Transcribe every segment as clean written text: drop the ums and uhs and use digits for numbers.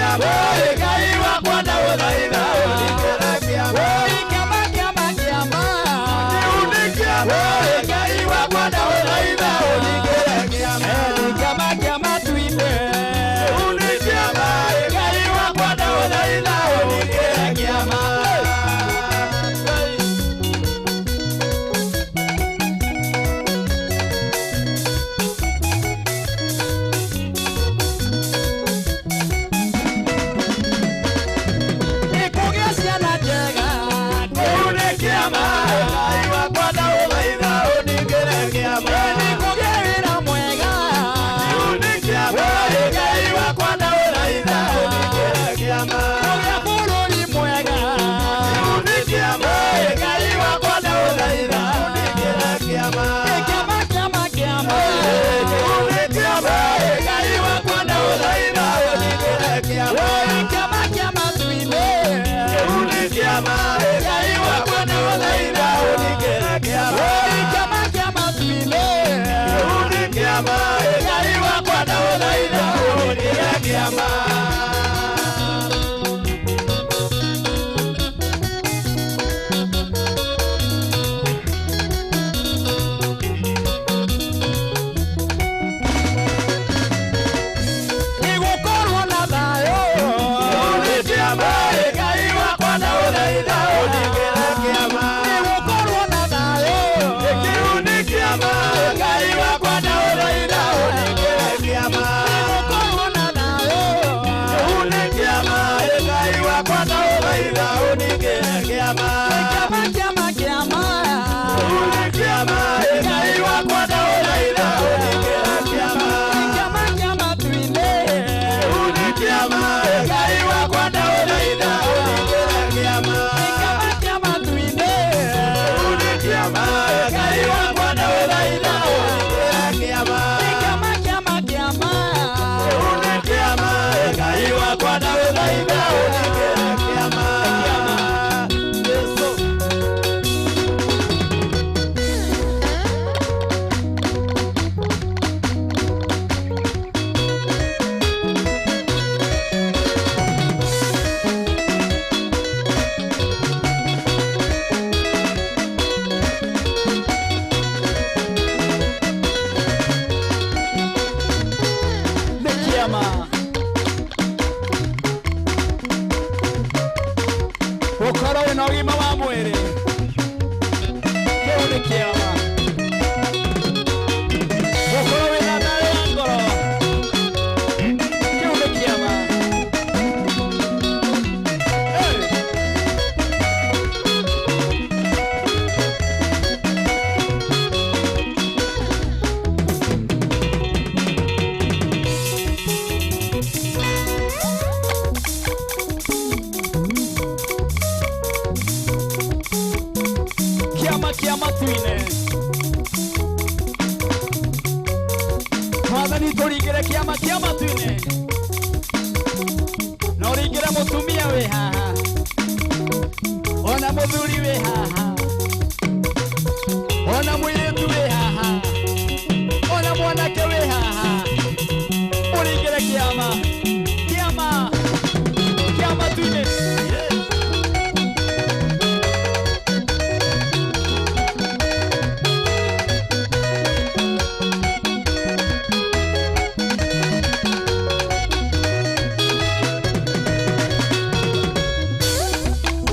kĩama. Ngai wakwa ndagũthaitha ũningĩre kĩama. Kĩama kĩama kĩama. Kĩu nĩ kĩama. Ngai wakwa ndagũthaitha ũningĩre kĩama. Kĩama kĩama tuine. Kĩu nĩ kĩama. Ngai wakwa ndagũthaitha ũningĩre kĩama.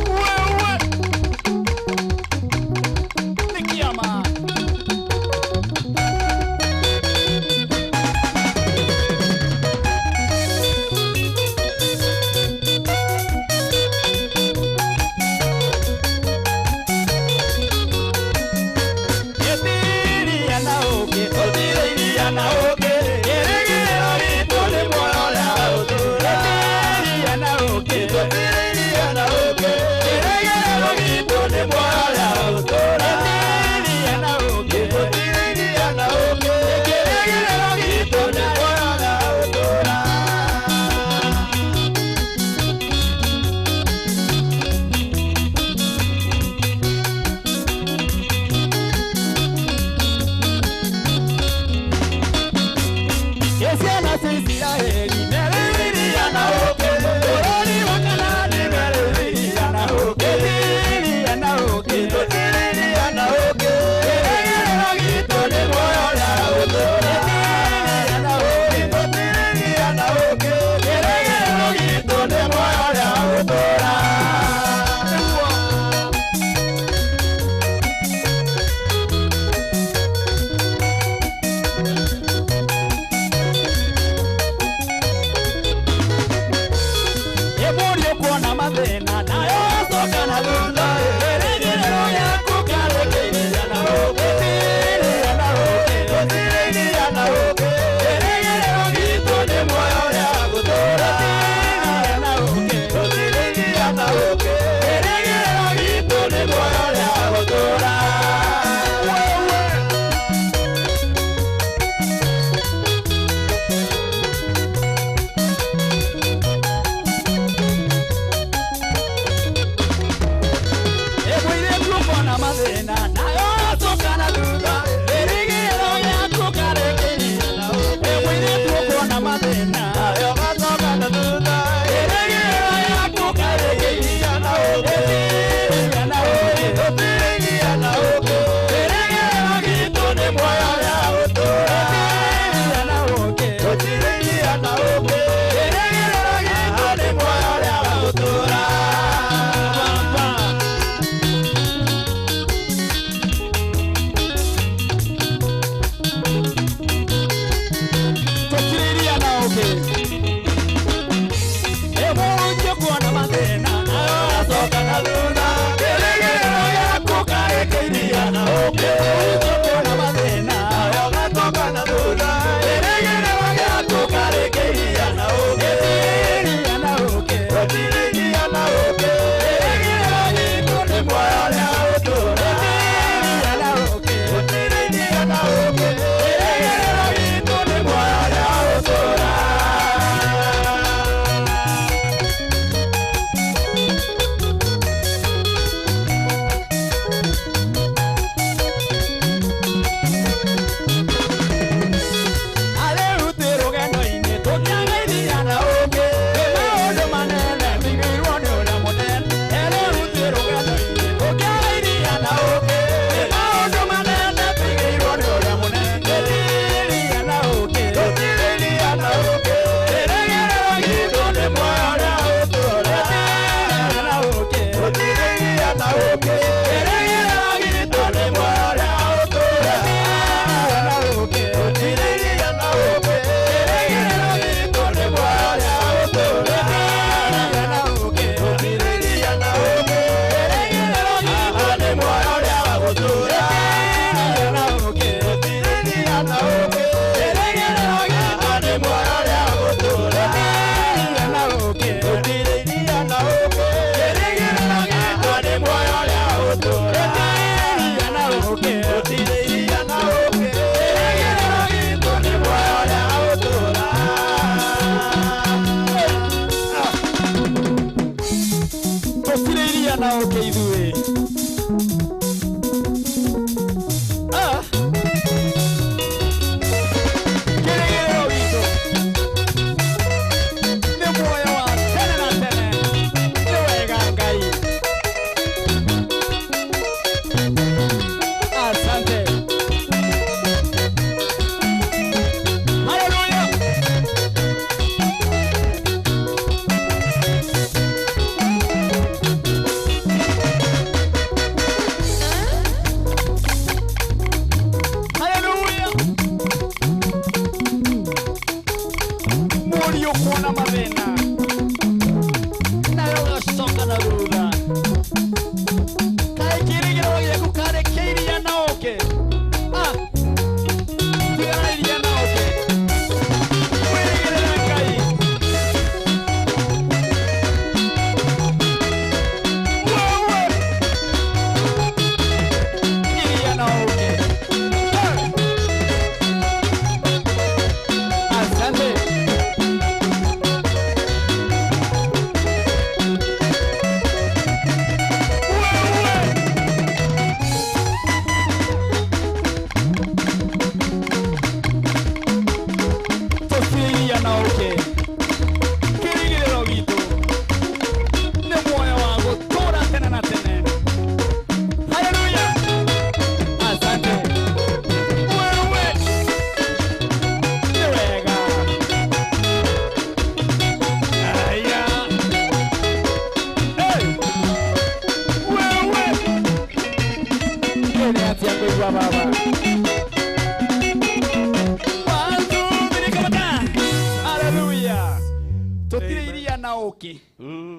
Wewe. Ni kiama. Mũriũ kuona mathĩna nayo acoka na thutha. Kĩrĩgĩrĩro gĩaku karĩkĩiria na ũkĩ. Gũtirĩ na ũkĩ. Gũtirĩ na ũkĩ. Kĩrĩgĩrĩro gitũ nĩ muoyo ũrĩa wa gũtũũra. Gũtirĩ na ũkĩ. Gũtirĩ na ũkĩ. Kĩrĩgĩrĩro gitũ nĩ muoyo ũrĩa wa gũtũũra.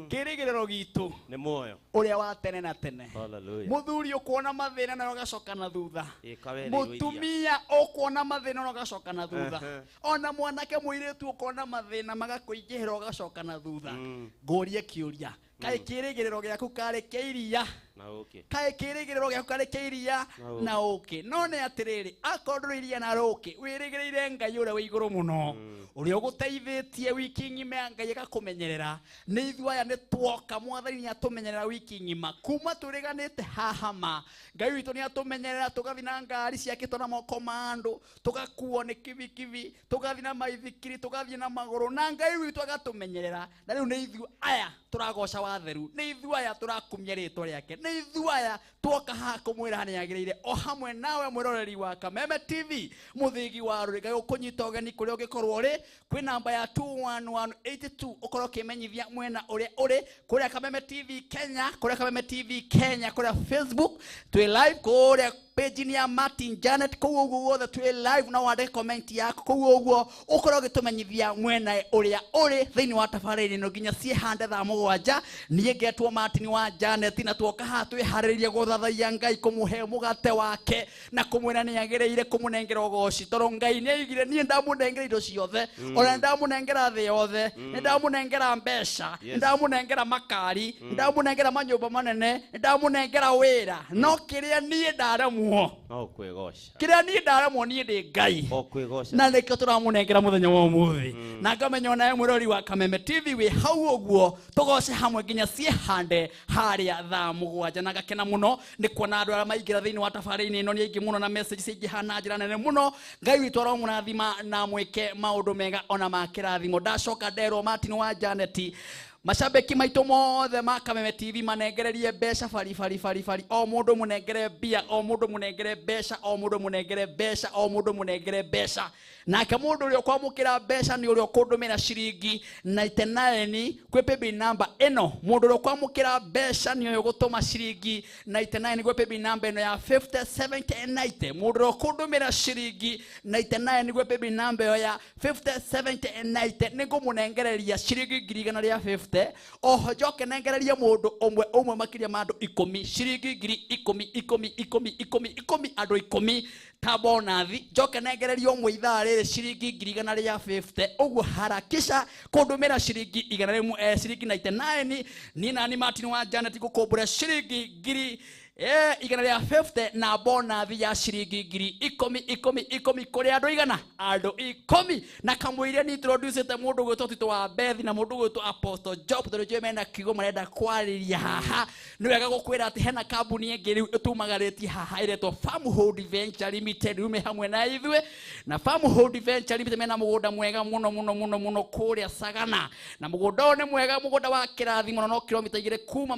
Kĩrĩgĩrĩro gitũ nĩ muoyo ũrĩa wa tene na tene. Hallelujah. Mũthuri ũkuona mathĩna na ũgacoka na thutha. Ĩka wereirwo iria. Mũtumia ũkuona mathĩna na ũgacoka na thutha. Ona mwanake mũirĩtu ũkona mathĩna magakũingĩhĩra ũgacoka na thutha. Ngũrie kĩũria, kaĩ kĩrĩgĩrĩro gĩaku karĩ kĩa iria? Na ũkĩ. Kaĩ kĩrĩgĩrĩro gĩaku karĩ kĩa iria na ũkĩ? No nĩ atĩrĩrĩ, akorwo ndũrĩ iria na rũkĩ, wĩrĩgĩrĩire Ngai ũrĩa wĩ igũrũ mũno, ũrĩa ũgũteithĩtie wiki ng'ima ya Ngai ĩgakũmenyerera. Nĩ ithuĩ aya nĩ tuoka, Mwathani nĩ atũmenyerera wiki ng'ima kuma tũrĩganĩte haha ma. Ngai witũ nĩ atũmenyerera, tũgathiĩ na ngari ciakĩtwo na moko ma andũ, tũgakuo nĩ kibikibi, tũgathiĩ na maithikiri, tũgathiĩ na magũrũ, na Ngai witũ agatũmenyerera. Na rĩu nĩ ithuĩ aya tũragoca watheru, nĩ ithuĩ aya tũrakumia rĩtwa rĩake, nĩ ithuĩ aya tuoka haha kũmwĩra nĩ agĩrĩire. O hamwe nawe mwĩroreri wa Kameme TV, mũthĩgi wa rũrĩ, Ngai ũkũnyita ũgeni kũrĩa ũngĩkorwo ũrĩ, kwĩ namba ya 21182 ũkorwo ũkĩmenyithia mwena ũrĩa ũrĩ, kũrĩa Kameme TV Kenya, kũrĩa Kameme TV Kenya, kũrĩa Facebook twĩ live, kũrĩa page ya Martin Janet, kũu ũguo guothe twĩ live, na wandĩke comment yaku kũu ũguo ũkorwo ũgĩtũmenyithia mwena ũrĩa ũrĩ thĩinĩ wa tabarĩra ĩno nginya ciĩhande thaa mũgwanja. Niĩ ngetwo Martin wa Janet, na tuoka haha twĩharĩrĩrie gũthathaiya Ngai, kũmũhe mũgate wake na kũmwĩra nĩ agĩrĩire kũmũnengera ũgoci, tondũ Ngai nĩ aigire niĩ ndamũnengera indo ciothe, ona ndamũnengera thĩ yothe, nĩ ndamũnengera mbeca, nĩ ndamũnengera makari, nĩ ndamũnengera manyũmba manene, nĩ ndamũnengera wĩra, no kĩrĩa niĩ ndaremwo, No kwĩgoca. kĩrĩa niĩ ndaremwo, niĩ ndĩ Ngai. O kwĩgoca. Na nĩkĩo tũramũnengera mũthenya wa ũmũthĩ. Na ngamenya onawe mwĩrori wa Kameme TV wĩ hau ũguo, tũgoce hamwe nginya ciĩhande harĩa thaa mũgwanja. Na ngakena mũno nĩ kuona andũ arĩa maingĩra thĩinĩ wa tabarĩra-inĩ ĩno nĩ aingĩ mũno, na message ciaingĩha na njĩra nene mũno. Ngai witũ aromũrathima na mwĩke maũndũ mega ona ma kĩrathimo. Ndacoka nderwo Martin wa Janet, macambĩki maitũ mothe ma Kameme TV manengererie mbeca bari bari bari bari, o mũndũ mũnengere mbia, o mũndũ mũnengere mbeca, o mũndũ mũnengere mbeca, o mũndũ mũnengere mbeca. Nake mũndũ ũrĩa ũkwamũkĩra mbeca nĩ ũrĩa ũkũndũmĩra ciringi 99 kwĩ paybill number ĩno. Mũndũ ũrĩa ũkwamũkĩra mbeca nĩ ũyũ ũgũtũma ciringi 99 gwĩ paybill number ĩno ya 50 70 90. Mũndũ ũrĩa ũkũndũmĩra ciringi 99 gwĩ paybill number ĩyo ya 50 70 90 nĩ ngũmũnengereria ciringi ngiri igana rĩa 50. Oho njoke nengererie mũndũ ũmwe ũmwe makĩria ma andũ ikũmi ciringi ngiri ikũmi ikũmi ikũmi ikũmi ikũmi, andũ ikũmi ta bonathi. Njoke nengererie ũmwe ithaa rĩrĩ ciringi ngiri igana rĩa 50. Ũguo harakisha kũndũmĩra ciringi igana rĩmwe, ciringi 99. Niĩ nani Martin wa Janet ngũkũmbũra ciringi ngiri igana rĩa 50 na bonathi ya ciringi ngiri ikũmi ikũmi ikũmi kũrĩ andũ igana, andũ ikũmi. Na kamũiria nĩ introducete mũndũ gwĩtwo Tito wa Bethi na mũndũ gwĩtwo Apostle Job, tondũ njũĩ mena kiugo marenda kwarĩria haha. Nĩ wega gũkwĩra atĩ hena kambuni ĩngĩ rĩu ĩtumagarĩtie haha ĩretwo Farmhold Venture Limited, rĩu me hamwe na ithuĩ. Na Farmhold Venture Limited mena mũgũnda mwega mũno mũno mũno mũno kũrĩa Sagana, na mũgũnda ũyũ nĩ mwega, mũgũnda wa kĩrathi mũno, no kilomita igĩrĩ kuma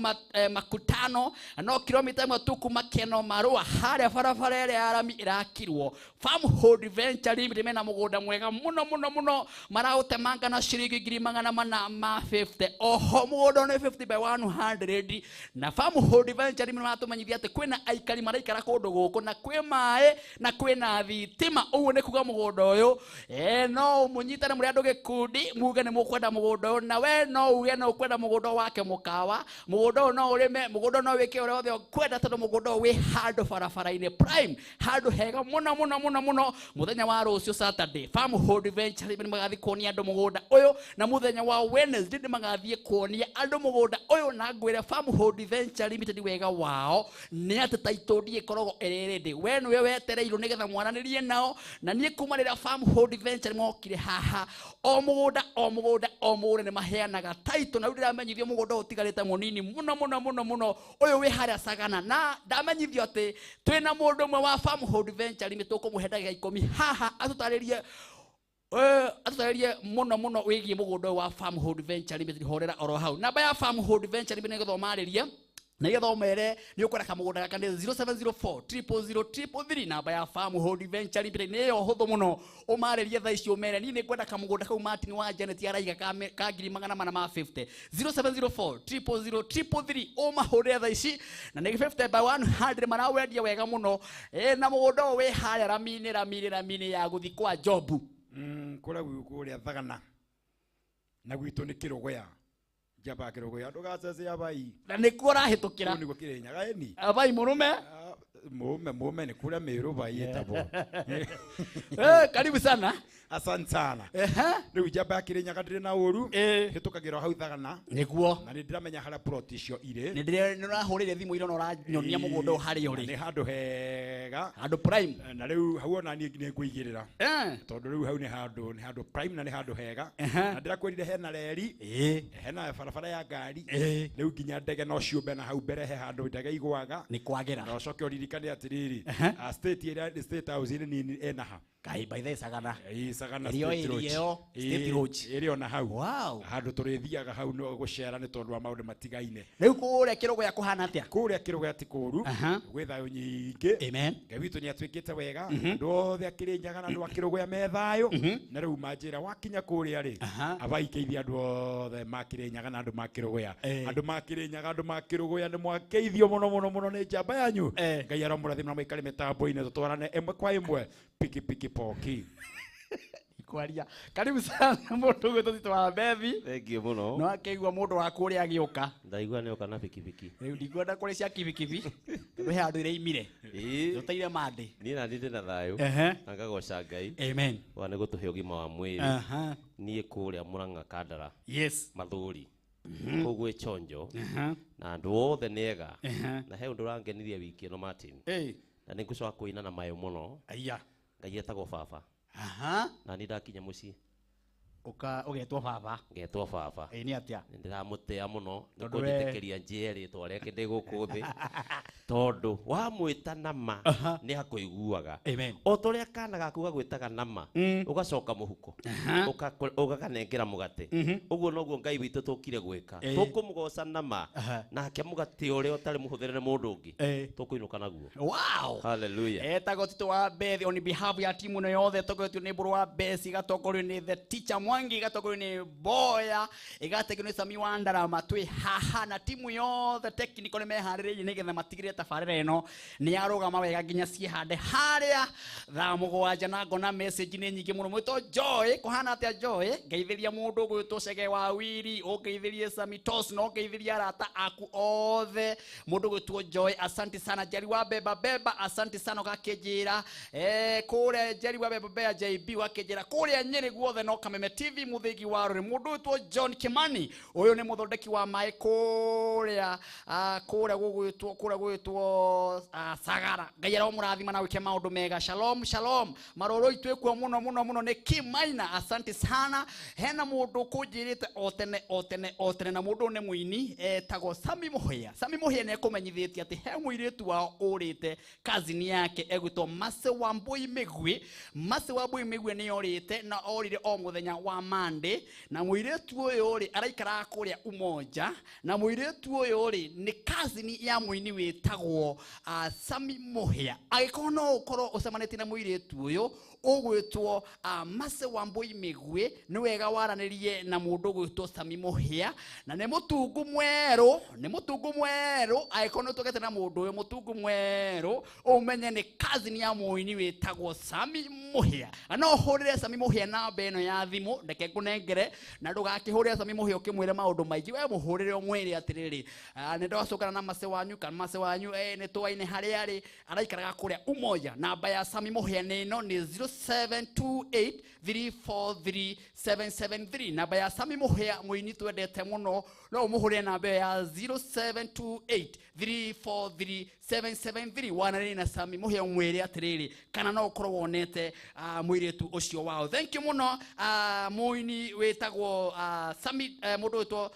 Makutano, na no kilomita ĩmwe tu kuma Keno Marua, harĩa barabara ĩrĩa ya rami ĩrakirwo. Farmhold Venture Limited mena mũgũnda mwega mũno mũno mũno, maraũtemanga na ciringi ngiri magana mana ma 50. Oho mũgũnda nĩ 50 by 100. Na Farmhold Venture Limited maratũmenyithia atĩ kwĩna aikari maraikara kũndũ gũkũ, na kwĩ maĩ na kwĩna thitima. Ũguo nĩ kuga mũgũnda ũyũ, no mũnyitane mũrĩ andũ gĩkundi, muge nĩ mũkwenda mũgũnda ũyũ, na we no uge no ũkwenda mũgũnda wake mũkawa, mũgũnda ũyũ no ũrĩme, mũgũnda no wĩke ũrĩa wothe ũkwenda, tondũ mũgũnda ũyũ wĩ handũ barabara-inĩ prime, handũ hega mũno mũno mũno mũno. Mũthenya wa rũciũ Saturday, Farmhold Venture Limited magathiĩ kuonia andũ mũgũnda ũyũ, na mũthenya wa Wednesday nĩ magathiĩ kuonia andũ mũgũnda ũyũ. Na ngwĩre Farmhold Venture Limited wega wao nĩ atĩ title deed ĩkoragwo ĩrĩ ready, we nĩwe wetereirwo nĩgetha mwaranĩrie nao. Na niĩ kuma rĩrĩa Farmhold Venture mokire haha, o mũgũnda o mũgũnda o mũgũnda nĩ maheanaga title. Na rĩu ndĩramenyithio mũgũnda ũyũ ũtigarĩte mũnini mũno mũno mũno mũno, ũyũ wĩ harĩa Sagana. Na ndamenyithio atĩ twĩna mũndũ ũmwe wa Farmhold Venture Limited tũkũmũhe ndagĩka ikũmi haha atũtarĩrie, atũtarĩrie mũno mũno wĩgiĩ mũgũnda ũyũ wa Farmhold Venture Limited. Horera oro hau, namba ya Farmhold Venture Limited nĩgetha ũmarĩrie, nĩgetha ũmere nĩ ũkwenda kamũgũnda gaka nĩ 0704 000 333. Namba ya Farmhold Venture Limited nĩyo hũthũ mũno, ũmarĩrie thaa ici ũmere niĩ nĩ ngwenda kamũgũnda kau Martin wa Janet araiga ka ngiri magana mana ma 50. 0704 000 333, ũmahũrĩre thaa ici, na nĩ 50 by 100 marawendia wega mũno. Na mũgũnda ũyũ wĩ harĩa rami-inĩ rami-inĩ rami-inĩ ya gũthiĩ kwa Jobu. Kũrĩa kũrĩa Thagana, na gwitũ nĩ Kĩrũgũya, Njamba Kĩrũgũya ndũgacece abai. Na nĩkuo ũrahĩtũkĩra. Kũu nĩguo Kĩrĩnyaga ĩni. Abai mũrũme. Mume ni kula Meru bai Karibu sana. Asante sana. Riu njamba Kĩrĩnyaga ndĩrĩ na ũru. Hĩtũkagĩra hau Thagana. Nĩguo. Na nĩndĩramenya harĩa plot icio irĩ. Nĩndĩrahũrĩire thimũ ira na ũranyonia mũgũnda harĩa ũrĩ. Nĩ handũ hega. Handũ prime. Na rĩu hau ona niĩ nĩngũigĩrĩra. Tondũ rĩu hau nĩ handũ prime na nĩ handũ hega. Na ndĩrakwĩrire hena reri. Hena barabara ya ngari. Rĩu nginya ndege no ciũmbe na hau mbere he handũ ndege igũaga. Nĩ kwagĩra. Na ũcoke ũririkane atĩrĩrĩ. State ĩrĩa State House ĩrĩ nini ĩna ha. Kai by the Sagana. Sagana State Lodge. State Lodge. Ĩrĩ ona hau. Wow. Handũ tũrĩthiaga hau no gũcera nĩ tondũ wa maũndũ matigaine. Rĩu kũrĩa Kĩrũgũya kũhana atĩa? Kũrĩa Kĩrũgũya ti kũũru. Gwĩ thayũ nyingĩ. Amen. Ngai witũ nĩ atuĩkĩte wega. Andũ othe a Kĩrĩnyaga na andũ a Kĩrũgũya me thayũ. Na rĩu manjĩra wakinya kũrĩa rĩ. Abaikeithia andũ othe ma Kĩrĩnyaga na andũ ma Kĩrũgũya. Andũ ma Kĩrĩnyaga andũ ma Kĩrũgũya nĩ mwakeithio mũno mũno mũno nĩ njamba yanyu. Ngai aromũrathima na mũikare mĩtambo-inĩ tũtwarane ĩmwe kwa ĩmwe. Piki piki poki. Kwaria. Karibu sana mũndũ ũgwĩtwo Tito wa Bethi. Thank you mũno. No akĩigua mũndũ wa kũrĩa agĩũka. Ndaigua nĩoka na bikibiki. Rĩu ndikuenda kũrĩ cia kibikibi. Tondũ he handũ iraimire. Tũteire mandĩ. Niĩ na ndĩ na thayũ. Na ngagoca Ngai. Amen. Wa nĩ gũtũhe ũgima wa mwĩrĩ. Niĩ kũrĩa Mũrang'a Kandara. Yes. Mathũri. Kũu gwĩ Chonjo. Na andũ othe nĩ ega. Na he ũndũ ũrangenirie wiki ĩno Martin. Na nĩngũcoka kũina na mayũ mũno. Aya. Ngai etagwo baba. Na nĩ ndakinya mũciĩ. Ũgetwo baba. Ngetwo baba. Ĩ nĩ atĩa? Nĩndĩramũtĩa mũno nĩ kũnjĩtĩkĩria njĩe rĩtwa rĩake ndĩ gũkũ thĩ. Tondũ wamwĩta nama nĩ akũiguaga. Amen. O ta ũrĩa kana gaku gagwĩtaga nama ũgacoka mũhuko ũgakanengera mũgate. Ũguo noguo Ngai witũ tũkire gwĩka. Tũkũmũgoca nama nake mũgate ũrĩa ũtarĩ mũhũthĩre nĩ mũndũ ũngĩ tũkũinũka naguo. Wow. Hallelujah. Etagwo Tito wa Bethi on behalf ya timu ĩno yothe ĩtongoretio nĩ Mbũrũ wa Besi, ĩgatongorio nĩ the teacher Mwangi, ĩgatongorio nĩ Boya, ĩgatongorio nĩ Sami wa Ndarama. Twĩ haha na timu yothe technical nĩ meharĩrĩirie nĩgetha matigĩrĩre tabarĩra ĩno nĩ yarũgama wega nginya ciĩhande harĩa thaa 7. Na ngona message nĩ nyingĩ mũno. Mwĩtwo Joy, kũhana atĩa Joy? Ngeithĩria mũndũ ũgwĩtwo Cege wa Wiri, ũngeithĩrie Sami Tos, na ũngeithĩrie arata aku othe. Mũndũ ũgwĩtwo Joy, asante sana. Jerry wa Beba Beba, asante sana. Ũgakĩnjĩra kũrĩa Jerry wa Beba Beba JB, ũgakĩnjĩra kũrĩa Nyĩrĩ guothe no Kameme TV mũthĩgi wa rũrĩ. Mũndũ ũgwĩtwo John Kimani, ũyũ nĩ mũthondeki wa maĩ kũrĩa kũrĩa gũgwĩtwo kũrĩa gũgwĩtwo Sagara. Ngai aromũrathima na wĩke maũndũ mega. Shalom shalom. Maroro itwĩkuo mũno mũno mũno nĩ Kimaina, asante sana. Hena mũndũ kũnjĩrĩte o tene o tene o tene, na mũndũ nĩ mũini etagwo Sami Mũhĩa. Sami Mũhĩa nĩ ekũmenyithĩtie atĩ he mũirĩtu wao ũrĩte kazini yake egwĩtwo Mase wa Mbui Mĩgwi. Mase wa Mbui Mĩgwi nĩ orĩte na orire o mũthenya wa Monday, na mũirĩtu ũyũ rĩ araikaraga kũrĩa Umoja, na mũirĩtu ũyũ rĩ nĩ kazini ya mũini wĩtagwo Sami Mũhĩa. Angĩkorwo no ũkorwo ũcemanĩtie na mũirĩtu ũyũ ũgwĩtwo Mase wa Mbui Mĩgwi, nĩ wega waranĩrie na mũndũ ũgwĩtwo Sami Mũhĩa, na nĩ mũtungu mwerũ, nĩ mũtungu mwerũ. Angĩkorwo nĩ ũtũgete na mũndũ ũyũ mũtungu mwerũ, ũmenye nĩ kazini ya mũini wĩtagwo Sami Mũhĩa. Na no ũhũrĩre Sami Mũhĩa namba ĩno ya thimũ, reke ngũnengere, na ndũgakĩhũrĩre Sami Mũhĩa ũkĩmwĩre maũndũ maingĩ. We mũhũrĩre ũmwĩre atĩrĩrĩ, nĩ ndwacũkana na Mase wanyu kana Mase wanyu nĩ twaine harĩa arĩ, araikaraga kũrĩa Umoja. Namba ya Sami Mũhĩa nĩ ĩno, nĩ 0728343773. Namba ya Sami Mũhĩa mũini twendete mũno, no ũmũhũrĩre namba ĩyo ya 0728343773. Wanarĩrie na Sami Mũhĩa ũmwĩre atĩrĩrĩ kana no ũkorwo wonete mũirĩtu ũcio wao. Thank you mũno mũini wĩtagwo Sami, mũndũ wĩtwo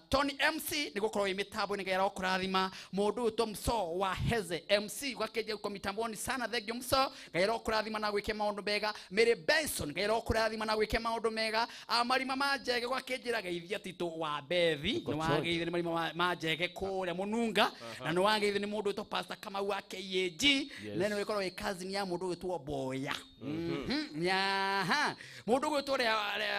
Tony MC nĩ gũkorwo wĩ mĩtambo-inĩ. Ngai arokũrathima. Mũndũ wĩtwo Mso wa Heze MC ũgakĩnjia uko mitamboni sana. Thank you Mso, Ngai arokũrathima na gwĩke maũndũ mega. Mary Benson, Ngai arokũrathima na gwĩke maũndũ mega. Marima ma Njege ũgakĩnjĩra geithia Tito wa Bethi, nĩ wageithia nĩ marima ma Njege kũrĩa Mũnunga, na nĩ wageithia nĩ mũndũ wĩtwo Pastor Kamau wa KAG, na nĩ wĩkorwo wĩ cousin ya mũndũ wĩtwo Boya. Mũndũ ũgwĩtwo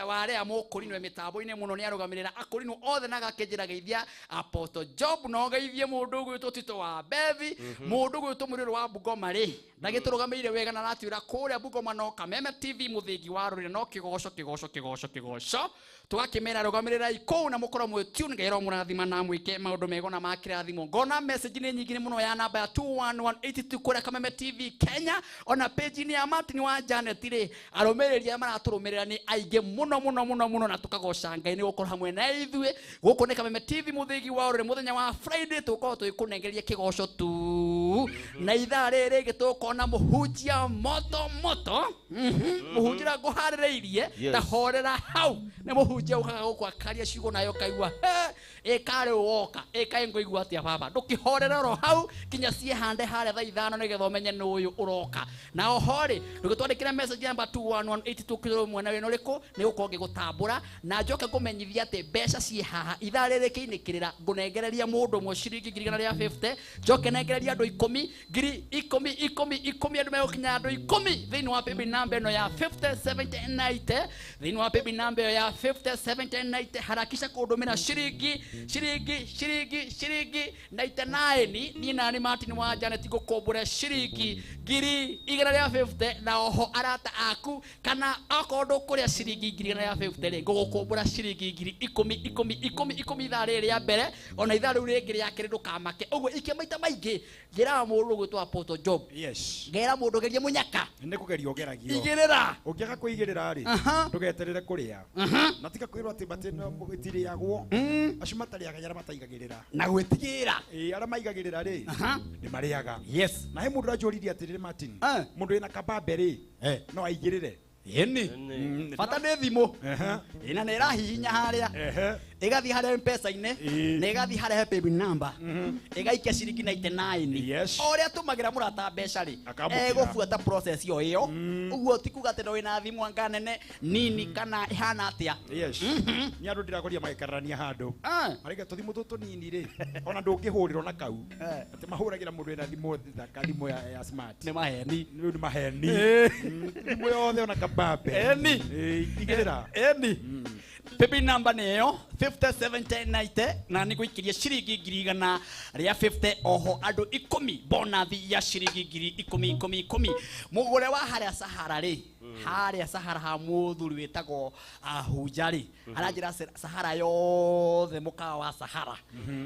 warĩa mũkũrinwe mĩtambo-inĩ mũno nĩ arũgamĩrĩra akũrinwo othe na agakĩnjĩra geithia Apostle Job, na ũgeithie mũndũ ũgwĩtwo Tito wa Bethi. Mũndũ ũgwĩtwo Mũrĩrũ wa Bungoma rĩ ndagĩtũrũgamĩire wega na aratwĩra kũrĩa Bungoma Bungoma no Kameme TV muthingi wa rurire no kigoco kigoco kigoco kigoco tugakimera rugamirirai kuu na mukorwo mwi tune ngai romurathima na mwike maundu mego na makirathimo. Ngona message ni nyingi muno ya namba ya 21182 kuria Kameme TV Kenya, ona page ni ya Martin wa Janet ri arumiriri maraturumirira ni aingi muno muno muno muno, na tukagoca Ngai ni gukorwo hamwe na ithuĩ. Guku ni Kameme TV muthingi wa rurire muthenya wa Friday tukorwo twikunengeria kigoco tu na ithaa rĩrĩ rĩngĩ tũkona mũhunjia moto moto, mũhunjia ngũharĩrĩirie ta horera hau nĩ mũhunjia ũkaga gũkũ akaria ciugo nayo kaigua ĩkarĩ woka ĩkaĩ ngũigua atĩa baba, ndũkĩhorera oro hau kinya ciĩhande harĩa thaa ithano nĩgetha ũmenye nĩ ũyũ ũroka. Na oho rĩ ndũgĩtwandĩkĩre message namba 21182 kĩrĩ mwena wĩna ũrĩkũ nĩ gũkorwo ngĩgũtambũra, na njoke ngũmenyithia atĩ mbeca ciĩ haha ithaa rĩrĩ kĩinĩkĩrĩra ngũnengereria mũndũ ũmwe ciringi 150, njoke nengereria andũ 10 ngiri 10 10 10 andũ megũkinya andũ 10 thĩinĩ wa paybill namba ĩno ya 50 70 90, thĩinĩ wa paybill namba ĩyo ya 50 70 90. Harakisha kũndũmĩra ciringi ciringi ciringi ciringi 99 niĩ nani Martin wa Janet ngũkũmbũre ciringi 150, na oho arata aku kana akorwo ndũkũrĩa ciringi 150 rĩ ngũgũkũmbũra ciringi 10 10 10 10 ithaa rĩrĩ rĩa mbere, ona ithaa rĩu rĩngĩ rĩa kerĩ ndũkamake. Ũguo ikia maita maingĩ njĩraga mũndũ ũgwĩtwo Apostle Job, yes, ngera mũndũ geria mũnyaka nĩ kũgeria ũgeragio, igĩrĩra ũngĩaga kũigĩrĩra rĩ ndũgeterere kũrĩa, na tiga kwĩrwo atĩ matirĩagwo, acio matarĩaga arĩa mataigagĩrĩra na gwĩtigĩra, arĩa maigagĩrĩra rĩ nĩ marĩaga. Yes, na he mũndũ ũranjũririe atĩrĩrĩ Martin, mũndũ wĩna kabambe rĩ no aigĩrĩre? Ĩni bata nĩ thimũ ĩna nĩ ĩrahihinya harĩa ĩgathiĩ harĩa M-Pesa-inĩ na ĩgathiĩ harĩa he paybill number ĩgaikia ciringi 99. Yes. O ũrĩa tũmagĩra mũrata mbeca rĩ Akamũkĩra. egũbuata process ĩyo ĩyo, ũguo ti kuga atĩ no wĩna thimũ anga nene nini kana ĩhana atĩa. Yes, nĩ andũ ndĩrakoria magĩkararania handũ maraiga tũthimũ tũtũ nini rĩ ona ndũngĩhũrĩrwo na kau, atĩ mahũragĩra mũndũ wĩna thimũ thaka, thimũ ya smart. Nĩ maheni, rĩu nĩ maheni, thimũ yothe ona kabambe. Ĩni. Igĩrĩra. Ĩni paybill number nĩ ĩyo 50 70 90, na nĩ ngũikĩria ciringi 150, oho andũ 10 bonathi ya ciringi 10 10 10. Mũgũre wa harĩa Sahara rĩ, harĩa Sahara ha mũthuri wĩtagwo Ahunja rĩ, aranjĩra Sahara yothe mũkawa wa Sahara,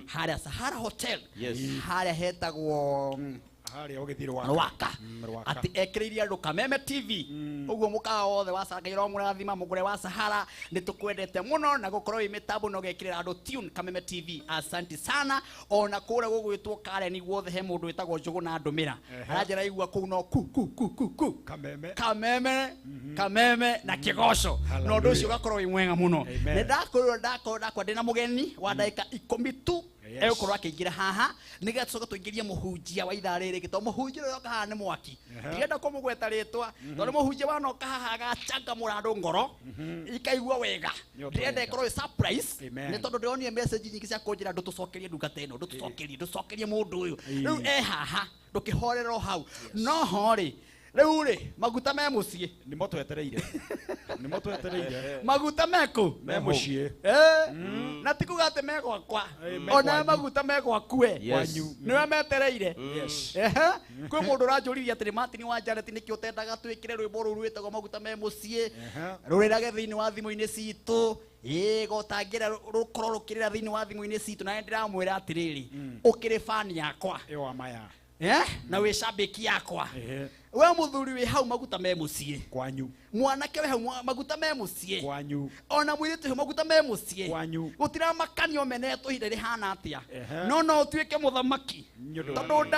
harĩa Sahara Hotel, harĩa hetagwo harĩa ũgĩthiĩ Rwaka, Rwaka, Rwaka. atĩ ekĩrĩirie andũ Kameme TV, ũguo mũkawa wothe wa Sahara Ngai ũromũrathima. Mũgũre wa Sahara nĩ tũkwendete mũno na gũkorwo wĩ mĩtambo na ũgekĩrĩra andũ tune Kameme TV, asanti sana. Ona kũrĩa gũgwĩtwo Karen guothe he mũndũ wĩtagwo Njũgũ na Ndũmĩra, aranjĩra igua kũu no ku ku ku ku ku Kameme Kameme Kameme na kĩgoco, na ũndũ ũcio ũgakorwo wĩ mwega mũno. Amen. Nĩ ndakwĩrwo ndakorwo ndakwa ndĩna mũgeni wa ndagĩka 10 tu egũkorwo akĩingĩra haha nĩgetha tũcoke tũingĩrie mũhunjia wa ithaa rĩrĩ rĩngĩ, tondũ mũhunjia ũrĩa ũroka haha nĩ mwaki, ndirenda kũmũgweta rĩtwa tondũ mũhunjia wanoka haha agachangamũra andũ ngoro ikaigua wega, Nĩ ũndũ ndĩrenda wega. ĩkorwo ĩ surprise, Amen. nĩ tondũ ndĩronire message nyingĩ cia kũnjĩra ndũtũcokerie ndungata ĩno, ndũtũcokerie, ndũcokerie mũndũ ũyũ rĩu e haha, ndũkĩhorera o hau. No ho rĩ rĩu rĩ maguta me mũciĩ, nĩmo twetereire, nĩmo twetereire, maguta mekũ me mũciĩ, na ti kuga atĩ me gwakwa, me ona kwanyu. maguta me gwaku we Yes. nĩwe metereire. Yes. Ehe, kwĩ mũndũ ũranjũririe atĩrĩ Martin wa Janet nĩkĩ ũtendaga twĩkĩre rwĩmbo rũu rwĩtagwo maguta me mũciĩ rũrĩrage thĩinĩ wa thimũ-inĩ citũ, ĩĩ gotangĩra rũkorwo rũkĩrĩra thĩinĩ wa thimũ-inĩ citũ, na nĩndĩramwĩra atĩrĩrĩ ũkĩrĩ fan yakwa ĩyo wa maya na wĩ shabiki yakwa, Ehe. we mũthuri wĩ hau maguta me mũciĩ, kwanyu, mwanake wĩ hau maguta me mũciĩ, kwanyu, ona mũirĩtu hau maguta me mũciĩ, Kwanyu. gũtiramakanio ũmenetwo ihinda rĩhana atĩa, Ehe. no no ũtuĩke mũthamaki Nĩ ũndũ wa tondũ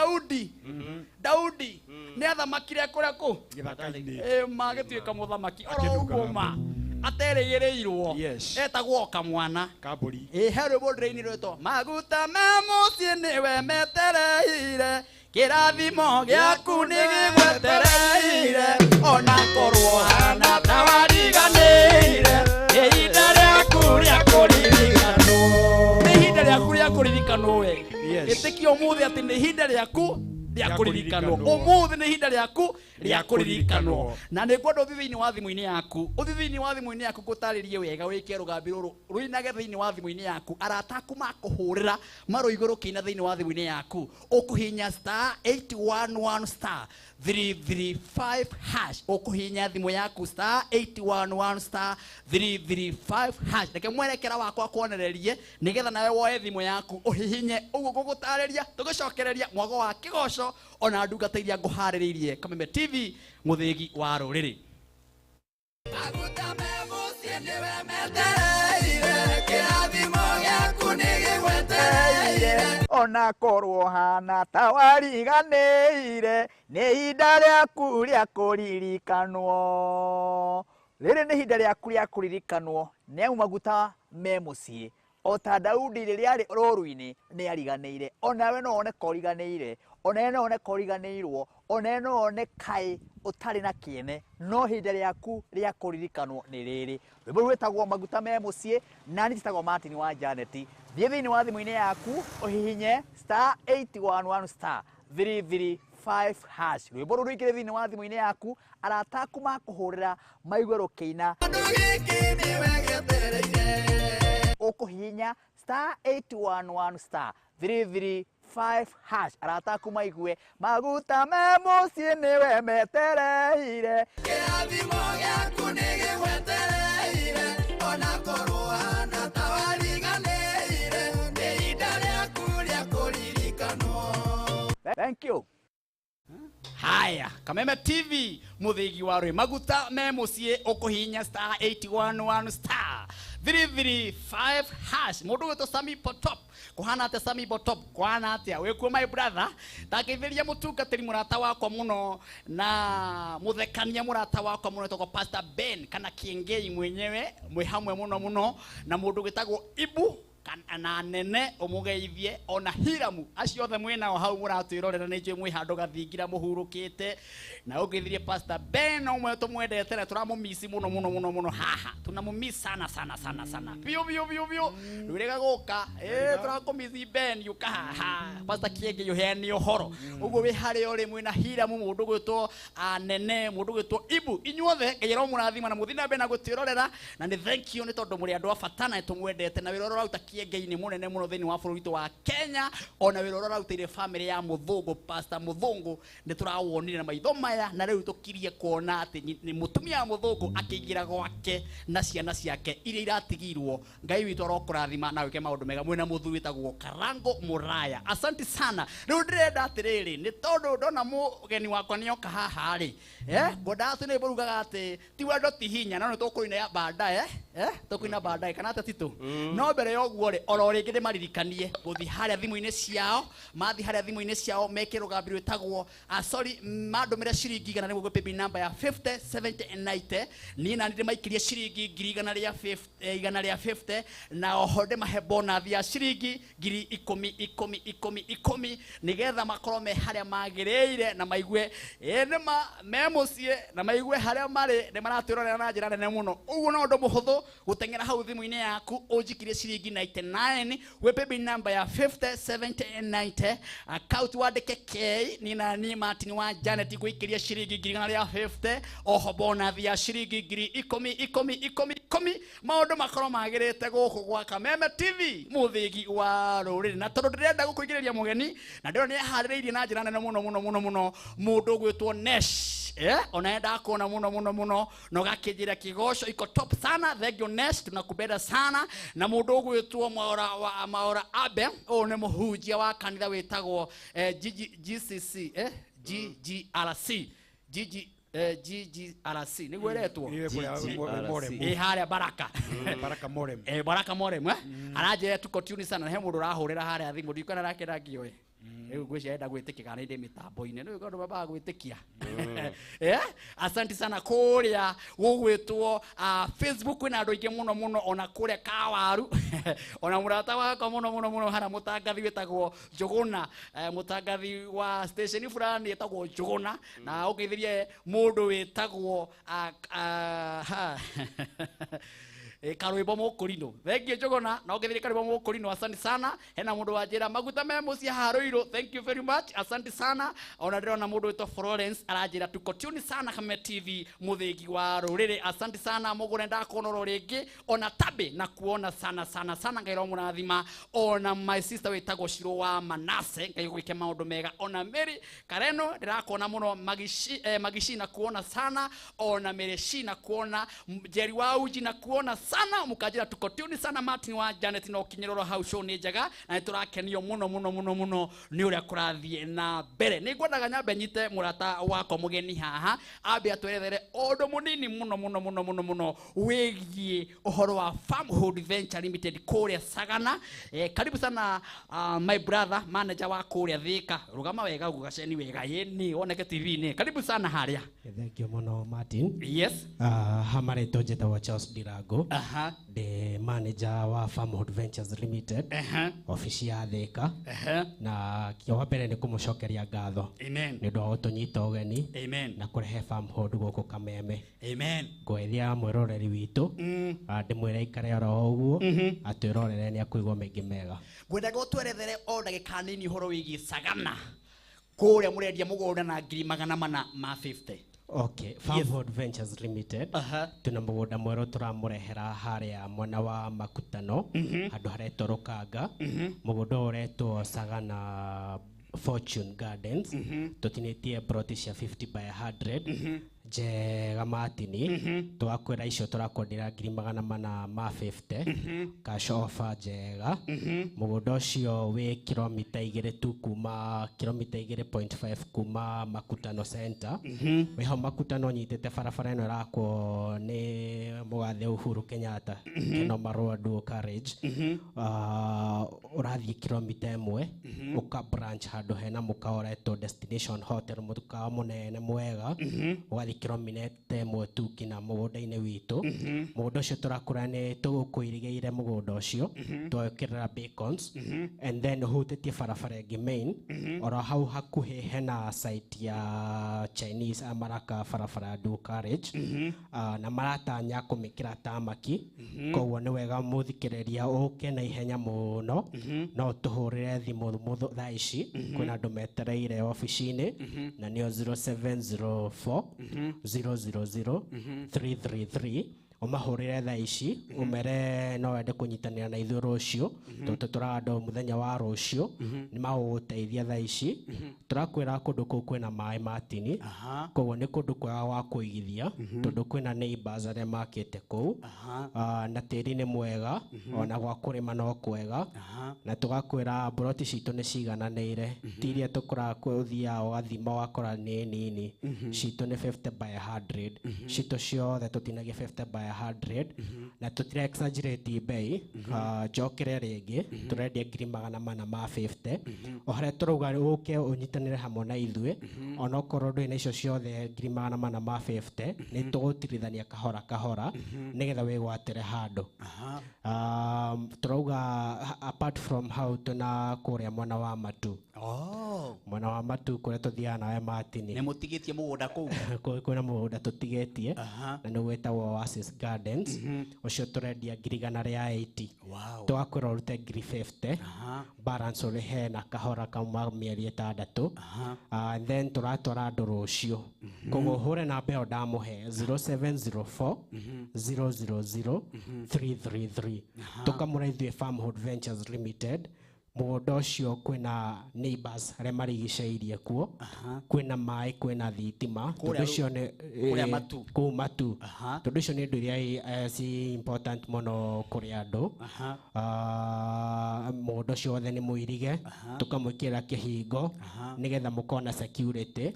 Daudi nĩ athamakire kũrĩa kũ gĩthaka-inĩ, magĩtuĩka mũthamaki oro Akĩnunga ũguo ma aterĩgĩrĩirwo, Yes. etagwo kamwana. Kambũri. Ĩ he rwĩmbo ndĩrainire rwĩtwo maguta ma mũciĩ nĩwe metereire, kĩrathimo gĩaku nĩ gĩgwetereire, ona korwo hana ta wariganĩire, ihinda rĩaku rĩa kũririkanwo, nĩ ihinda rĩaku rĩa kũririkanwo we. Yes. Ĩtĩkia ũmũthĩ atĩ nĩ ihinda rĩaku rĩa kũririkanwo. Ũmũthĩ nĩ ihinda rĩaku rĩa kũririkanwo. Na nĩ ngwenda ũthiĩ thĩinĩ wa thimũ-inĩ yaku, ũthiĩ thĩinĩ wa thimũ-inĩ yaku ngũtarĩrie wega, wĩke rũgambi rũrũ rũinage thĩinĩ wa thimũ-inĩ yaku. Arata aku makũhũrĩra marũigũ rũkĩina thĩinĩ wa thimũ-inĩ yaku, ũkũhihinya star 811 star 335 hash. Ũkũhihinya thimũ yaku star 811 star 335 hash. Reke mwerekera wakwa kuonererie nĩgetha nawe woe thimũ yaku ũhihinye ũguo ngũgũtarĩria, tũgĩcokereria mwago wa kĩgoco ona ndungata iria ngũharĩrĩirie. Kameme TV, mũthĩgi wa rũrĩrĩ. Maguta me mũciĩ nĩwe metereire, kĩrathimo gĩaku nĩ gĩgwetereire. Ona korwo hana ta wariganĩire, nĩ ihinda rĩaku rĩa kũririkanwo. Rĩrĩ nĩ ihinda rĩaku rĩa kũririkanwo, nĩ amu maguta me mũciĩ. O ta Daudi rĩrĩa arĩ rũru-inĩ nĩ ariganĩire, onawe no wone ka ũriganĩire, onawe no wone ka ũriganĩirwo, onawe no wone kaĩ ũtarĩ na kĩene, no ihinda rĩaku rĩa kũririkanwo nĩ rĩrĩ. Rwĩmbo rũu rwĩtagwo Maguta me mũciĩ, na niĩ njĩtagwo Martin wa Janet. Thiĩ thĩinĩ wa thimũ-inĩ yaku ũhihinye star 811 star 335 hash. Rwĩmbo rũu rũingĩre thĩinĩ wa thimũ-inĩ yaku, arata aku makũhũrĩra maigue rũkĩina. Kĩndũ gĩkĩ nĩwe gĩetereire. Ũkũhihinya star 811 star 335 hash, arata aku maigue maguta me mũciĩ nĩwe metereire. Kĩrathimo gĩaku nĩ gĩgwetereire, ona korwo hana ta wariganĩire, nĩ ihinda rĩaku rĩa kũririkanwo. Thank you. Haya, Kameme TV, mũthĩgi wa rwĩ. Maguta me mũciĩ, ũkũhihinya star 811 star 335 hash. Mũndũ ũgwĩtwo Sami Potop, kũhana atĩa Sami Potop? Kũhana atĩa? Wĩkuo my brother? Ndageithĩria mũtungatĩri mũrata wakwa mũno na mũthekania mũrata wakwa mũno wĩtagwo Pastor Ben kana Kiengei mwenyewe, mwĩ hamwe mũno mũno na mũndũ wĩtagwo Ibu na nene ũmũgeithie, ona Hiramu, acio othe mwĩ nao hau mũratwĩrorera, nĩ njũĩ mwĩ handũ gathingira mũhurũkĩte. Na ũngeithirie Pastor Ben ũmwe tũmwendete na tũramũmisi mũno mũno mũno mũno haha, tunamũmisi sana sana sana sana biũ biũ biũ biũ. Rwĩrĩga gũka, tũrakũmisi Ben, yũka haha. Pastor Kiengei ũheane ũhoro ũguo wĩ harĩa ũrĩ mwĩna Hiramu, mũndũ ũgwĩtwo nene, mũndũ ũgwĩtwo Ibu, inyuothe Ngai aromũrathima na mũthiĩ na mbere na gũtwĩrorera. Na nĩ thank you nĩ tondũ mũrĩ andũ a bata na nĩtũmwendete, na wĩra ũrĩa ũraruta Kiengei nĩ mũnene mũno thĩinĩ wa bũrũri witũ wa Kenya, ona wĩra ũrĩa ũrarutĩire famĩlĩ ya Mũthũngũ, Pastor Mũthũngũ, nĩ tũrawonire na maitho maya, na rĩu tũkirie kuona atĩ nĩ mũtumia wa Mũthũngũ akĩingĩra gwake na ciana ciake iria iratigirwo. Ngai witũ arokũrathima na wĩke maũndũ mega. Mwĩna mũthuri wĩtagwo Karango Mũraya, asante sana. Rĩu ndĩrenda atĩrĩrĩ, nĩ tondũ ndona mũgeni wakwa nĩoka haha rĩ, ngwendaga atĩ nĩ mbũrugaga atĩ ti wendo ti hinya, no nĩ tũkũina ya baadaye, tũkũina baadaye kana atĩ titũ. No mbere ya ũguo rĩ, oro rĩngĩ ndĩmaririkanie gũthiĩ harĩa thimũ-inĩ ciao, mathiĩ harĩa thimũ-inĩ ciao meke rũgambi rwĩtagwo, sorry, mandũmĩre ciringi igana rĩmwe gwĩ paybill number ya 50 70 90. Niĩ nani ndĩmaikirie ciringi ngiri igana rĩa igana rĩa 50, na oho ndĩmahe bonus ya ciringi ngiri ikũmi ikũmi ikũmi ikũmi, nĩgetha makorwo me harĩa magĩrĩire na maigue nĩma me mũciĩ, na maigue harĩa marĩ nĩ maratwĩrorera na njĩra nene mũno. Ũguo no ũndũ mũhũthũ gũteng'era hau thimũ-inĩ yaku ũnjikirie ciringi 99 gwĩ paybill number ya 50 70 90, account wandĩke K, niĩ na niĩ Martin wa Janet ngũikĩria ciringi ngiri igana rĩa 50, oho bonus ya ciringi ngiri ikũmi ikũmi ikũmi ikũmi. Maũndũ makorwo magĩrĩte gũkũ gwa Kameme TV, mũthĩgi wa rũrĩrĩ. Na tondũ ndĩrenda gũkũingĩrĩria mũgeni, na ndĩrona nĩ aharĩrĩirie na njĩra nene mũno mũno mũno mũno, mũndũ ũgwĩtwo Nesh, ona yeye ndakuona mũno mũno mũno, na ũgakĩnjĩra kĩgoco iko top sana. Thank you Nesh, tunakupenda sana. Na mũndũ ũgwĩtwo Mwaura wa Mwaura Abe, ũyũ nĩ mũhunjia wa kanitha wĩtagwo GGCC, GGRC, GG, GGRC nĩguo ĩretwo? GGRC. Ĩ harĩa Baraka. Baraka Morem. Baraka Morem, Aranjĩra tuko tune sana, na he mũndũ ũrahũrĩra harĩa thimũ, ndiũĩ kana arakĩra ngĩoe. Rĩu ngwĩciria arenda gwĩtĩkia kana nĩ ndĩ mĩtambo-inĩ, nĩũĩ andũ mambaga gwĩtĩkia. Asante sana. Kũrĩa gũgwĩtwo, Facebook kwĩna andũ aingĩ mũno mũno, ona kũrĩa Kawaru, ona mũrata wakwa mũno mũno mũno harĩa mũtangathi wĩtagwo Njũgũna, mũtangathi wa station fulani ĩtagwo Njũgũna, na ũngeithirie mũndũ wĩtagwo, ha. Karwimbo mukurino thank you Njuguna na ungithire karwimbo mukurino asante sana. Hena mundu wa njira maguta me muciĩ haha Ruiru, thank you very much, asante sana. Ona ndirona mundu witwo Florence aranjira tuko tune sana Kameme TV muthingi wa ruriri, asante sana. Mugure ndakuona ro ringi ona tabe na kuona sana sana sana, Ngai romurathima. Ona my sister witagwo Shiro wa Manase, Ngai gwike maundu mega. Ona Mary Kareno ndirakuona muno, Magishi Magishi na kuona sana. Ona Mereshi na kuona, Jerry wa Uji na kuona sana, mukajira tuko tune sana. Martin wa Janet no kinyiroro hau show ni njega na niturakenio muno muno muno muno ni uria kurathie na mbere. Ni ngwendaga nyambe nyite murata wakwa mugeni haha ambe atwerethere undu munini muno muno muno muno muno wigie uhoro wa Farmhold Venture Limited kuria Sagana. Karibu sana my brother manager wa kuria Thika, rugama wega uguo gaceni wega ni woneke TV ni karibu sana haria. Thank you muno Martin. Yes. Hamarĩtwo njĩtagwo Charles Ndirango. Ndĩ manager wa Farmhold Ventures Limited, obici ya Thika. Na wa mbere nĩ kũmũcokeria ngatho nĩ ũndũ wa gũtũnyita ũgeni Amen. na kũrehe Farmhold gũkũ Kameme. Amen. Ngwethia mwĩroreri witũ ndĩmwĩre aikare oro ũguo atwĩrorere nĩ akũigua maingĩ mega. Ngwendaga ũtwerethere o ndagĩka nini ũhoro wĩgiĩ Sagana kũrĩa mũrendia mũgũnda na 450,000. Okay, Farmhold Ventures Limited tuna mũgũnda mwerũ tũramũrehera harĩa mwena wa Makutano, handũ haretwo Rũkanga. Mũgũnda ũyũ ũretwo Sagana Fortune Gardens. Tũtinĩtie ploti cia 50 by 100 njega Martini. Twakwĩra icio tũrakwendera 450,000 cash offer njega. Mũgũnda ũcio wĩ kilomita 2 tu kuma kilomita 2.5 kuma Makutano Center. Wĩho Makutano nyitĩte barabara ĩno ĩrakwo nĩ mũgathe Uhuru Kenyatta, Keno Marua Dual Carriage. Ũrathiĩ kilomita 1 ũka branch handũ hena mũkawa ũretwo Destination Hotel, mũkawa mũnene mwega. Ũgathiĩ kilomita 1 tu nginya mũgũnda-inĩ witũ. Mũgũnda ũcio tũrakũra nĩ tũgũkũirigĩire mũgũnda ũcio, twekĩrĩra bacons and then ũhutĩtie barabara ĩngĩ main. Oro hau hakuhĩ hena site ya Chinese a maraka barabara ya Dual Carriage, na maratanya kũmĩkĩra tamaki. Koguo nĩ wega mũthikĩrĩria ũke na ihenya mũno, no tũhũrĩre thimũ thaa ici, kwĩna andũ metereire obici-inĩ na nĩo 0704 000 333. Ũmahũrĩre thaa ici ũmere no wende kũnyitanĩra na ithuĩ rũciũ, tondũ tũraga andũ mũthenya wa rũciũ nĩ magũgũteithia thaa ici. Tũrakwĩra kũndũ kũu kwĩna maĩ Martini, koguo nĩ kũndũ kwega gwa kũigithia tondũ kwĩna neighbors arĩa makĩte kũu, na tĩri nĩ mwega ona gwa kũrĩma no kwega. Na tũgakwĩra mburoti citũ nĩ cigananĩire, ti iria tũkoraga ũthiaga ũgathima ũgakora nĩ nini. Citũ nĩ 50 by 100, citũ ciothe tũtinagia 50 by 100 na tũtira exaggerate bei. Njokere rĩngĩ tũrendia 450,000. O harĩa tũrauga ũke ũnyitanĩre hamwe na ithuĩ, onokorwo ndũrĩ na icio ciothe 450,000 nĩ tũgũtirithania kahora kahora nĩgetha wĩgwatĩre handũ. Tũrauga apart from hau tũna kũrĩa mwena wa Matu. Mwena wa Matu kũrĩa tũthiaga nawe Martini, nĩ mũtigĩtie mũgũnda kũu? Kwĩna mũgũnda tũtigĩtie na nĩ wĩtagwo Oasis Gardens. Ũcio tũrendia 180,000. Tũgakwĩra ũrute 50,000, balance ũrĩhe na kahora kauma mĩeri 6. And then tũratwara andũ rũciũ. Koguo ũhũre namba ĩyo ndamũhe 0704 000 333. Tũkamũra ithuĩ Farmhold Ventures Limited. Mũgũnda ũcio kwĩna neighbors arĩa marigicĩirie kuo, kwĩna maĩ, kwĩna thitima, tondũ ũcio nĩ kũu Matu, tondũ ũcio nĩ indo iria ci important mũno kũrĩ andũ. Mũgũnda ũcio wothe nĩ mũirige, tũkamwĩkĩra kĩhingo nĩgetha mũkorwo na security.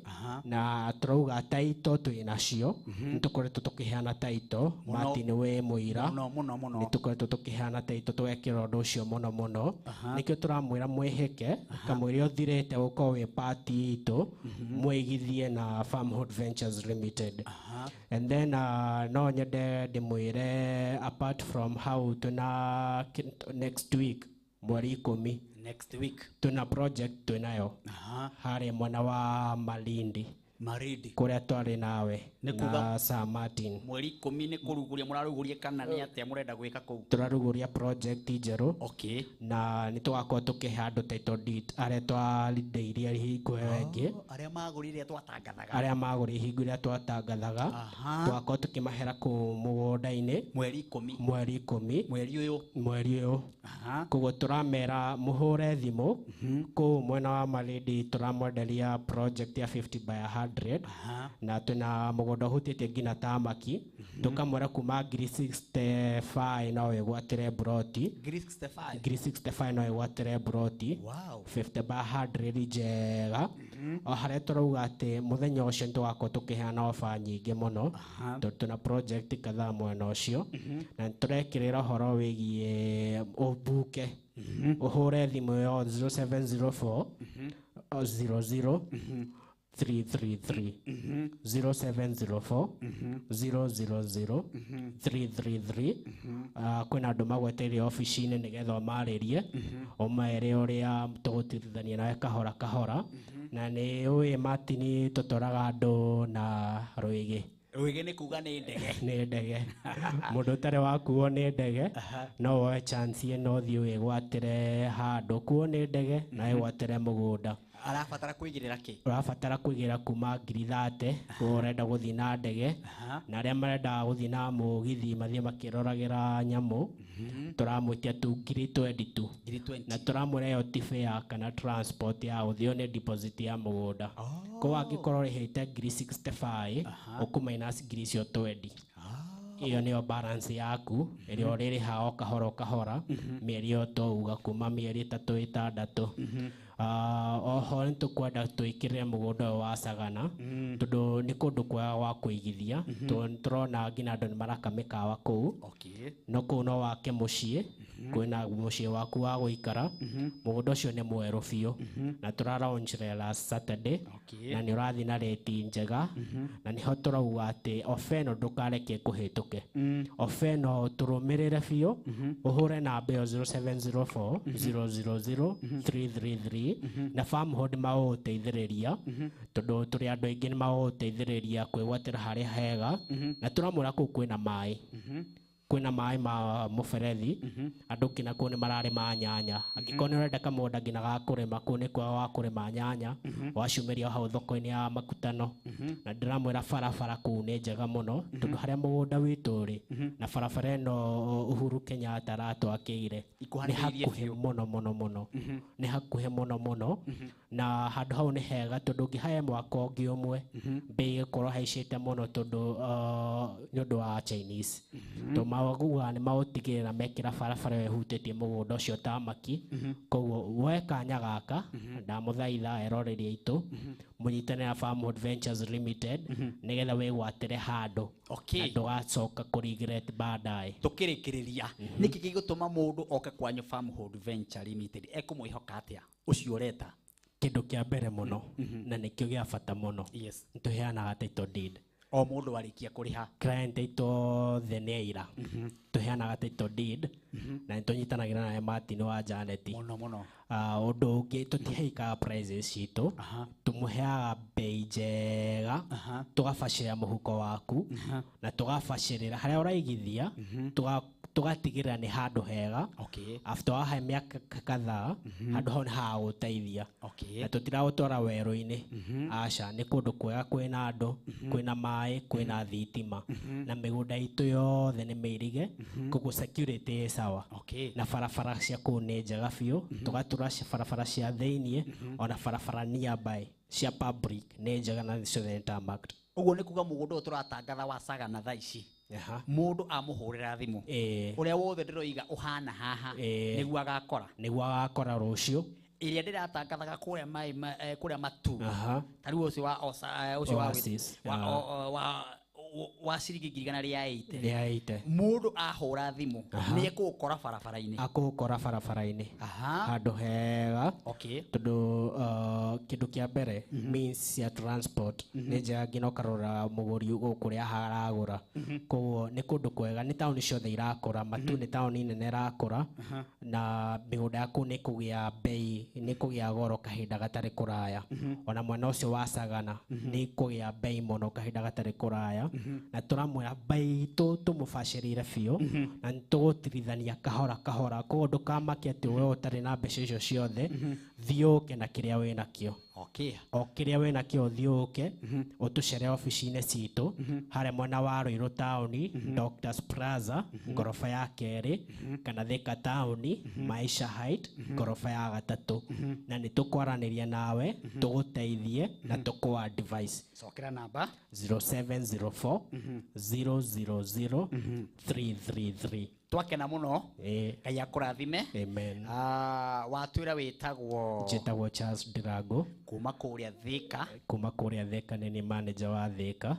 Na tũrauga title twĩ nacio, nĩ tũkoretwo tũkĩheana title. Martin wĩ mũira, nĩ tũkoretwo tũkĩheana title, tũgekĩra ũndũ ũcio mũno mũno. Nĩkĩo tũramwĩra mwĩhĩke kamwĩre ũthirĩte gũkorwo wĩ part itũ, mwĩigithie na Farmhold Ventures Limited. And then no nyende ndĩmwĩre apart from how tuna next week mweri 10 next week tuna project twĩnayo harĩa mwena wa Malindi. Marindi kũrĩa twarĩ nawe Nĩ kuga- na Sir Martin. Mweri 10 nĩ kũrugũria mũrarugũria kana nĩ atĩa mũrenda gwĩka kũu? Tũrarugũria project njerũ. Okay. Na nĩ tũgakorwo tũkĩhe andũ title deed arĩa twarindĩirie hingo ĩyo ĩngĩ. Oh, arĩa magũrire twatangathaga. Arĩa magũrire hingo ĩrĩa twatangathaga. Aha. Tũgakorwo tũkĩmahera kũu mũgũnda-inĩ Mweri 10. Mweri 10. Mweri ũyũ. Mweri ũyũ. Aha. Koguo tũramera mũhũre thimũ kũu mwena wa Malindi, tũramwenderia project ya 50 by 100. Aha. Na twĩna mũgũnda ũhutĩtie nginya tamaki, tũkamwĩra kuma ngiri 65 no wĩgwatĩre broti. Ngiri 65. Ngiri 65 no wĩgwatĩre broti. Wow. 50 by 100 njega. O harĩa tũrauga atĩ mũthenya ũcio nĩ tũgakorwo tũkĩheana ofa nyingĩ mũno, tondũ twĩna project kadhaa mwena ũcio, na nĩ tũrekĩrĩra ũhoro wĩgiĩ ũmbuke, ũhũre thimũ ĩyo 0704 00 333, 0704 000 333. Kwĩna andũ magweteire obici-inĩ nĩgetha ũmarĩrie, ũmere ũrĩa tũgũtirithania nawe kahora kahora. Na nĩ ũĩ Martin, tũtwaraga andũ na rwĩgĩ. Rwĩgĩ nĩ kuga nĩ ndege. Nĩ ndege. Mũndũ ũtarĩ wakuo nĩ ndege no woe chance ĩno, ũthiĩ wĩgwatĩre handũ kuo nĩ ndege na wĩgwatĩre mũgũnda. Arabatara kũigĩrĩra kĩ? Ũrabatara kũigĩra kuma ngiri 30 ũrenda gũthiĩ na ndege, na arĩa marenda gũthiĩ na mũgithi mathiĩ makĩroragĩra nyamũ, tũramwĩtia tu ngiri 20 tu. Ngiri 20. Na tũramwĩra ĩyo ti fare kana transport ya gũthiĩ, ĩyo nĩ deposit ya mũgũnda. Koguo angĩkorwo ũrĩhĩte ngiri 65, ũkũ minus ngiri icio 20, ĩyo nĩyo balance yaku ĩrĩa ũrĩrĩha o kahora o kahora mĩeri ĩyo twauga, kuma mĩeri 3 6. Oho nĩ tũkwenda twĩkĩrĩre mũgũnda ũyũ wa Sagana, tondũ nĩ kũndũ kwega gwa kũigithia, tondũ nĩ tũrona nginya andũ nĩ maraka mĩkawa kũu. Okay. No kũu no wake mũciĩ, kwĩna mũciĩ waku wa gũikara. Mũgũnda ũcio nĩ mwerũ biũ na tũra launch last Saturday. Okay. Na nĩ ũrathiĩ na rate njega, na nĩho tũrauga atĩ ofa ĩno ndũkareke kũhĩtũke. Ofa ĩno tũrũmĩrĩre biũ, ũhũre namba ĩyo 0704 000 333, na Farmhold magũgũteithĩrĩria, tondũ tũrĩ andũ aingĩ, nĩ magũgũteithĩrĩria kwĩgwatĩra harĩa hega. Na tũramwĩra kũu kwĩna maĩ, kwĩna maĩ ma mũberethi, andũ nginya kũu nĩ mararĩma nyanya. Angĩkorwo nĩ ũrenda kamũgũnda nginya ga kũrĩma, kũu nĩ kwega wa kũrĩma nyanya, waciumĩria hau thoko-inĩ ya Makutano. Na ndĩramwĩra barabara kũu nĩ njega mũno, tondũ harĩa mũgũnda witũ ũrĩ na barabara ĩno Uhuru Kenyatta aratwakĩire nĩ Ikuhanĩrĩirie. hakuhĩ mũno mũno mũno, nĩ hakuhĩ mũno mũno. Na handũ hau nĩ hega, tondũ ũngĩhaya mwaka ũngĩ ũmwe, mbei ĩgũkorwo haicĩte mũno, tondũ nĩ ũndũ wa Chinese, tondũ maugaga nĩ magũtigĩrĩra mekĩra barabara ĩyo ĩhutĩtie mũgũnda ũcio tamaki. Koguo woe kanya gaka, ndamũthaitha eroreri aitũ, mũnyitane na Farmhold Ventures Limited nĩgetha wĩgwatĩre handũ Okay. na ndũgacoka kũ regret baadaye. Tũkĩrĩkĩrĩria, nĩkĩ gĩgũtũma mũndũ oke kwanyu Farmhold Venture Limited? Ekũmwĩhoka atĩa ũcio ũreta? Kĩndũ kĩa mbere mũno, na nĩkĩo gĩa bata mũno, Yes. nĩtũheanaga title deed. O mũndũ arĩkia kũrĩha. Client aitũ othe nĩ aira, tũheanaga title deed, na nĩ tũnyitanagĩra nawe Martin wa Janet. Mũno mũno. Ũndũ ũngĩ, tũtiheikaga prices citũ, tũmũheaga bei njega, tũgabacĩrĩra mũhuko waku na tũgabacĩrĩra harĩa ũraigithia, tũgatigĩrĩra nĩ handũ hega. Okay. After wahe mĩaka kadhaa, handũ hau nĩ hagagũteithia. Okay. Na tũtiragũtwara werũ-inĩ, aca, nĩ kũndũ kwega, kwĩna andũ, kwĩna maĩ, kwĩna thitima, na mĩgũnda itũ yothe nĩ mĩirige, koguo security ĩ sawa. Okay. Na barabara cia kũu nĩ njega biũ, tũgatura barabara cia thĩiniĩ, ona barabara nearby cia public nĩ njega na ciothe nĩ tarmacked. Ũguo nĩ kuga mũgũnda ũyũ tũratangatha wa Sagana thaa ici, mũndũ amũhũrĩra thimũ, ũrĩa wothe ndĩroiga ũhana haha, nĩguo agakora. Nĩguo agakora rũciũ. Ĩrĩa ndĩratangathaga kũrĩa maĩ kũrĩa matu, Aha. ta rĩu ũcio wa ũcio wa Oasis, wa ah. wa Wa ciringi 180,000. Rĩa 80. Mũndũ ahũra thimũ nĩ ekũgũkora barabara-inĩ? Akũgũkora barabara-inĩ handũ hega. Tondũ kĩndũ kĩa mbere, means ya transport nĩ njega, nginya ũkarora mũgũri kũrĩa haragũra. Koguo nĩ kũndũ kwega, nĩ taũni ciothe irakũra matu, nĩ taũni nene ĩrakũra, na mĩgũnda yaku nĩ kũgĩa bei, nĩ kũgĩa goro kahinda gatarĩ kũraya. Ona mwena ũcio wa Sagana nĩ kũgĩa bei mũno kahinda gatarĩ kũraya, na tũramwĩra bei itũ tũmũbacĩrĩire biũ na nĩ tũgũtirithania kahora kahora. Koguo ndũkamake atĩ we ũtarĩ na mbeca icio ciothe, thiĩ ũke na kĩrĩa wĩ nakĩo. O kĩrĩa wĩ nakĩo, thiĩ ũke ũtũcere obici-inĩ citũ harĩa mwena wa Ruiru taũni, Doctors Plaza, ngoroba ya kerĩ, kana Thika taũni, Maisha Height, ngoroba ya gatatũ, na nĩ tũkwaranĩria nawe, tũgũteithie na tũkũ advice. Cokera namba. 0704 000 333. Twakena mũno. Ĩĩ. Ngai akũrathime. Amen. Ah, watwĩra wĩtagwo? Njĩtagwo Charles Ndirango. Kuma kũrĩa Thika. Kuma kũrĩa Thika, nĩ ni manager wa Thika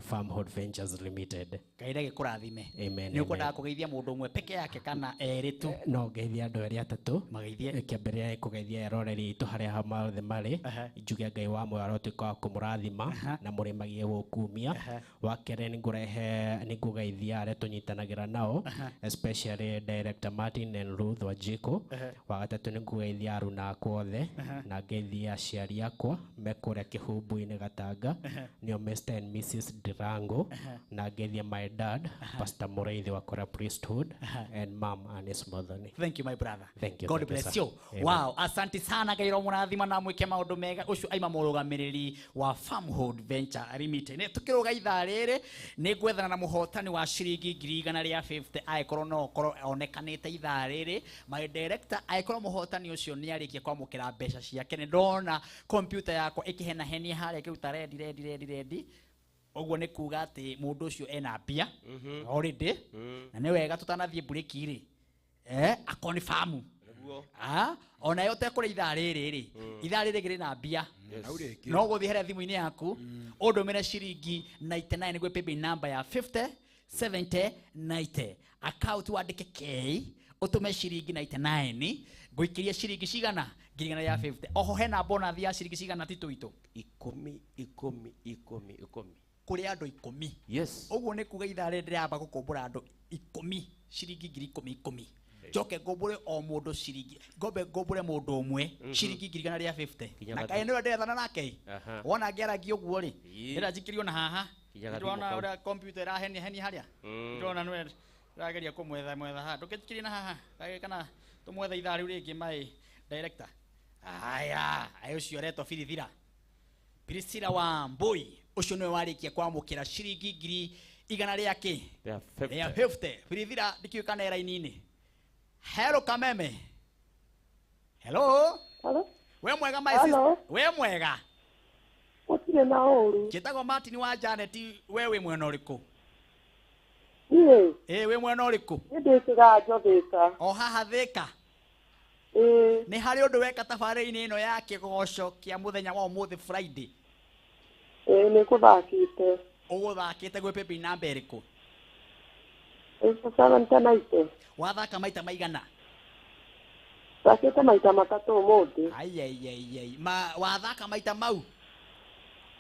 Farmhold Ventures Limited. Ngai ndagĩkũrathime. Amen. Nĩ ũkwendaga kũgeithia mũndũ ũmwe peke yake kana erĩ tu? No ngeithia andũ erĩ atatũ. Mageithie. Kĩambĩrĩria nĩ kũgeithia eroreri aitũ harĩa mothe marĩ, njuge Ngai wa muoyo arotuĩka wa kũmũrathima na mũrĩmagie gũkumia. Wa kerĩ, nĩ ngũrehe nĩ ngũgeithia arĩa tũnyitanagĩra nao, especially Director Martin and Ruth Wanjikũ. Wa gatatũ, nĩ ngũgeithia aruna akwa othe, na ngeithia aciari akwa me kũrĩa Kĩhumbu-inĩ Gatanga, nĩo Mr and Mrs Ndirango, na ngeithia my dad, Pastor Mũrĩithi wa Kora Priesthood, and mom Anis Muthoni. Thank you, my brother. Thank you. God Thank you, bless sir. you. Amen. Wow, asante sana. Ngai mũrathima na mwĩke maũndũ mega. Ũcio aima mũrũgamĩrĩri wa Farmhold Venture Limited. Nĩ tũkĩrũga ithaa rĩrĩ, nĩ ngwethana na mũhotani wa ciringi 150,000, angĩkorwo no ũkorwo onekanĩte ithaa rĩrĩ. My director, angĩkorwo mũhotani ũcio nĩ arĩkia kwamũkĩra mbeca ciake, nĩ ndona kompyuta yakwa ĩkĩhenahenia harĩa ĩkĩruta rendi rendi rendi rendi, ũguo nĩ kuga atĩ mũndũ ũcio ena mbia already, na nĩ wega tũtanathiĩ mburĩki rĩ akonfamu. Ah, ona yo tekũrĩa ithaa rĩrĩ rĩ, ithaa rĩrĩ rĩrĩ na mbia, no gũthiĩ harĩa thimũ-inĩ yaku ũndũmĩre ciringi 99 nĩguo paybill number ya 50 70 90, account wandĩke K, ũtũme ciringi 99, ngũikĩrie ciringi cigana? 150,000. Oho hena bonus ya ciringi cigana, titũ itũ? 10, 10, 10, 10. Kũrĩ andũ 10. Ũguo nĩ kuga ithaa rĩrĩ ndĩramba gũkũmbũra andũ 10 ciringi 10,000 10,000, njoke ngũmbũre o mũndũ ciringi, ngombe ngũmbũre mũndũ ũmwe ciringi 150,000. Nginya Na gathi- kaĩ nĩwe ndĩrethana nake? Wona ngĩaragia ũguo rĩ, ndĩrenda njikĩrio na haha. Nginya gathimũ Ndĩrona kau. ũrĩa computer ĩrahenia henia harĩa. Ndĩrona nĩwe ndĩrageria kũmwetha mwetha haha. Ndũkĩnjikirie na haha. Kaĩ kana tũmwethe ithaa rĩu rĩngĩ, my director. Aya, aya, ũcio aretwo Birithira, Priscilla wa Mbui, ũcio nĩwe warĩkia kwamũkĩra ciringi ngiri igana rĩa kĩ? Rĩa Rĩa 50. 50. Birithira, ndikĩũĩ kana raini-inĩ. Hello Kameme. Hello. Hello? We mwega, my Hello? sister. We mwega? Gũtirĩ na ũru. Njĩtagwo Martin wa Janet. We wĩ mwena ũrĩkũ? Niĩ? Ĩ, wĩ mwena ũrĩkũ? Niĩ ndĩ kĩganjo Thĩka. O haha Thĩka? Ĩĩ. Nĩ harĩ ũndũ weka tabarĩra-inĩ ĩno ya kĩgoco kĩa mũthenya wa ũmũthĩ, Friday? Ĩĩ, nĩ ngũthakĩte. Ũgũthakĩte gwĩ paybill namba ĩrĩkũ? 7090. Wathaka maita maigana? Thakĩte maita matatũ ũmũthĩ. Aiaiaiai, ma wathaka maita mau?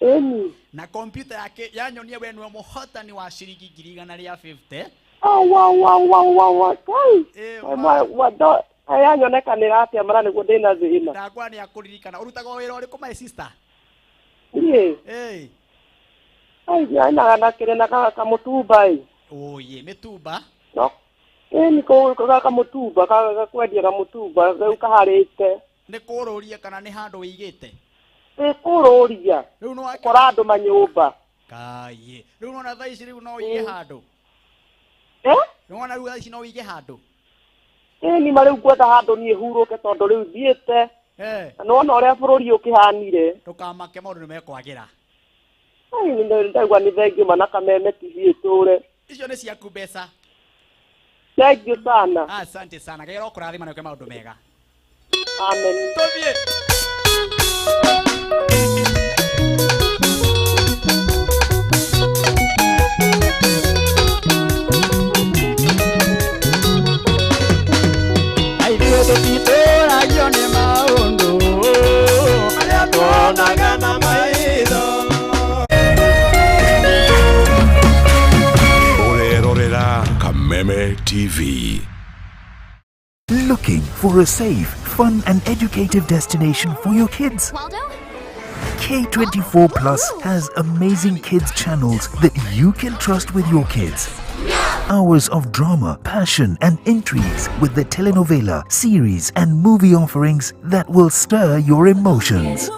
Ĩni. Na kompyuta yake yanyonia we nĩwe mũhotani wa ciringi 150,000. Au au au au au au. Kai. Ĩ, Wa yanyonekanĩra atĩa mara nĩguo ndĩna thĩna. Ndakwa nĩ akũririkana. Ũrutaga wĩra ũrĩkũ, my sister? Niĩ. Ĩ. Ai, ainaga na kĩrĩ na kamũtumba ĩ. Oye, mĩtumba? No. Ĩni kũ kamũtumba gakwendia kamũtumba rĩu kaharĩte. Nĩ kũrũria kana nĩ handũ wĩigĩte? Ĩ, kũrũria. Rĩu no Kora andũ manyũmba. Kaye, rĩu nona thaa ici rĩu no ũige handũ? Eh? Nĩwona rĩu thaa ici no ũige handũ? Ĩni ma rĩu ngwetha handũ niĩ hurũke tondũ rĩu thiĩte. Na nĩwona ũrĩa bũrũri ũkĩhanire. Ndũkamake, maũndũ nĩ mekwagĩra. Ai, nĩ ndaigua nĩ thengiũ mana Kameme TV ĩtũre. Icio nĩ ciaku mbeca. Thengiũ sana. Asante sana. Ngai arokũrathima na ũke maũndũ mega. Amen. Tũthiĩ. for a safe, fun and educative destination for your kids? K24 Plus has amazing kids channels that you can trust with your kids. Hours of drama, passion and intrigues with the telenovela, series and movie offerings that will stir your emotions.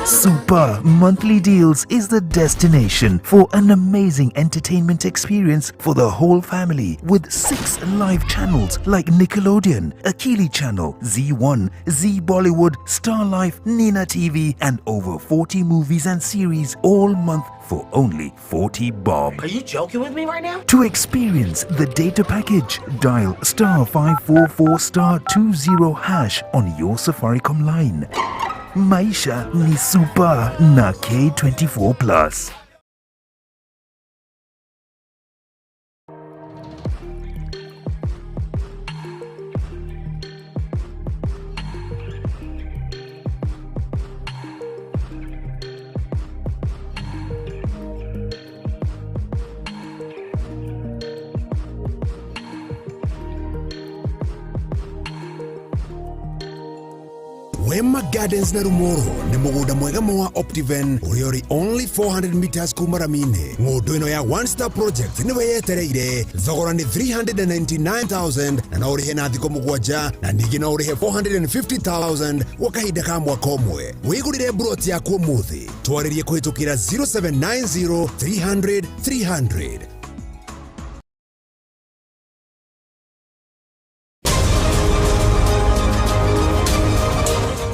Super Monthly Deals is the destination for an amazing entertainment experience for the whole family with 6 live channels like Nickelodeon, Akili Channel, Z1, Z Bollywood, Star Life, Nina TV and over 40 movies and series all month for only 40 bob. Are you joking with me right now? To experience the data package, dial star 544 star 20 hash on your Safaricom line. Maisha ni super na K24 Plus. Wema Gardens na Rumoro nĩ mũgũnda mwega wa Optiven ũrĩa ũrĩ only 400 meters kuma rami-inĩ. Ng'ũndũ ĩno ya One Star Project nĩwe yetereire. Thogora nĩ 399,000 na no ũrĩhe na thikũ 7 na ningĩ no ũrĩhe 450,000 gwa kahinda ka mwaka ũmwe. Wĩgũrĩre mburoti yaku ũmũthĩ. Twarĩrie kũhĩtũkĩra 0790 300 300.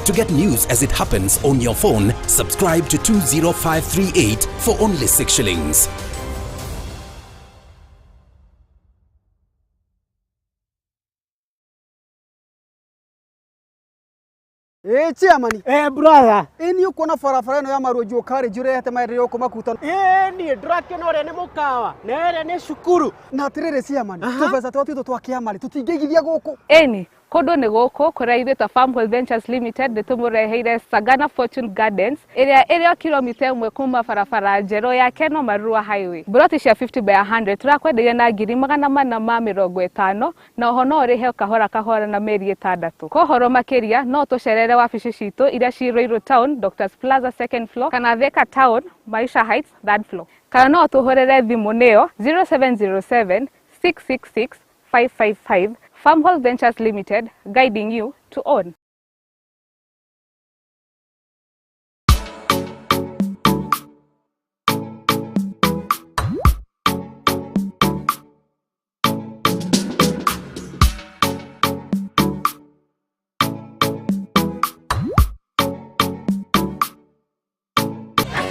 To get news as it happens on your phone, subscribe to 20538 for only 6 shillings. Eh, chairman. Eh, brother. Eh, ni uko na barabara ĩno ya Maruo Kari njurehete maendeleo kũ makuta. Eh, ni ndĩrakĩona ũrĩa nĩ mũkawa na ĩrĩa nĩ cukuru. Na atĩrĩrĩ chairman, tũbeca twa twitũ twa kĩama rĩ tũtingĩigithia gũkũ. Ĩni, kũndũ nĩ gũkũ kũrĩa ithuĩ ta Farmhold Ventures Limited nĩ tũmũreheire Sagana Fortune Gardens ĩrĩa ĩrĩ o kilomita 1 kuma barabara njerũ ya Keno Marua Highway. Mburoti cia 50 by 100 tũrakwenderia na 450,000 na oho no ũrĩhe kahora kahora na mĩeri 6. Kwa ũhoro makĩria no tũcerere wabici citũ iria ci Ruiru Town, Doctors Plaza 2nd floor kana Thika Town, Maisha Heights 3rd floor. Kana no tũhũrĩre thimũ nĩyo 0707 666 555. Farmhold Ventures Limited, guiding you to own.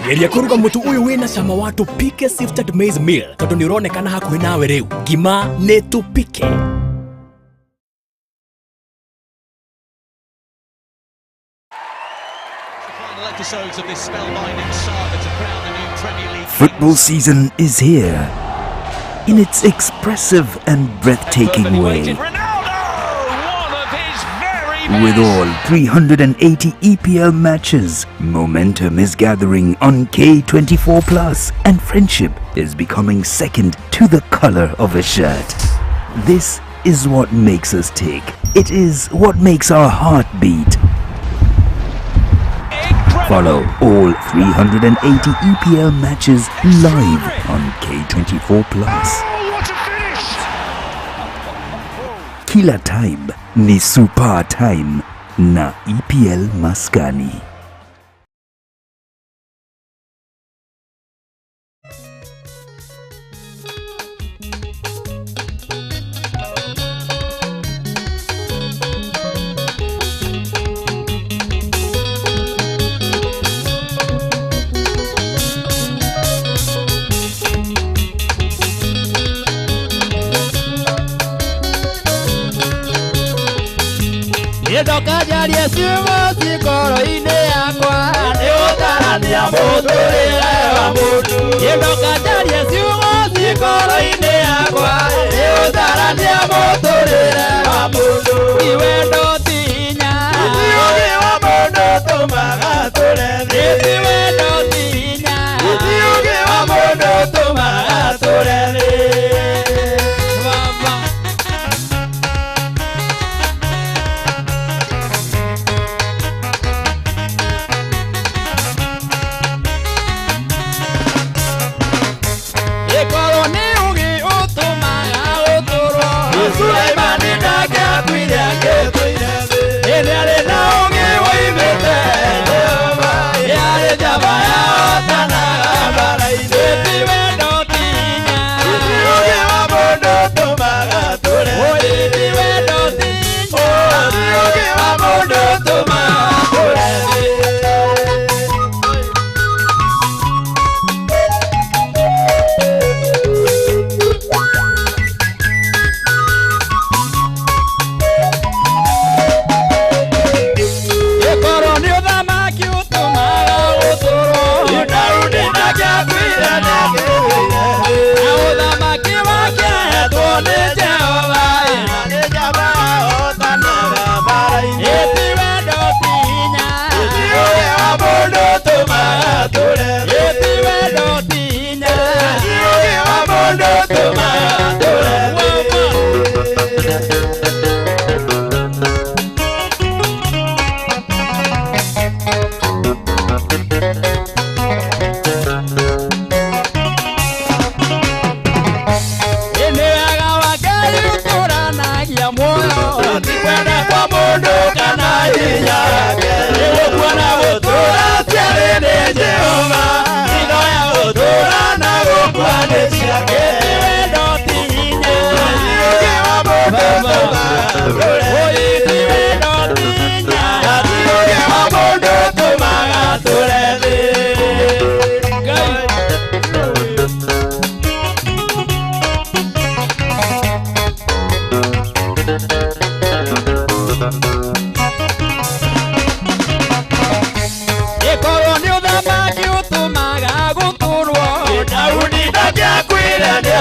Geria kũruga mũtu ũyũ wĩna cama wa Tupike Sifted Maize Meal tondũ nĩ ũronekana hakuhĩ nawe rĩu. Ngima nĩ Tupike. Episodes of this spellbinding saga to crown the new Premier League. Football season is here in its expressive and breathtaking way. Ronaldo, one of his very best. With all 380 EPL matches, momentum is gathering on K24 Plus and friendship is becoming second to the color of a shirt. This is what makes us tick. It is what makes our heart beat. Follow all 380 EPL matches live on K24 Plus. Oh, what a finish! Kila time ni super time na EPL Maskani. Ndokajarie ciugo cikoro-inĩ yakwa nĩ ũtarania mũtũrĩre wa mũndũ. Ndokajarie ciugo cikoro-inĩ yakwa nĩ ũtarania mũtũrĩre wa mũndũ. Ti wendo ti hinya, ti ũũgĩ wa mũndũ tũmaga tũre thĩ. Ti wendo ti hinya, ti ũũgĩ wa mũndũ tũmaga tũre thĩ. Baba.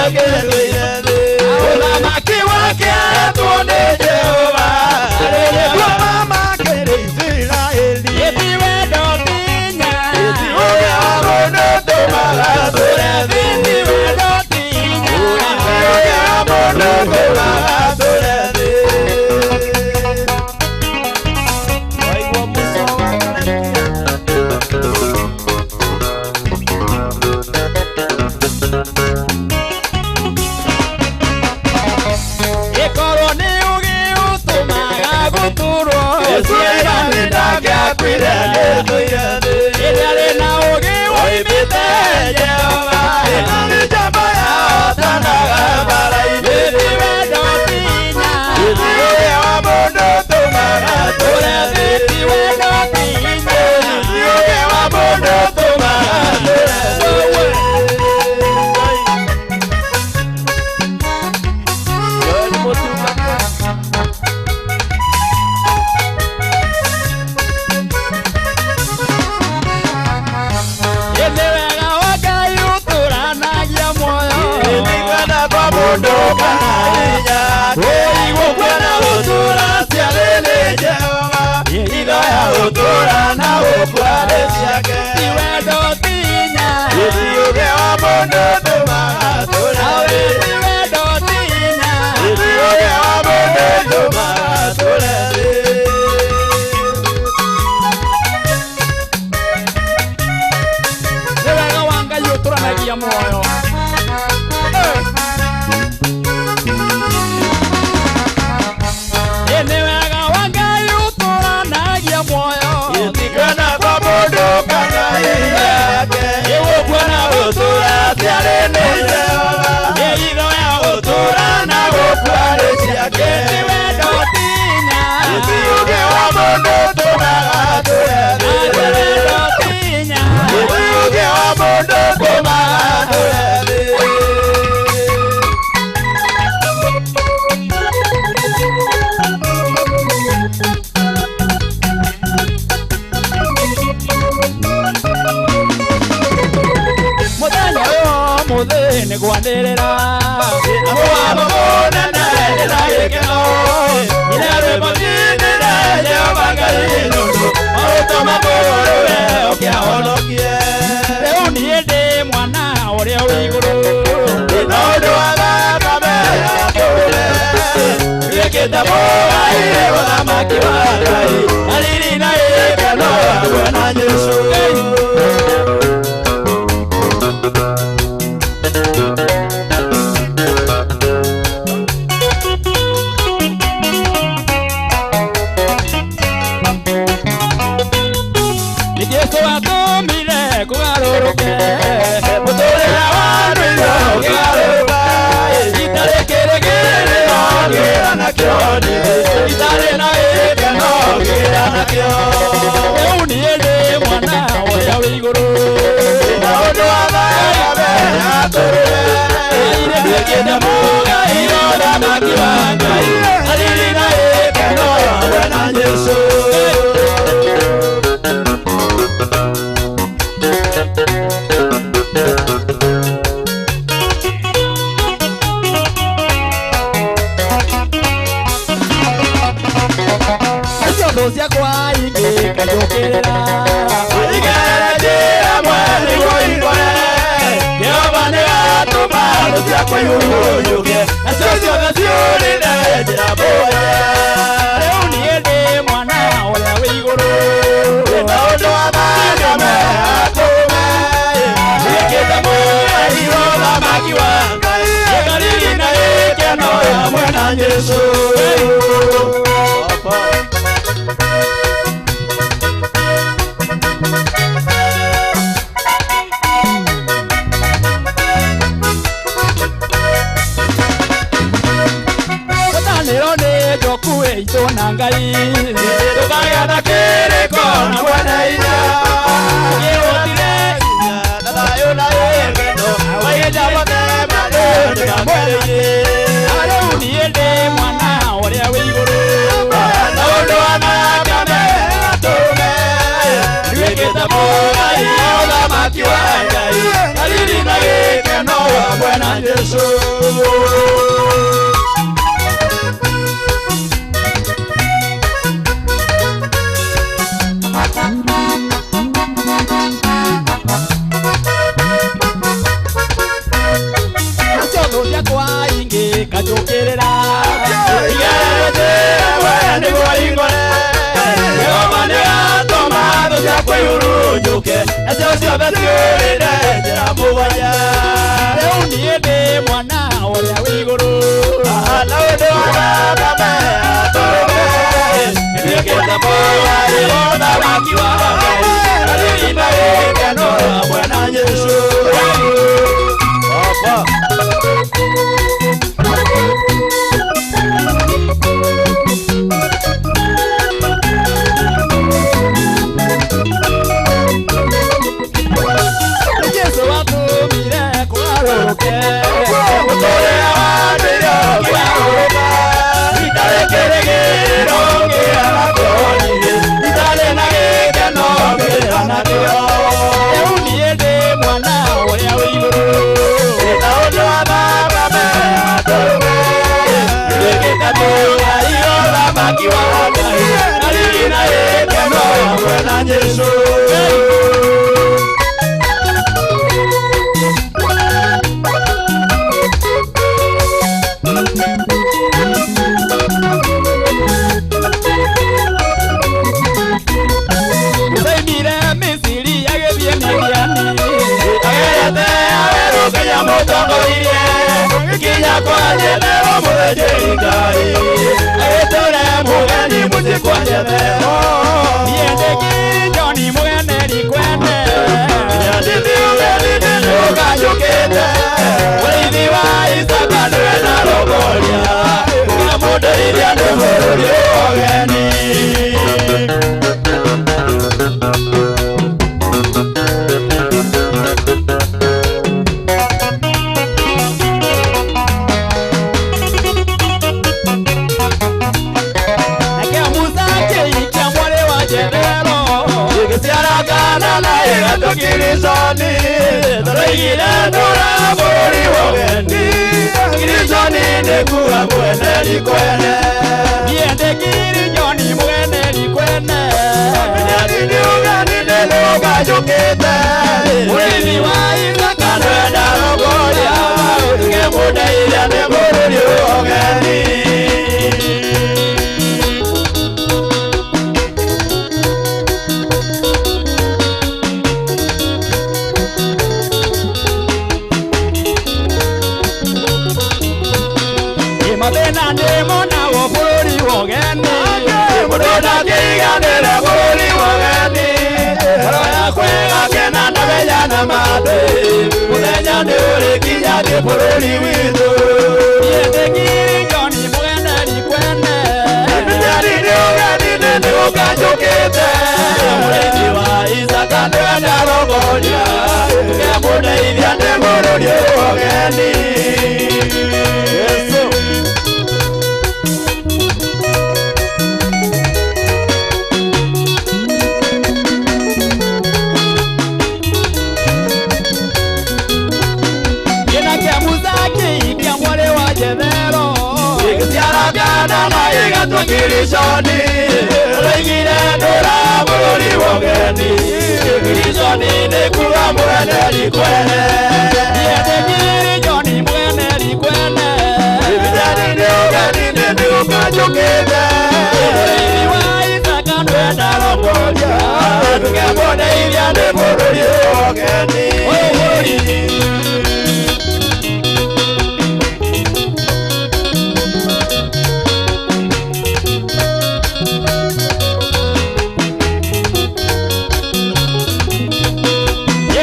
ciake tũire thĩ. Ũthamaki wake tuone Jehova. Arĩrĩkwo mamakĩrĩ Isiraeli. Ĩti wendo tinya. Ĩti ũrĩa wa mũndũ tũmaga tũre thĩ. Ĩti wendo tinya. Ĩti ũrĩa wa mũndũ tũmaga tũre thĩ. Waigua mũco wa karekia. Ĩkorwo nĩ ũgĩ ũtũmaga gũturwo. Ciana nĩ ndangĩakuire nĩ tũire thĩ. Ĩrĩa rĩ na ũgĩ woimĩte Jehova. Ĩno nĩ njamba yahotanaga mbaara-inĩ. Ĩti wendo tinya. Ĩti ũrĩa wa mũndũ ũtũmaga tũre thĩ. Ĩti wendo tinya. Ĩti ũrĩa wa mũndũ ũtũmaga tũre thĩ. Joel Mũtungata. Ĩndĩ wega wa Ngai ũtũranagia muoyo. Ĩndĩ kwenda kwa mũndũ kana hinya. Ũigua kwenda gũtũũra ciarĩ nĩ Jehova. Hitho ya gũtũũra na gũkua nĩ ciake. Ti wendo tinya. Ĩti ũgĩ wa mũndũ ũtũmaga tũre thĩ. Ti wendo tinya. Ĩti ũgĩ wa mũndũ ũtũmaga tũre thĩ. Nĩ wega wa Ngai ũtũranagia muoyo. Ĩ nĩ wega wa Ngai ũtũranagia muoyo. Ĩti kwenda kwa mũndũ kana hinya yake. Ĩ gũkua na gũtũũra ciarĩ nĩ Jehova. Ĩ hitho ya gũtũũra na gũkua nĩ ciake. Ti wendo tinya. Ĩti ũgĩ wa mũndũ ũtũmaga tũre thĩ. Ti wendo tinya. Ĩti ũgĩ wa mũndũ ũtũmaga tũre thĩ. Mũthenya ũyũ mũthĩ nĩ gwanĩrĩra. Mũgambo mũnene na gĩkeno. Ine rwĩmbo nyinĩre Jehova Ngai nũndũ maũndũ makũrũwe ũkĩahonokie. Rĩu niĩ ndĩ mwana ũrĩa wĩ igũrũ. Na ũndũ wa thakame yatũre. Nduĩkĩte mũgai ũthamaki wa Ngai. Na riri na gĩkeno hamwe na Jesũ. Nĩ Jesũ watũmire kũgarũrũke. Mũtũũrĩre wa ndũire ũkĩgarũrũka. Itarĩ kĩrĩgĩrĩro ngĩra nakĩo niĩ. Itarĩ na gĩkeno ngĩra nakĩo. Rĩu niĩ ndĩ mwana ũrĩa wĩ igũrũ. Na ũndũ wa thakame yatũrĩre. Nduĩkĩte mũgai ũthamaki wa Ngai. Na riri na gĩkeno hamwe na Jesũ. Nacio thũ ciakwa ingĩ ngaiũkĩrĩra. Igere njĩra mweri ũikore. Jehova nĩgatũma thũ ciakwa ihurunjũke. Nacio ciothe ciũrĩre njĩra mbũye. Rĩu niĩ ndĩ mwana ũrĩa wĩ igũrũ. Na ũndũ wa thakame atũme. Nduĩkĩte mũgai ũthamaki wa Ngai. Ĩkariri na gĩkeno hamwe na Jesũ. Ngwatanĩro nĩ njoku ĩitũ na Ngai. Tũkagĩa na kĩrĩko na mwene hinya. Gĩgũtire na thayũ na gĩkeno. Mahinda mothe marĩ mwĩrĩ-inĩ. Rĩu niĩ ndĩ mwana ũrĩa wĩ igũrũ. Na ũndũ wa thakame atũme. Nduĩkĩte mũgai ũthamaki wa Ngai. Na riri na gĩkeno gĩkeno hamwe na Jesũ. Kajukirira igerete we nĩguo ingore Jehova nĩatũma thũ ciakwa ihurunjũke nacio ciothe ciũrĩre njĩra mũgwanja. Rĩu niĩ ndĩ mwana ũrĩa wĩ igũrũ na ũndũ wa thakame atũrũme nĩtuĩkĩte mũgai ũthamaki wa Ngai na riri na gĩkeno hamwe na Jesũ. Baba. Jesu atũmire kũgarũrũke mũtũrĩre wa ndũire ũkĩgarũrũka itarĩ kĩrĩgĩrĩro ngĩaga kũhonire itarĩ na gĩkeno ngĩra nakĩo. Rĩu niĩ ndĩ mwana ũrĩa wĩ igũrũ na ũndũ wa thakame atũrũme nduĩkĩte mũgai ũthamaki wa Ngai na riri na gĩkeno hamwe na Jesũ. Mũthaimire Misiri agĩthiĩ Midiani agerete werũ nginya mũtongorie nginya kwa Jethero mũthĩnjĩri Ngai agĩtũre mũgeni mũciĩ kwa Jethero. Niĩ ndĩ Gideoni mũgeneri kwene nginya ndĩ ũgeni nĩũkanjũkĩte mũrĩithi wa Isaaka nĩwe ndarongoria ngamũndeithia ndĩ bũrũri wa ũgeni. Nake Musa akĩhikia mwarĩ wa Jethero ĩgĩciara kaana na ĩgatwa Girisoni tũroigire ndũra bũrũri wa ũgeni Girisoni nĩ kuga mweneri kwene. Niĩ ndĩ Gideoni mũgeneri kwene nĩ ũgeni nĩũkanjũkĩte mũrĩithi wa Isaaka nĩwe ndarongoria ngĩmũndeithia ndĩ bũrũri wa ũgeni. Mathĩna nĩmonagwo bũrũri wa ũgeni mũndũ ndangĩiganĩra bũrũri wa ũgeni ngoro yakwa ĩgakena na menya na mathĩ mũthenya nĩũrĩkinya thĩ bũrũri witũ. Niĩ ndĩ Gideoni mũgeneri kwene Gideoni nĩ ũgeni nĩũkanjũkĩte mũrĩithi wa Isaaka nĩwe ndarongoria ngemũndeithia ndĩ bũrũri wa ũgeni. Yesu. Kĩna Musa akĩhikia mwarĩ wa Jethero ĩgĩciara kaana na ĩgatua Girisoni roigire ndũra bũrũri wa ũgeni Girisoni nĩ kuga mũgeneri kwene. Niĩ ndĩ Gideoni mũgeneri kwene Gideoni nĩ ũgeni nĩũkanjũkĩte mũrĩithi wa Isaaka nĩwe ndarongoria ngemũndeithia ndĩ bũrũri wa ũgeni.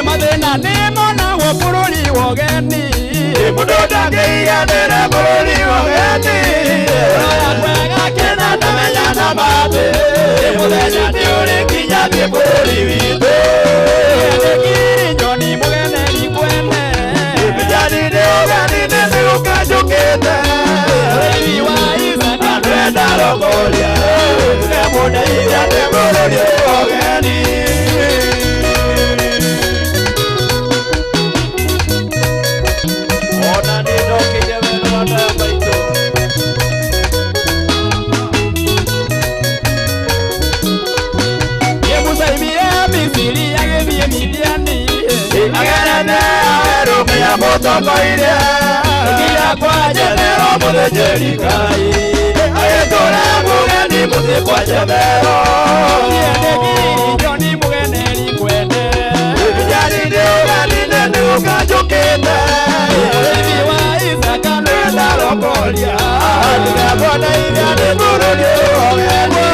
Mathĩna nĩmonagwo bũrũri wa ũgeni mũndũ ndangĩiganĩra bũrũri wa ũgeni ngoro yakwa ĩgakena ndamenya na mathĩ mũthenya nĩũrĩkinya thiĩ bũrũri witũ. Niĩ ndĩ Gideoni mũgeneri kwene Gideoni nĩ ũgeni nĩũkanjũkĩte mũrĩithi wa Isaaka nĩwe ndarongoria ngemũndeithia ndĩ bũrũri wa ũgeni. Tũtongoire nginya kwa Jethero mũthĩnjĩri Ngai agĩtũra mũgeni mũciĩ kwa Jethero Joni mũgeneri kwende Ibinyarire ũgaline nĩ ũkanjũkĩte Mũrĩithi wa Isaka nĩwe ndarongoria ndĩrabona iria nĩ bũrũri ũgeni.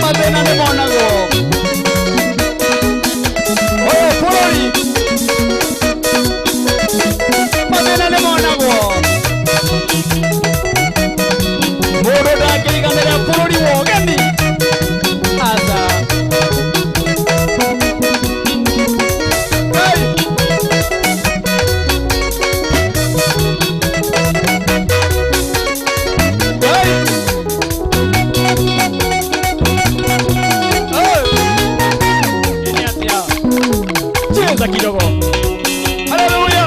Mathĩna nĩ monagwo ũyũ bũrũri mathĩna nĩ monagwo mũndũ ndangĩiganĩra bũrũri wa ũgeni aca. Hey! Hey! Cheza kidogo. Haleluya.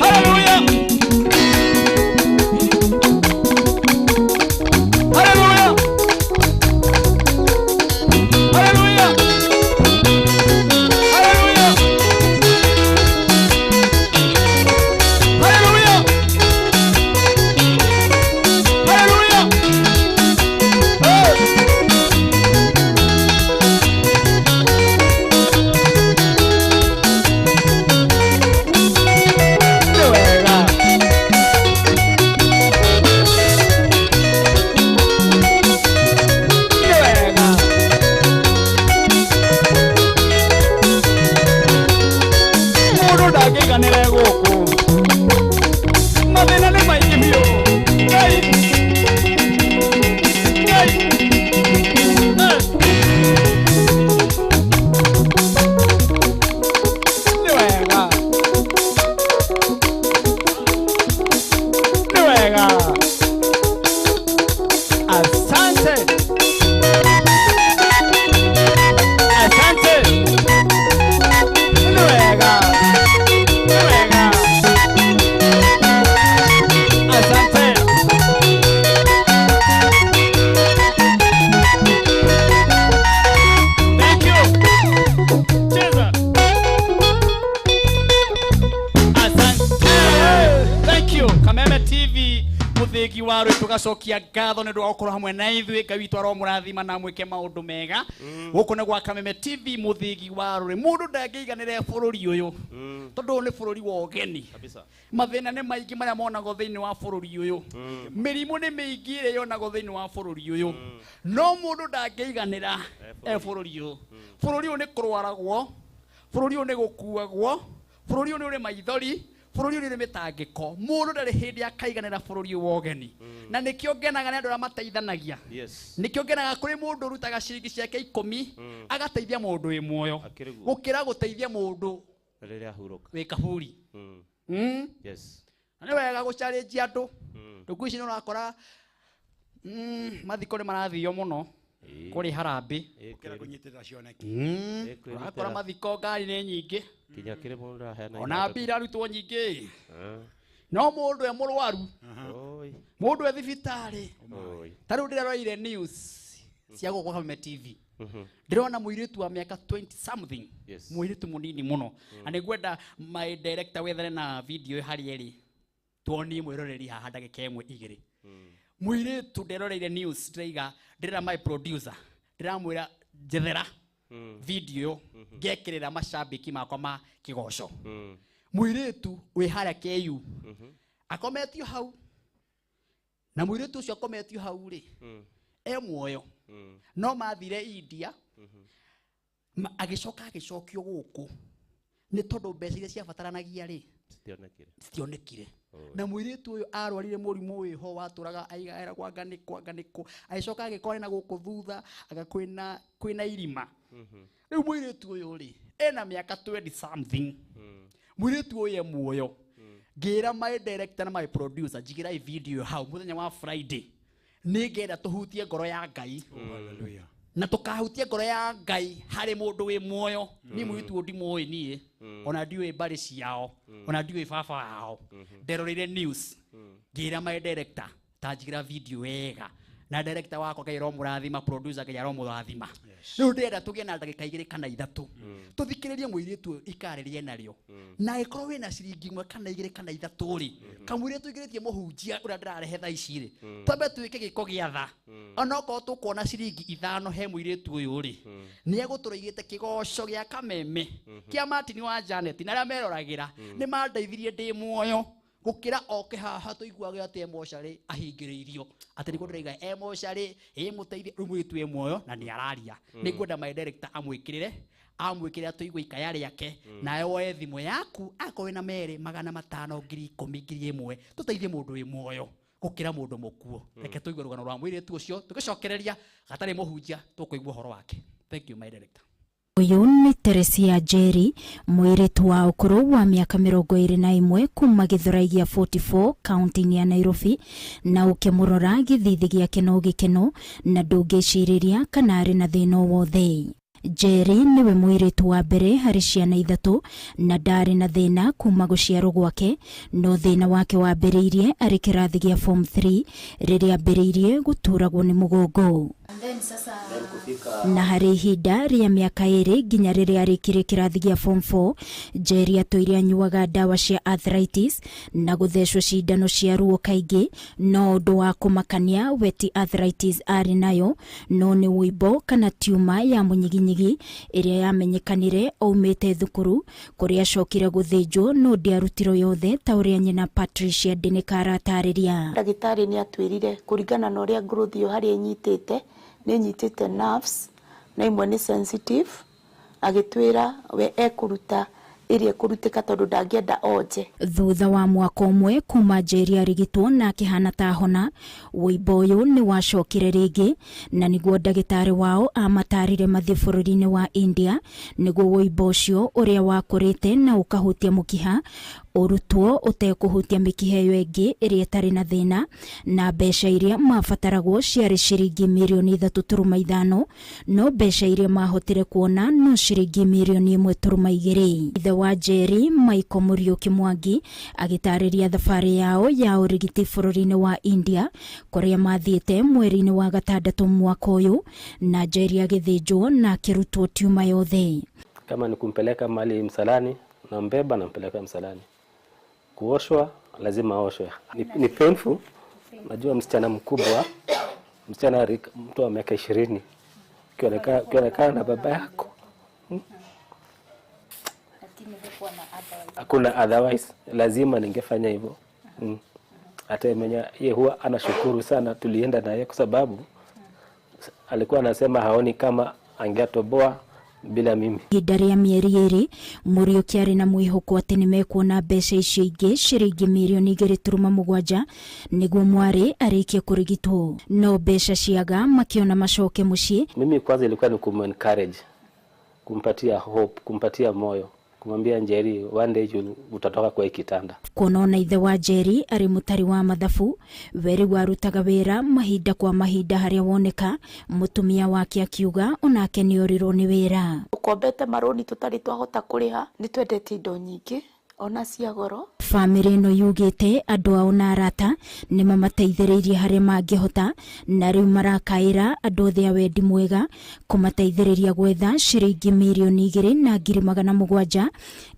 Haleluya. Haleluya. Haleluya. Haleluya. Haleluya. Haleluya. Hey! Nĩ wega. Nĩ wega. Mũndũ ndangĩiganĩra gũkũ. Mathĩna nĩ maingĩ biũ. Ngai. Ngai. Eh. Nĩ wega. Nĩ wega. Asante. Asante. Nĩ wega. Nĩ wega. Asante. Thank you. Cheza. Asante. Thank you. Kameme TV muthigi wa rwi tugacokia ngatho nĩ ũndũ wa gũkorwo hamwe na ithuĩ. Ngai witũ aromũrathima na mwĩke maũndũ mega. Gũkũ nĩ gwa Kameme TV muthigi wa rũrĩ. Mũndũ ndangĩiganĩra bũrũri ũyũ tondũ ũyũ nĩ bũrũri wa ũgeni. Kabisa. Mathĩna nĩ maingĩ marĩa monagwo thĩinĩ wa bũrũri ũyũ. Mĩrimũ nĩ mĩingĩ ĩrĩa yonagwo thĩinĩ wa bũrũri ũyũ. No mũndũ ndangĩiganĩra e bũrũri ũyũ. Bũrũri ũyũ nĩ kũrwaragwo, bũrũri ũyũ nĩ gũkuagwo, bũrũri ũyũ nĩ ũrĩ maithori, bũrũri ũyũ nĩ ũrĩ mĩtangĩko. Mũndũ ndarĩ hĩndĩ akaiganĩra bũrũri ũyũ wa ũgeni. Na nĩkĩo ngenaga nĩ andũ arĩa mateithanagia. Yes. Nĩkĩo ngenaga kũrĩ mũndũ ũrutaga ciringi ciake 10 agateithia mũndũ wĩ muoyo Akĩrĩ guo. gũkĩra gũteithia mũndũ Rĩrĩa ahurũka. wĩ kaburi. Yes. Na nĩ wega gũcarĩnjia andũ. Ndũkũ ici nĩ ũrakora mathiko nĩ marathio mũno kũrĩ harambĩ. Gũkĩra kũnyitĩrĩra cioneki. Ũrakora mathiko ngari nĩ nyingĩ Kinya kĩrĩ mũndũ araheana ona ithandũkũ. mbia irarutwo nyingĩ. Ah. No mũndũ e mũrwaru, Oi. mũndũ e thibitarĩ. Oi. Ta rĩu ndĩreroreire news cia gũkũ kwa Kameme TV. Ndĩrona mũirĩtu wa mĩaka 20 something. Yes. Mũirĩtu mũnini mũno. Na nĩngwenda my director wethane na video harĩa ĩrĩ. Tuonie mwĩroreri haha ndagĩka ĩmwe igĩrĩ. Mũirĩtu nderoreire news ndĩraiga ndĩrera my producer ndĩramwĩra njethera video ngekĩrĩra macambĩki makwa ma kĩgoco. Mũirĩtu wĩ harĩa KU akometio hau na mũirĩtu ũcio akometio hau rĩ e muoyo no mathire India agĩcoka agĩcokio gũkũ nĩ tondũ mbeca iria ciabataranagia rĩ Citionekire. citionekire. Na mũirĩtu ũyũ arwarire mũrimũ wĩho watũraga aigaĩragwo anga nĩkũ anga nĩkũ agĩcoka agĩkorwo na gũkũ thutha anga kwĩna irima. Rĩu mũirĩtu ũyũ rĩ ena mĩaka 20 something. Mũirĩtu ũyũ e muoyo. Ngĩra my director na my producer njigĩrai video hau mũthenya wa Friday nĩngenda tũhutie ngoro ya Ngai. Hallelujah. Na tũkahutia ngoro ya Ngai harĩ mũndũ wĩ muoyo. Niĩ mũirĩtu ũyũ ndimũĩ niĩ ona ndiũĩ mbarĩ ciao ona ndiũĩ baba wao. Nderoreire news ngĩra my director ta njigĩra video wega Na director wakwa Ngai aromũrathima, producer Ngai aromũrathima. Rĩu ndĩrenda tũgĩe na ndagĩka 2 kana 3 tũthikĩrĩrie mũirĩtu ũyũ ikarĩrie narĩo, na ĩkorwo wĩna ciringi 1 kana 2 kana 3 rĩ, kamũirĩtu ũingĩrĩtie mũhunjia ũrĩa ndĩrarehe thaa ici rĩ, twambe twĩke gĩko gĩa tha. Onokorwo tũkuona ciringi 5 he mũirĩtu ũyũ rĩ, nĩ egũtũrũigĩte kĩgoco gĩa kameme kĩa Martin wa Janet na arĩa meroragĩra nĩ mandeithirie ndĩ muoyo gũkĩra oke haha tũiguage atĩ e mocarĩ ahingĩrĩirio, atĩ nĩguo ndĩraiga e mocarĩ ĩ mũteithie. Rĩu mũirĩtu e muoyo na nĩ araria. Nĩ ngwenda my director amwĩkĩrĩre, amwĩkĩrĩra tũigue ikaya rĩake, nawe woe thimũ yaku akorwo wĩna 2, 500, 10,000, 1,000, tũteithie mũndũ wĩ muoyo gũkĩra mũndũ mũkuũ. Reke tũigue rũgano rwa mũirĩtu ũcio, tũgĩcokereria gatarĩ mũhunjia tũkũigua ũhoro wake. Thank you, my director. Ũyũ nĩ Teresia Njeri, mũirĩtu wa ũkũrũ wa mĩaka 21 kuma Gĩthũrai gĩa 44 kaunti-inĩ ya Nairobi, na ũkĩmũrora gĩthithi gĩake no gĩkeno na ndũngĩcirĩria kana arĩ na thĩna o wothe. Njeri nĩwe mũirĩtu wa mbere harĩ ciana 3 na ndarĩ na thĩna kuma gũciarwo gwake, no thĩna wake wambĩrĩirie arĩ kĩrathi gĩa form 3 rĩrĩa ambĩrĩirie gũturagwo nĩ mũgongo. Na harĩ ihinda rĩa mĩaka 2 nginya rĩrĩa arĩkirie kĩrathi gĩa form 4, Njeri atũire anyuaga ndawa cia arthritis na gũthecwo cindano cia ruo kaingĩ, no ũndũ wa kũmakania we ti arthritis arĩ nayo, no nĩ ũimbo kana tiuma ya mũnyiginyigi ĩrĩa yamenyekanire aumĩte thukuru kũrĩa acokire gũthĩnjwo, no ndĩarutirwo yothe ta ũrĩa nyina Patricia Ndinĩka aratarĩria. Ndagĩtarĩ nĩ atwĩrire kũringana na ũrĩa growth ĩyo harĩa ĩnyitĩte, nĩ ĩnyitĩte nerves na imwe nĩ sensitive, agĩtwĩra we ekũruta ĩrĩa ĩkũrutĩka tondũ ndangĩenda onje. Thutha wa mwaka ũmwe kuma Njeri arigitwo na akĩhana ta hona, ũimbo ũyũ nĩ wacokire rĩngĩ, na nĩguo ndagĩtarĩ wao amatarire mathiĩ bũrũri-inĩ wa India nĩguo ũimbo ũcio ũrĩa wakũrĩte na ũkahutia mũkiha ũrutwo ũtekũhutia mĩkiha ĩyo ĩngĩ ĩrĩa ĩtarĩ na thĩna, na mbeca iria mabataragwo ciarĩ ciringi mirioni 3.5, no mbeca iria mahotire kuona no ciringi mirioni 1.2. Ithe wa Njeri, Michael Mũriũki Mwangi, agĩtarĩria thabarĩ yao ya ũrigiti bũrũri-inĩ wa India kũrĩa mathiĩte mweri-inĩ wa 6 mwaka ũyũ, na Njeri agĩthĩnjwo na akĩrutwo tiuma yothe. Kama ni kumpeleka mali msalani, nambeba nampeleka msalani. Kuoshwa lazima aoshwe. Ni painful. Najua msichana mkubwa, msichana mtu wa miaka 20 ukionekana na baba yako, hakuna otherwise, lazima ningefanya hivyo. Hata mwenye yeye huwa anashukuru sana tulienda naye, kwa sababu alikuwa anasema haoni kama angetoboa bila mimi. Ihinda rĩa mĩeri 2 Mũriũki arĩ na mwĩhoko atĩ nĩmekuona mbeca icio ingĩ ciringi mirioni 2.7 nĩguo mwarĩ arĩkie kũrigitwo, no mbeca ciaga makiona macoke mũciĩ. Mimi kwanza ilikuwa ni kumencourage, kumpatia hope, kumpatia moyo, kumwambia Njeri one day utatoka kwa kitanda. Kuona ithe wa Njeri arĩ mũtari wa mathabu, we rĩu arutaga wĩra mahinda kwa mahinda harĩa woneka, mũtumia wake akiuga onake nĩorirwo nĩ wĩra. Tũkombete marũni tũtarĩ twahota kũrĩha, nĩ twendete indo nyingĩ ona cia goro. Bamĩrĩ ĩno yugĩte andũ ao na arata nĩ mamateithĩrĩirie harĩa mangĩhota, na rĩu marakaĩra andũ othe a wendi mwega kũmateithĩrĩria gwetha ciringi mirioni 2,700,000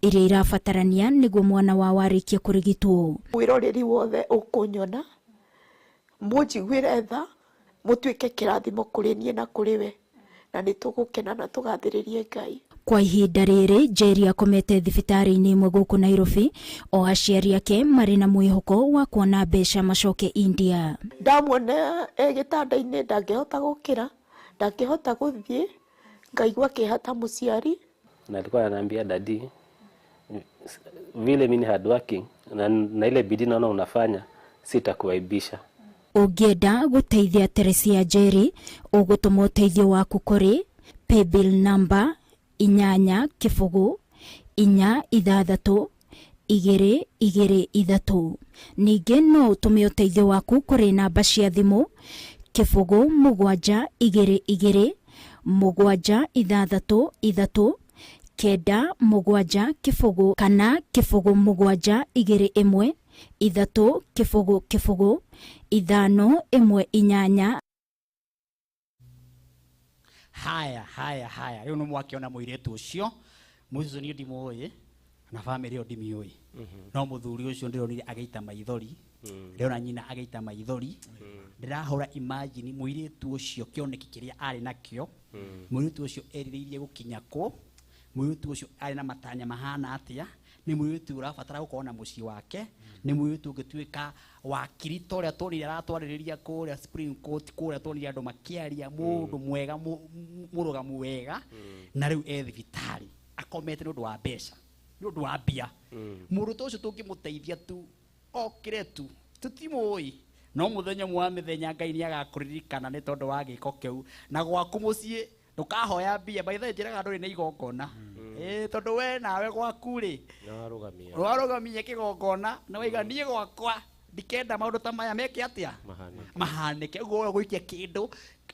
iria irabatarania nĩguo mwana wao arĩkie kũrigitwo. Mwĩroreri wothe ũkũnyona, mũnjiguĩre tha, mũtuĩke kĩrathimo kũrĩ niĩ na kũrĩ we, na nĩ tũgũkena na tũgathĩrĩrie Ngai. Kwa ihinda rĩrĩ Njeri akomete thibitarĩ-inĩ ĩmwe gũkũ Nairobi, o aciari ake marĩ na mwĩhoko wa kuona mbeca macoke India. Ndamuona e gĩtanda-inĩ ndangĩhota gũkĩra, ndangĩhota gũthiĩ, ngaigua kĩeha ta mũciari. Na alikuwa ananiambia daddy, vile mimi ni hard working na ile bidii naona unafanya, sitakuaibisha. Ũngĩenda gũteithia Teresia Njeri, ũgũtũma ũteithio waku kũrĩ paybill number 8 0 4 6 2 2 3. Ningĩ no ũtũme ũteithio waku kũrĩ namba cia thimũ 0 7 2 2 7 6 3 9 7 0 kana 0 7 2 1 3 0 0 5 1 8. Haya haya haya, rĩu nĩ mwakĩona mũirĩtu ũcio. Mũirĩtu ũcio niĩ ndimũĩ na bamĩrĩ ĩyo ndimĩũĩ, no mũthuri ũcio ndĩronire agĩita maithori, ndĩrona nyina agĩita maithori. Ndĩrahũra imagine mũirĩtu ũcio kĩoneki kĩrĩa arĩ nakĩo, mũirĩtu ũcio erirĩirie gũkinya kũ, mũirĩtu ũcio arĩ na matanya mahana atĩa. Nĩ mũirĩtu ũrabatara gũkorwo na mũciĩ wake, nĩ mũirĩtu ũngĩtuĩka wakiri ta ũrĩa tuonire aratwarĩrĩria kũrĩa Supreme Court, kũrĩa tuonire andũ makĩaria, mũndũ mwega, mũrũgamu wega, na rĩu e thibitarĩ akomete nĩ ũndũ wa mbeca, nĩ ũndũ wa mbia. Mũndũ ta ũcio tũngĩmũteithia tu okĩre tu, tũtimũĩ, no mũthenya ũmwe wa mĩthenya Ngai nĩ agakũririkana nĩ tondũ wa gĩko kĩu. Na gwaku mũciĩ ndũkahoya mbia. By the way, njĩraga andũ nĩ igongona, ĩĩ, tondũ we nawe gwaku rĩ Nĩwarũgamia. Rwarũgamia kĩgongona na waiga niĩ gwakwa ndikenda maũndũ ta maya meke atĩa, mahanĩke. Ũguo gũikia kĩndũ,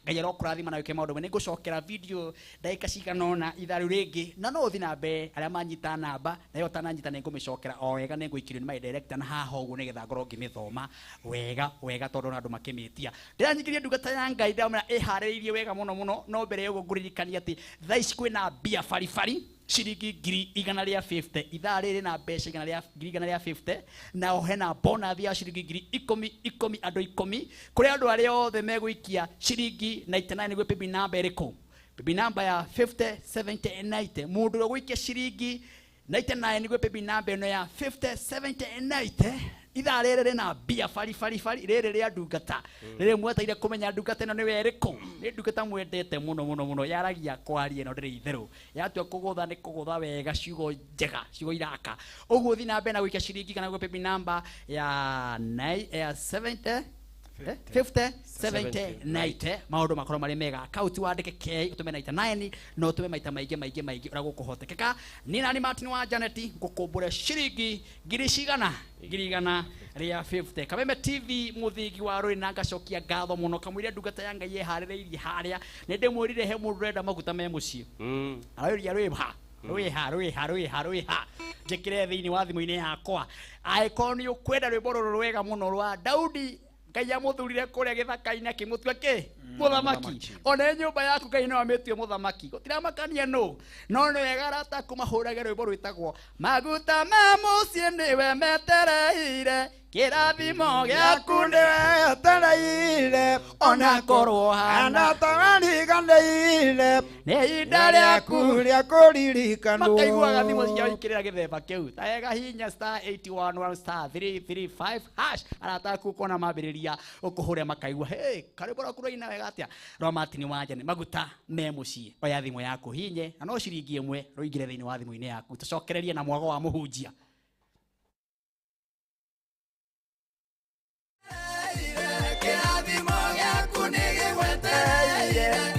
Ngai arokũrathima na wĩke maũndũ mega. Nĩngũcokera video ndagĩka cigana ũna ithaa rĩu rĩngĩ, na no ũthiĩ na mbere arĩa manyita namba, na ĩyo ũtananyita nĩngũmĩcokera o wega, nĩngũikĩrio nĩ my director na haha ũguo nĩgetha ngorwo ngĩmĩthoma wega wega, tondũ ona andũ makĩmĩtia. Ndĩranyingĩria ndungata ya Ngai, ndĩramwĩra ĩharĩrĩirie wega mũno mũno. No mbere ya ũguo ngũririkania atĩ thaa ici kwĩna mbia baribari ciringi 150,000 ithaa rĩrĩ, na mbeca igana rĩa 150,000, na ohe na bonus ya ciringi 10,000 10,000 andũ 10, kũrĩ andũ arĩa othe megũikia ciringi 99 nĩguo paybill number ĩrĩkũ, paybill number ya 50 70 90. Mũndũ ũrĩa ũgũikia ciringi 99 nĩguo paybill number ĩno ya 50 70 90, ithaa rĩrĩ rĩna mbia bari bari bari, rĩrĩ rĩa ndungata rĩrĩ mweteire kũmenya ndungata ĩno nĩwe ĩrĩkũ. Nĩ ndungata mwendete mũno mũno mũno, yaragia kwaria ĩno ndĩrĩ itherũ, yatua kũgũtha nĩ kũgũtha wega, ciugo njega, ciugo iraka. Ũguo thiĩ na mbere na gũikia ciringi kana gũ paybill number ya ya 70 50 70 90, maũndũ makorwo marĩ mega. Akaunti wandĩke K ũtũme 99, no ũtũme maita maingĩ maingĩ maingĩ ũrĩa gũkũhotekeka. Niĩ nani Martin wa Janet ngũkũmbũre ciringi ngiri cigana, 150,000. Kameme TV mũthingi wa rũrĩ, na ngacokia ngatho mũno kamũira ndungata ya Ngai ĩharĩrĩirie harĩa. Nĩ ndĩmwĩrire he mũndũ ũrenda maguta me mũciĩ, arauria rwĩha rwĩha rwĩha rwĩha rwĩha, njĩkĩre thĩinĩ wa thimũ-inĩ yakwa. Angĩkorwo nĩ ũkwenda rwĩmbo rũrũ rwega mũno rwa Daudi, Ngai amũthurire kũrĩa gĩthaka-inĩ akĩmũtua kĩ mũthamaki, ona nyũmba yaku Ngai no amĩtue mũthamaki, gũtiramakania nũ, no nĩ wega arata aku mahũrage rwĩmbo rwĩtagwo maguta ma mũciĩ nĩwe metereire, kĩrathimo gĩaku nĩwe wetereire, ona korwo hana tawariganĩire, nĩ ihinda rĩaku rĩa kũririkanwo. Makaiguaga thimũ ciao ikĩrĩra gĩthemba kĩu taega hinya star 811 star 335 hash. Arata aku kona mambĩrĩria ũkũhũre makaigua hey, karwĩmbo rwaku rwaina wega atĩa rwa Martin wa Njane, maguta me mũciĩ. Oya thimũ yaku hinye, na no ciringi 1 rũingĩre thĩinĩ wa thimũ-inĩ yaku. Tũcokererie na mwago wa mũhunjia.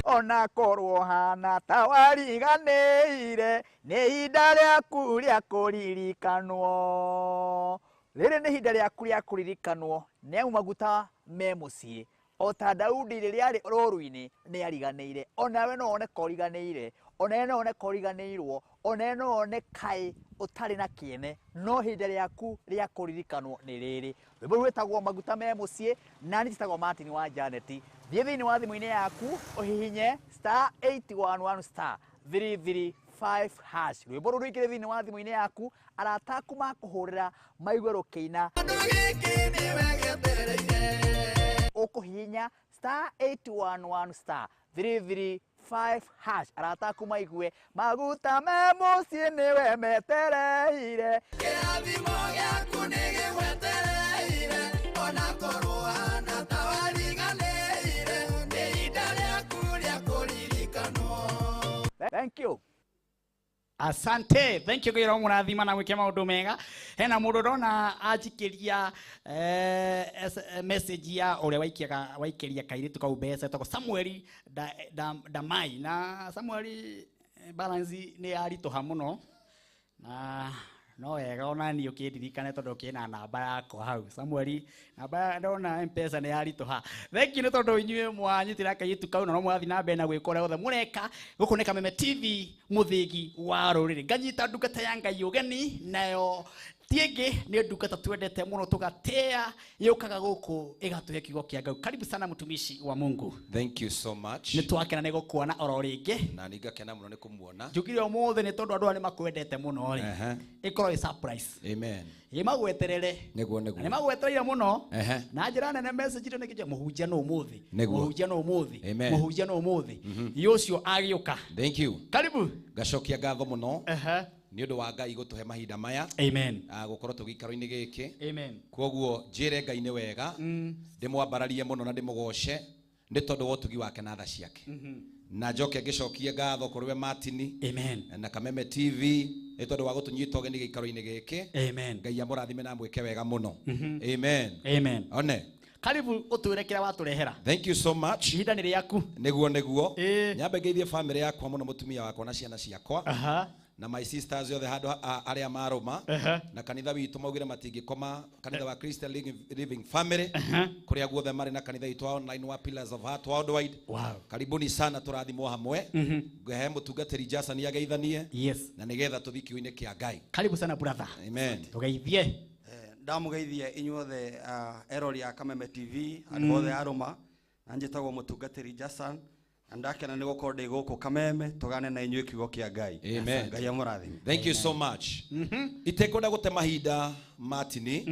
Ona korwo hana tawariganĩire, nĩ ihinda rĩaku rĩa kũririkanwo. Rĩrĩ nĩ ihinda rĩaku rĩa kũririkanwo, nĩ amu maguta me mũciĩ. O ta Daudi rĩrĩa arĩ rũru-inĩ nĩ ariganĩire, onawe no wone ka ũriganĩire, onawe no wone ka ũriganĩirwo, onawe no wone kaĩ ũtarĩ na kĩene, no ihinda rĩaku rĩa kũririkanwo nĩ rĩrĩ. Rwĩmbo rũu rwĩtagwo maguta me mũciĩ, na niĩ njĩtagwo Martin wa Janet. Thiĩ thĩinĩ wa thimũ-inĩ yaku ũhihinye star 811 star 335 hash. Rwĩmbo rũu rũingĩre thĩinĩ wa thimũ-inĩ yaku, arata aku makũhũrĩra maigue rũkĩina. Ũkũhihinya star 811 star 335 hash, arata aku maigue maguta me mũciĩ nĩwe metereire, kĩrathimo gĩaku nĩ gĩgwetereire, ona korwo hana tawariganĩire, nĩ ihinda rĩaku rĩa kũririkanwo. Thank you. Asante, thank you Ngai mũrathima na gwĩke maũndũ mega. Hena mũndũ ndona anjikĩria message ya ũrĩa waikiaga waikĩria kairĩtu kau mbeca etagwo Samuel Damai, na Samuel balance nĩ yaritũha mũno, na no wega ona niĩ ũkĩndirikane tondũ kĩna namba yakwa hau. Samuel, namba ndona M-Pesa nĩ yaritũha. Thank you nĩ tondũ inyuĩ mwanyitĩra kairĩtu kau, na no mũrathiĩ na mbere na gwĩka ũrĩa wothe mũreka. Gũkũ nĩ Kameme TV, mũthĩgi wa rũrĩrĩ. Nganyita ndungata ya Ngai ũgeni, nayo Ti ĩngĩ nĩ ndungata twendete mũno tũgatĩa yũkaga gũkũ ĩgatũhe kiugo kĩa Ngai. Karibu sana mtumishi wa Mungu. Thank you so much. Nĩ twakena nĩ gũkuona oro rĩngĩ. Na ningakena mũno nĩ kũmuona. Njugire ũmũthĩ nĩ tondũ andũ aya nĩ makwendete mũno rĩ. Ĩkorwo ĩ surprise. Amen. Ĩ magweterere. Nĩguo Na nĩguo. nĩ magwetereire mũno. Na njĩra nene message ĩno nĩkĩnjia mũhunjia no ũmũthĩ. Nĩguo. Mũhunjia no ũmũthĩ. Amen. Mũhunjia no ũmũthĩ. Ũcio agĩũka. Thank you. Karibu. Ngacokia ngatho mũno. Nĩ ũndũ wa Ngai gũtũhe mahinda maya. Amen. Gũkorwo tũgĩikaro-inĩ gĩkĩ. Amen. Kwoguo njĩre Ngai nĩ wega. Ndĩmwambararie mũno na ndĩmũgoce nĩ tondũ wa ũtugi wake na tha ciake. Na njoke ngĩcokie ngatho kũrĩ we Martin. Amen. Na Kameme TV nĩ tondũ wa gũtũnyita ũgeni gĩikaro-inĩ gĩkĩ. Amen. Ngai amũrathime na amwĩke wega mũno. Amen. Amen. One. Karibu ũtwĩre kĩrĩa watũrehera. Thank you so much. Ihinda nĩ rĩaku. Nĩguo nĩguo. Nyambe ngeithie family yakwa mũno mũtumia wakwa na ciana ciakwa. Na my sisters othe handũ arĩa marũma. Na kanitha witũ maugire matingĩkoma kanitha wa Christian Living Family kũrĩa guothe marĩ na kanitha witũ wa online wa Pillars of Heart Worldwide. Wow. Karibuni sana tũrathimwo hamwe. Ngehe mũtungatĩri Jason ageithanie. Yes. Na nĩgetha tũthiĩ kiugo-inĩ kĩa Ngai. Karibu sana brother. Amen. Tũgeithie. Ndamugeithia inyuothe erori a Kameme TV andũ othe arũma na njĩtagwo mũtungatĩri Jason na ndakena nĩ gũkorwo ndĩ gũkũ Kameme tũgane na inyuĩ kiugo kĩa Ngai. Amen. Ngai amũrathime. Thank you so much. Itekwenda gũte mahinda Martini.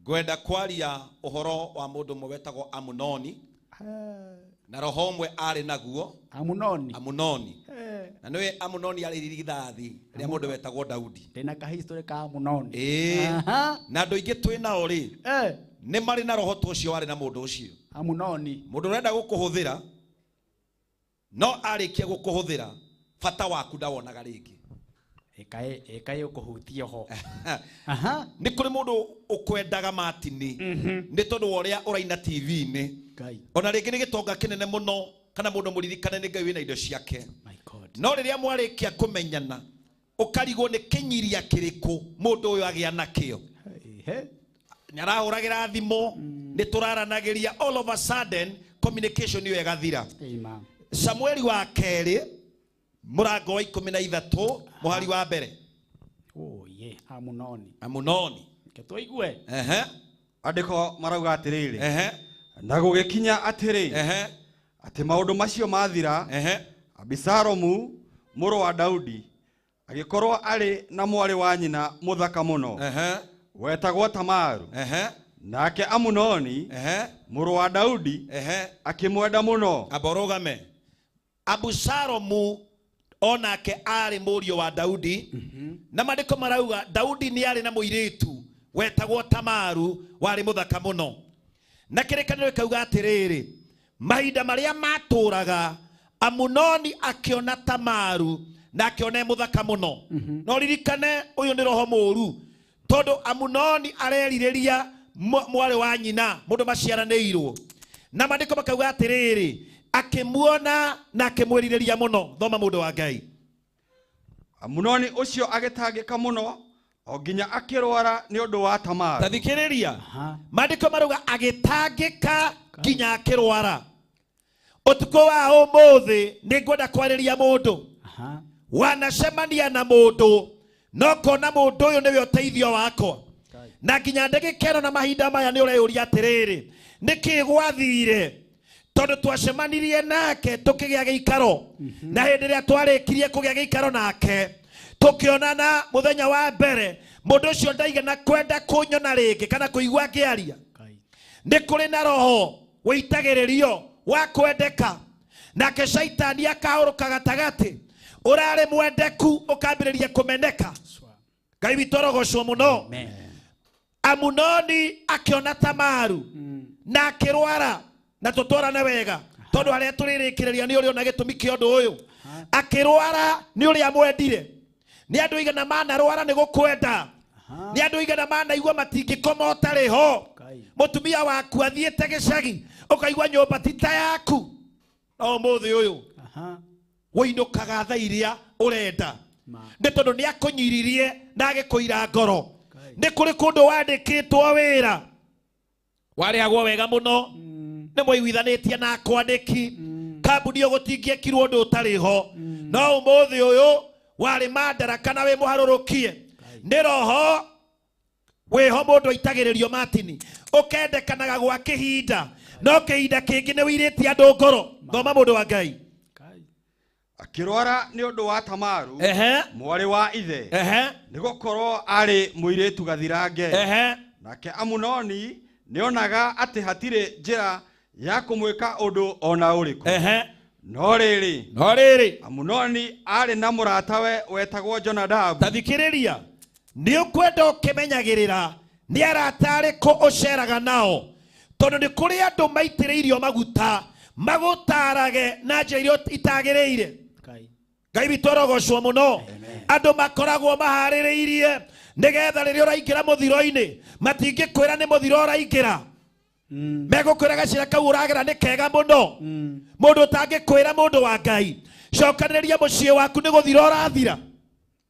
Ngwenda kwaria ũhoro wa mũndũ ũmwe wetagwo Amunoni. Na roho ũmwe arĩ naguo. Amunoni. Amunoni. Na nĩwe Amunoni arĩ irigithathi rĩa mũndũ wetagwo Daudi. Ndĩna ka history ka Amunoni. Na andũ aingĩ twĩ nao rĩ, nĩ marĩ na roho ta ũcio warĩ na mũndũ ũcio. Amunoni. Mũndũ ũrenda gũkũhũthĩra no arĩkia gũkũhũthĩra bata waku ndawonaga rĩngĩ. Ĩkaĩ ũkũhutie ho. Nĩ kũrĩ mũndũ ũkwendaga Martini nĩ tondũ wa ũrĩa ũraina TV-inĩ. Ona rĩngĩ nĩ gĩtonga kĩnene mũno kana mũndũ mũririkane nĩ Ngai wĩna indo ciake. No rĩrĩa mwarĩkia kũmenyana ũkarigwo nĩ kĩnyiria kĩrĩkũ mũndũ ũyũ agĩa nakĩo. Nĩ arahũragĩra thimũ, nĩ tũraranagĩria, all of a sudden communication ĩyo ĩgathira. Samueli wa kerĩ mũrango wa 13 mũhari wa mbere. Oh yeah, Amunoni. Amunoni. Tũigue. Andĩko marauga atĩrĩrĩ. Na gũgĩkinya atĩrĩ. Atĩ maũndũ macio mathira. Abisalomu mũrũ wa Daudi agĩkorwo arĩ na mwarĩ wa nyina mũthaka mũno. Wetagwo Tamaru. Nake Amunoni mũrũ wa Daudi akĩmwenda mũno. Aborogame. Abusalomu onake arĩ mũriũ wa Daudi. Na maandĩko marauga Daudi nĩ arĩ na mũirĩtu wetagwo Tamaru warĩ mũthaka mũno. Na kĩrĩkanĩro gĩkauga atĩrĩrĩ, mahinda marĩa matũraga Amunoni akĩona Tamaru na akĩona e mũthaka mũno. No ririkane ũyũ nĩ roho mũũru tondũ Amunoni arerirĩria mwarĩ wa nyina mũndũ maciaranĩirwo. Na maandĩko makauga atĩrĩrĩ, akĩmuona na akĩmwĩrirĩria mũno. Thoma mũndũ wa Ngai. Amunoni ũcio agĩtangĩka mũno o nginya akĩrwara nĩ ũndũ wa Tamaru. Tathikĩrĩria. Maandĩko marauga agĩtangĩka nginya akĩrwara. Ũtukũ wa ũmũthĩ nĩ ngwenda kwarĩria mũndũ. Wanacemania na mũndũ no kona mũndũ ũyũ nĩwe ũteithio wakwa. Na nginya ndagĩka ĩno na mahinda maya nĩ ũreyũria atĩrĩrĩ, nĩkĩ gwathire? Tondũ twacemanirie nake tũkĩgĩa gĩikaro. Na hĩndĩ ĩrĩa twarĩkirie kũgĩa gĩikaro nake tũkĩonana mũthenya wa mbere, mũndũ ũcio ndaigana kwenda kũnyona rĩngĩ kana kũigua ngĩaria. Nĩ kũrĩ na roho wĩitagĩrĩrio wa kwendeka, nake caitani akahũrũka gatagatĩ. Ũrarĩ mwendeku ũkambĩrĩria kũmeneka. Ngai witũ arogocwo mũno. Amunoni akĩona Tamaru na akĩrwara. Na tũtwarane wega tondũ harĩa tũrĩrĩkĩrĩria nĩ ũrĩ ona gĩtũmi kĩa ũndũ ũyũ. Akĩrwara nĩ ũrĩa mwendire. Nĩ andũ igana manarwara nĩ gũkwenda. Nĩ andũ igana manaigua matingĩkoma ũtarĩ ho. Mũtumia waku athiĩte gĩcagi ũkaigua nyũmba ti ta yaku. No ũmũthĩ ũyũ wũinũkaga thaa iria ũrenda nĩ tondũ nĩ akũnyiririe na agĩkũira ngoro. Nĩ kũrĩ kũndũ wandĩkĩtwo wĩra warĩhagwo wega mũno, nĩ mwaiguithanĩtie na akwandĩki, kambuni ĩyo gũtingĩekirwo ũndũ ũtarĩ ho. No ũmũthĩ ũyũ warĩ mandaraka na wĩ mũharũrũkie nĩ roho Wĩho mũndũ aitagĩrĩrio matini ũkendekanaga gwa kĩhinda no kĩhinda kĩngĩ nĩ wĩirĩtie andũ ngoro. Thoma mũndũ wa Ngai. Akĩrwara nĩ ũndũ wa Tamaru mwarĩ wa ithe, nĩgũkorwo arĩ mũirĩtu gathirange. Nake Amunoni nĩonaga atĩ hatirĩ njĩra ya kũmwĩka ũndũ ona ũrĩkũ. No rĩrĩ, Amunoni arĩ na mũratawe wetagwo Jonadabu. Ta thikĩrĩria, nĩ ũkwenda ũkĩmenyagĩrĩra nĩ arata arĩkũ ũceraga nao, tondũ nĩ kũrĩ andũ maitĩrĩirio maguta magũtarage na njĩra iria itagĩrĩire. Ngai witũ arogocwo mũno. Andũ makoragwo maharĩrĩirie nĩgetha rĩrĩa ũraingĩra mũthiro-inĩ matingĩkwĩra nĩ mũthiro ũraingĩra, megũkwĩra gacĩra kau ũragera nĩ kega mũno. Mũndũ ũtangĩkwĩra mũndũ wa Ngai, cokanĩrĩria mũciĩ waku nĩ gũthira ũrathira.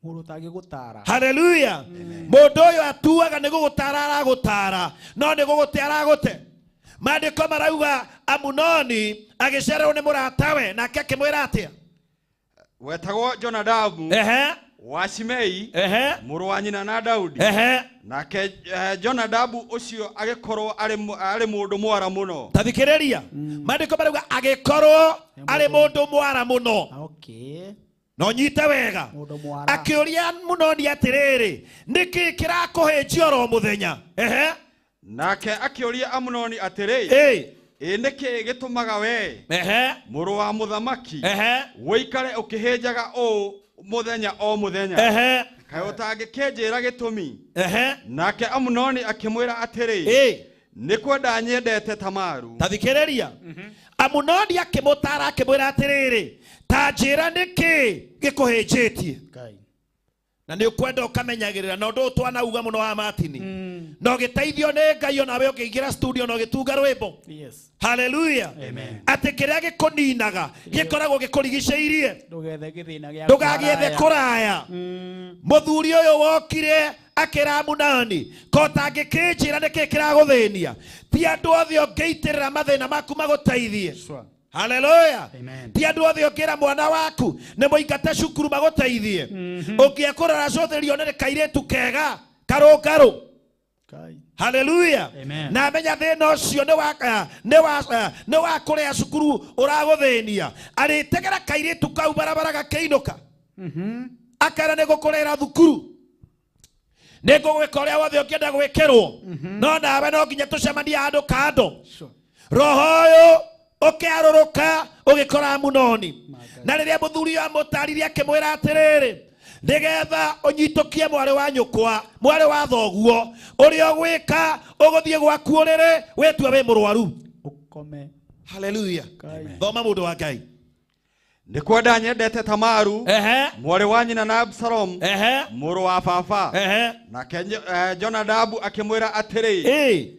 Mũndũ ũtangĩgũtara. Haleluya. Mũndũ ũyũ atuaga nĩ gũgũtara aragũtara, no nĩ gũgũte aragũte. Maandĩko marauga Amunoni agĩcererwo nĩ mũratawe, nake akĩmwĩra atĩa? Wetagwo Jonadabu wa Shimei mũrũ wa nyina na Daudi. Nake Jonadabu ũcio agĩkorwo arĩ mũndũ mwara mũno. Ta thikĩrĩria, maandĩko marauga agĩkorwo arĩ mũndũ mwara mũno. No nyite wega. Akĩũria Amunoni atĩrĩrĩ, nĩkĩ kĩrakũhĩnjia oro mũthenya? Nake akĩũria Amunoni atĩrĩ, ĩ nĩkĩ gĩtũmaga we mũrũ wa mũthamaki wĩikare ũkĩhĩnjaga ũũ mũthenya o mũthenya? Kaĩ ũtangĩkĩnjĩra gĩtũmi? Nake Amunoni akĩmwĩra atĩrĩ, nĩ kwenda nyendete Tamaru. Ta thikĩrĩria, Amunoni akĩmũtara akĩmwĩra atĩrĩrĩ, ta njĩra nĩkĩ gĩkũhĩnjĩtie? Na nĩ ũkwenda ũkamenyagĩrĩra na ũndũ ũyũ twanauga mũno wa Martini, na ũgĩteithio nĩ Ngai onawe ũkĩingĩra studio na ũgĩtunga rwĩmbo. Haleluya. Atĩ kĩrĩa gĩkũninaga gĩkoragwo gĩkũrigicĩirie, ndũgagĩethe kũraya. Mũthuri ũyũ wokire akĩra Amunoni, ko ũtangĩkĩnjĩra nĩkĩ kĩragũthĩnia? Ti andũ othe ũngĩitĩrĩra mathĩna maku magũteithie. Haleluya. Ti andũ othe ũngĩra mwana waku nĩ mũingate cukuru magũteithie. Ũngĩekũrora cũthĩrio nĩ kairĩtu kega karũngarũ. Haleluya. Na amenya thĩna ũcio nĩ wa kũrĩa cukuru ũragũthĩnia, arĩtegera kairĩtu kau barabara gakĩinũka, akera nĩ gũkũrĩra thukuru, nĩ ngũgwĩka ũrĩa wothe ũngĩenda gwĩkĩrwo, no nawe no nginya tũcemanie handũ kando. Roho ũyũ ũkĩarũrũka ũgĩkora Amunoni. Na rĩrĩa mũthuri ũyũ amũtaririe akĩmwĩra atĩrĩrĩ, nĩgetha ũnyitũkie mwarĩ wa nyũkwa, mwarĩ wa thoguo, ũrĩa ũgwĩka ũgũthiĩ gwaku ũrĩrĩ wĩtue wĩ mũrwaru. Haleluya. Thoma mũndũ wa Ngai. Nĩ kwenda nyendete Tamaru mwarĩ wa nyina na Absalomu mũrũ wa baba. Nake Jonadabu akĩmwĩra atĩrĩ,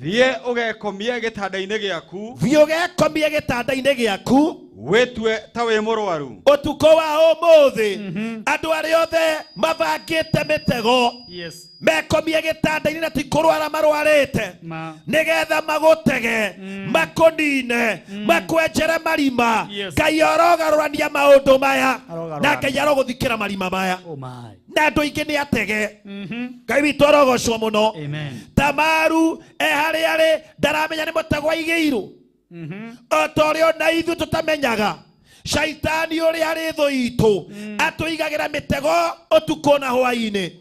thiĩ ũgekomie gĩtanda-inĩ gĩaku. Thiĩ ũgekomie gĩtanda-inĩ gĩaku, wĩtue ta wĩ mũrwaru. Ũtukũ wa ũmũthĩ andũ arĩa othe mabangĩte mĩtego mekomie gĩtanda-inĩ na ti kũrwara marwarĩte, nĩgetha magũtege, makũnine, makwenjere marima. Ngai arogarũrania maũndũ maya, na Ngai arogũthikĩra marima maya. Na andũ aingĩ nĩ atege. Ngai witũ arogocwo mũno. Tamaru e harĩa arĩ ndaramenya nĩ mũtego aigĩirwo, o ta ũrĩa ona ithuĩ tũtamenyaga. Shaitani ũrĩa arĩ thũ itũ atũigagĩra mĩtego ũtukũ na hwaĩ-inĩ,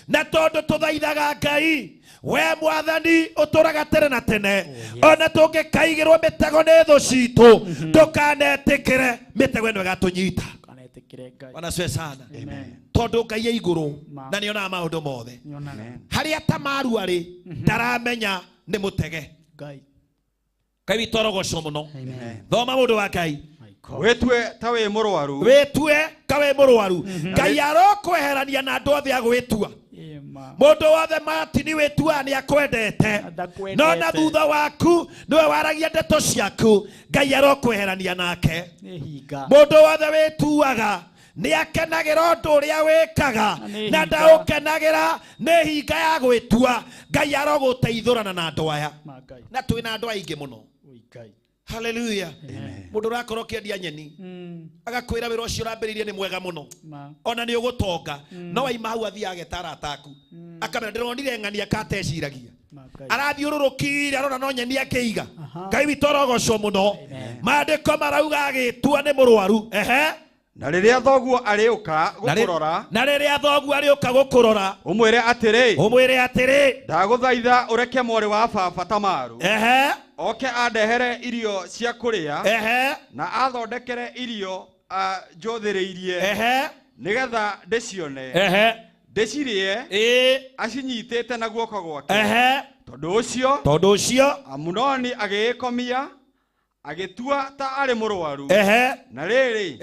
na tondũ tũthaithaga Ngai, we mwathani ũtũraga tene na tene, ona tũngĩkaigĩrwo mĩtego nĩ thũ citũ, ndũkanetĩkĩre mĩtego ĩno ĩgatũnyita. Bwana asifiwe sana. Tondũ Ngai e igũrũ na nĩonaga maũndũ mothe. Harĩa Tamaru arĩ ndaramenya nĩ mũtege. Ngai witũ arogocwo mũno. Thoma mũndũ wa Ngai. Wĩtue ta wĩ mũrwaru. Wĩtue ta wĩ mũrwaru. Ngai arokweherania na andũ othe a gwĩtua. Mũndũ wothe Martini wĩtuaga nĩ akwendete, no na thutha waku nĩwe waragia ndeto ciaku, Ngai arokweherania nake. Mũndũ wothe wĩtuaga nĩ akenagĩra ũndũ ũrĩa wĩkaga na ndaũkenagĩra, nĩ hinga ya gwĩtua. Ngai arogũteithũrana na andũ aya, na twĩna andũ aingĩ mũno. Haleluya. Mũndũ ũrakorwo ũkĩendia nyeni agakwĩra wĩra ũcio ũrambĩrĩirie nĩ mwega mũno, ona nĩ ũgũtonga, no waima hau athiĩ ageta arata aku. Akamera ndĩronire ng'ania kateciragia. Arathiũrũrũkire arona no nyeni akĩiga. Ngai witũ arogocwo mũno. Maandĩko marauga agĩtua nĩ mũrwaru. Ehe. Na rĩrĩa thoguo arĩũka gũkũrora, na rĩrĩa thoguo arĩũka gũkũrora, ũmwĩre atĩrĩ, ũmwĩre atĩrĩ, ndagũthaitha ũreke mwarĩ wa baba Tamaru, ehe, oke andehere irio cia kũrĩa, ehe, na athondekere irio njũthĩrĩirie, ehe, nĩgetha ndĩcione, ehe, ndĩcirĩe, ĩĩ, acinyitĩte na guoko gwake. Ehe. Tondũ ũcio Amunoni agĩĩkomia agĩtua ta arĩ mũrwaru. Ehe. Na rĩrĩ,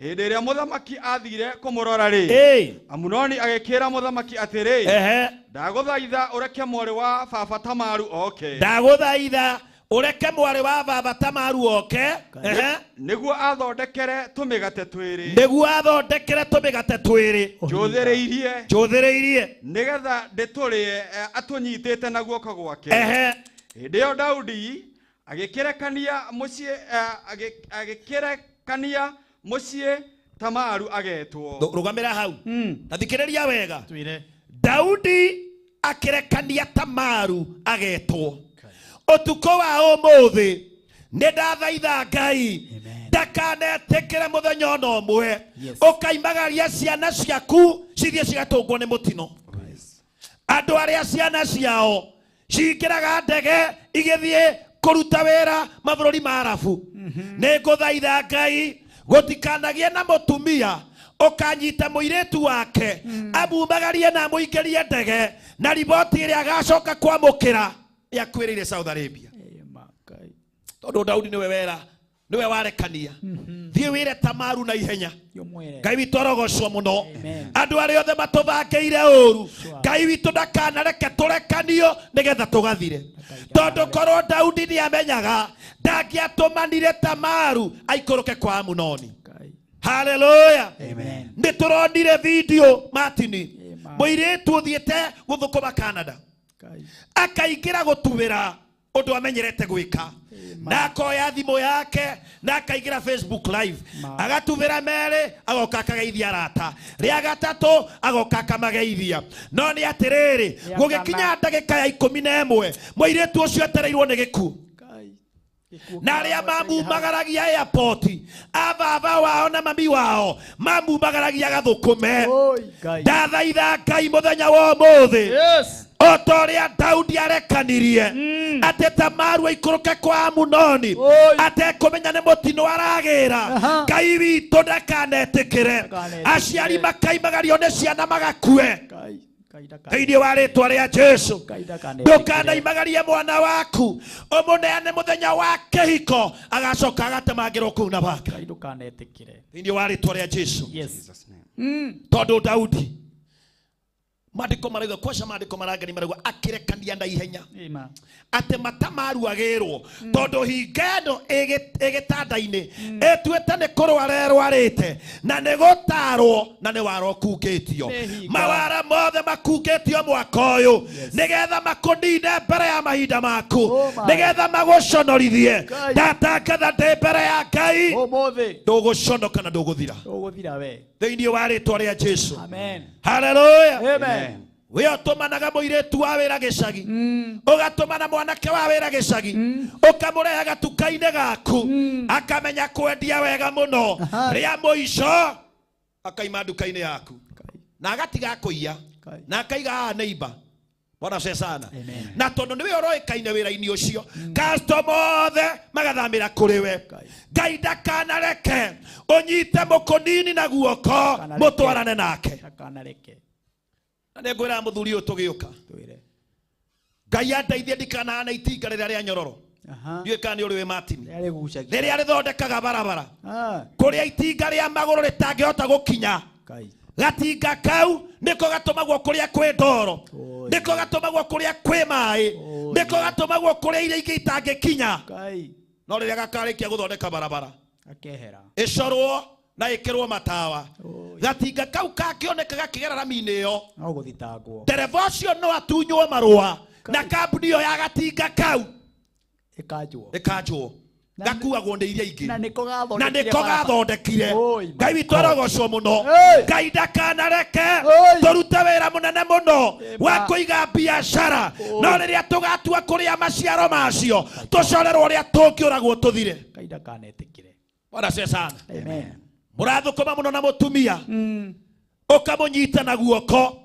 hĩndĩ ĩrĩa mũthamaki athire kũmũrora rĩ, Amunoni agĩkĩra mũthamaki atĩrĩ, ehe, ndagũthaitha ũreke mwarĩ wa baba Tamaru oke. Ndagũthaitha ũreke mwarĩ wa baba Tamaru oke. Ehe. Nĩguo athondekere tũmĩgate twĩrĩ. Nĩguo athondekere tũmĩgate twĩrĩ. Njũthĩrĩirie. Njũthĩrĩirie. Nĩgetha ndĩtũrĩe atũnyitĩte na guoko gwake. Ehe. Hĩndĩ ĩyo Daudi agĩkĩrekania mũciĩ Tamaru agetwo. Rũgamĩra hau. Na thikĩrĩria wega. Daudi akĩrekania Tamaru agetwo. Ũtukũ wa ũmũthĩ nĩ ndathaitha Ngai ndakanetĩkĩre mũthenya ona ũmwe ũkaimagaria ciana ciaku cithiĩ cigatũngwo nĩ mũtino. Andũ arĩa ciana ciao cingĩraga ndege igĩthiĩ kũruta wĩra mabũrũri ma Arabu, nĩ ngũthaitha Ngai gũtikanagie na mũtumia ũkanyita mũirĩtu wake amumagarie na amũingĩrie ndege na riboti ĩrĩa agacoka kwamũkĩra yakwĩrĩire Saudi Arabia. Tondũ Daudi nĩwe wera, nĩwe warekania. Thiĩ wĩre Tamaru na ihenya. Ngai witũ arogocwo mũno. Andũ arĩa othe matũbangĩire ũru, Ngai witũ ndakanareke tũrekanio nĩgetha tũgathire. Tondũ korwo Daudi nĩamenyaga ndangĩatũmanire Tamaru aikũrũke kwa Amunoni. Hallelujah. Nĩ tũronire video Martini, mũirĩtu ũthiĩte gũthũkũma Canada, akaingĩra gũtuĩra ũndũ amenyerete gwĩka, na akoya thimũ yake na akaingĩra Facebook live, agatubĩra merĩ, agoka akageithia arata, rĩa gatatũ agoka akamageithia. No nĩ atĩrĩrĩ, gũgĩkinya ndagĩka ya 11 mũirĩtu ũcio etereirwo nĩ gĩkuũ. Na arĩa mamumagaragia airport, ababa wao na mami wao mamumagaragia gathũkũme. Ndathaitha Ngai mũthenya wa ũmũthĩ, o ta ũrĩa Daudi arekanirie atĩ Tamaru aikũrũke kwa Amunoni atekũmenya nĩ mũtino aragĩra, Ngai witũ ndakanetĩkĩre aciari makaimagario nĩ ciana magakue. Thĩinĩ wa rĩtwa rĩa Jesu, ndũkanaimagarie mwana waku ũmũneane mũthenya wa kĩhiko agacoka agatemangĩrwo kũu na banga. Thĩinĩ wa rĩtwa rĩa Jesu. Tondũ Daudi, maandĩko marauga, kwaca maandĩko marangani marauga akĩrekania na ihenya atĩ Matamaru agĩrwo, tondũ hinga ĩno ĩgĩtanda-inĩ ĩtuĩte nĩ kũrwara ĩrwarĩte na nĩ gũtarwo na nĩ wara ũkungĩtio. Mawara mothe makungĩtio mwaka ũyũ nĩgetha makũnine mbere ya mahinda maku, nĩgetha magũconorithie. Ndatangatha ndĩ mbere ya Ngai, ndũgũconoka na ndũgũthira thĩinĩ wa rĩtwa rĩa Jesu. Hallelujah. Amen. We ũtũmanaga mũirĩtu wa wĩra gĩcagi, ũgatũmana mwanake wa wĩra gĩcagi, ũkamũrehe gatuka-inĩ gaku, akamenya kwendia wega mũno, rĩa mũico akaima nduka-inĩ yaku na agatiga kũiya na akaiga haha neighbor. Bwana asifiwe sana. Na tondũ nĩwe ũroĩkaine wĩra-inĩ ũcio, customer othe magathamĩra kũrĩ we. Ngai ndakanareke ũnyite mũkũnini na guoko mũtwarane nake. Na nĩngwĩra mũthuri ũyũ tũgĩũka, Ngai andeithie ndikanahane itinga rĩrĩa rĩa nyororo. Ndiũĩ kana nĩ ũrĩ wĩ Martin, rĩrĩa rĩthondekaga barabara kũrĩa itinga rĩa magũrũ rĩtangĩhota gũkinya. Gatinga kau nĩko gatũmagwo kũrĩa kwĩ ndoro, nĩko gatũmagwo kũrĩa kwĩ maĩ, nĩko gatũmagwo kũrĩa iria ingĩ itangĩkinya. No rĩrĩa gakarĩkia gũthondeka barabara ĩcorwo na ĩkĩrwo matawa, gatinga kau kangĩoneka gakĩgera rami-inĩ ĩyo, ndereba ũcio no atunywo marũa na kambuni ĩyo ya gatinga kau ĩkanjwo. Gakuagwo nĩ iria ingĩ Na nĩko na gathondekire nĩko barabara. gathondekire. Oi, my Ngai witũ God. arogocwo mũno. Ngai ndakanareke tũrute wĩra mũnene mũno wa kũiga biacara, no rĩrĩa tũgatua kũrĩa maciaro macio tũcorerwo ũrĩa tũngĩũragwo tũthire. Ngai ndakanetĩkĩre. Bwana asifiwe sana. Amen. Mũrathũkũma mũno na mũtumia ũkamũnyita na guoko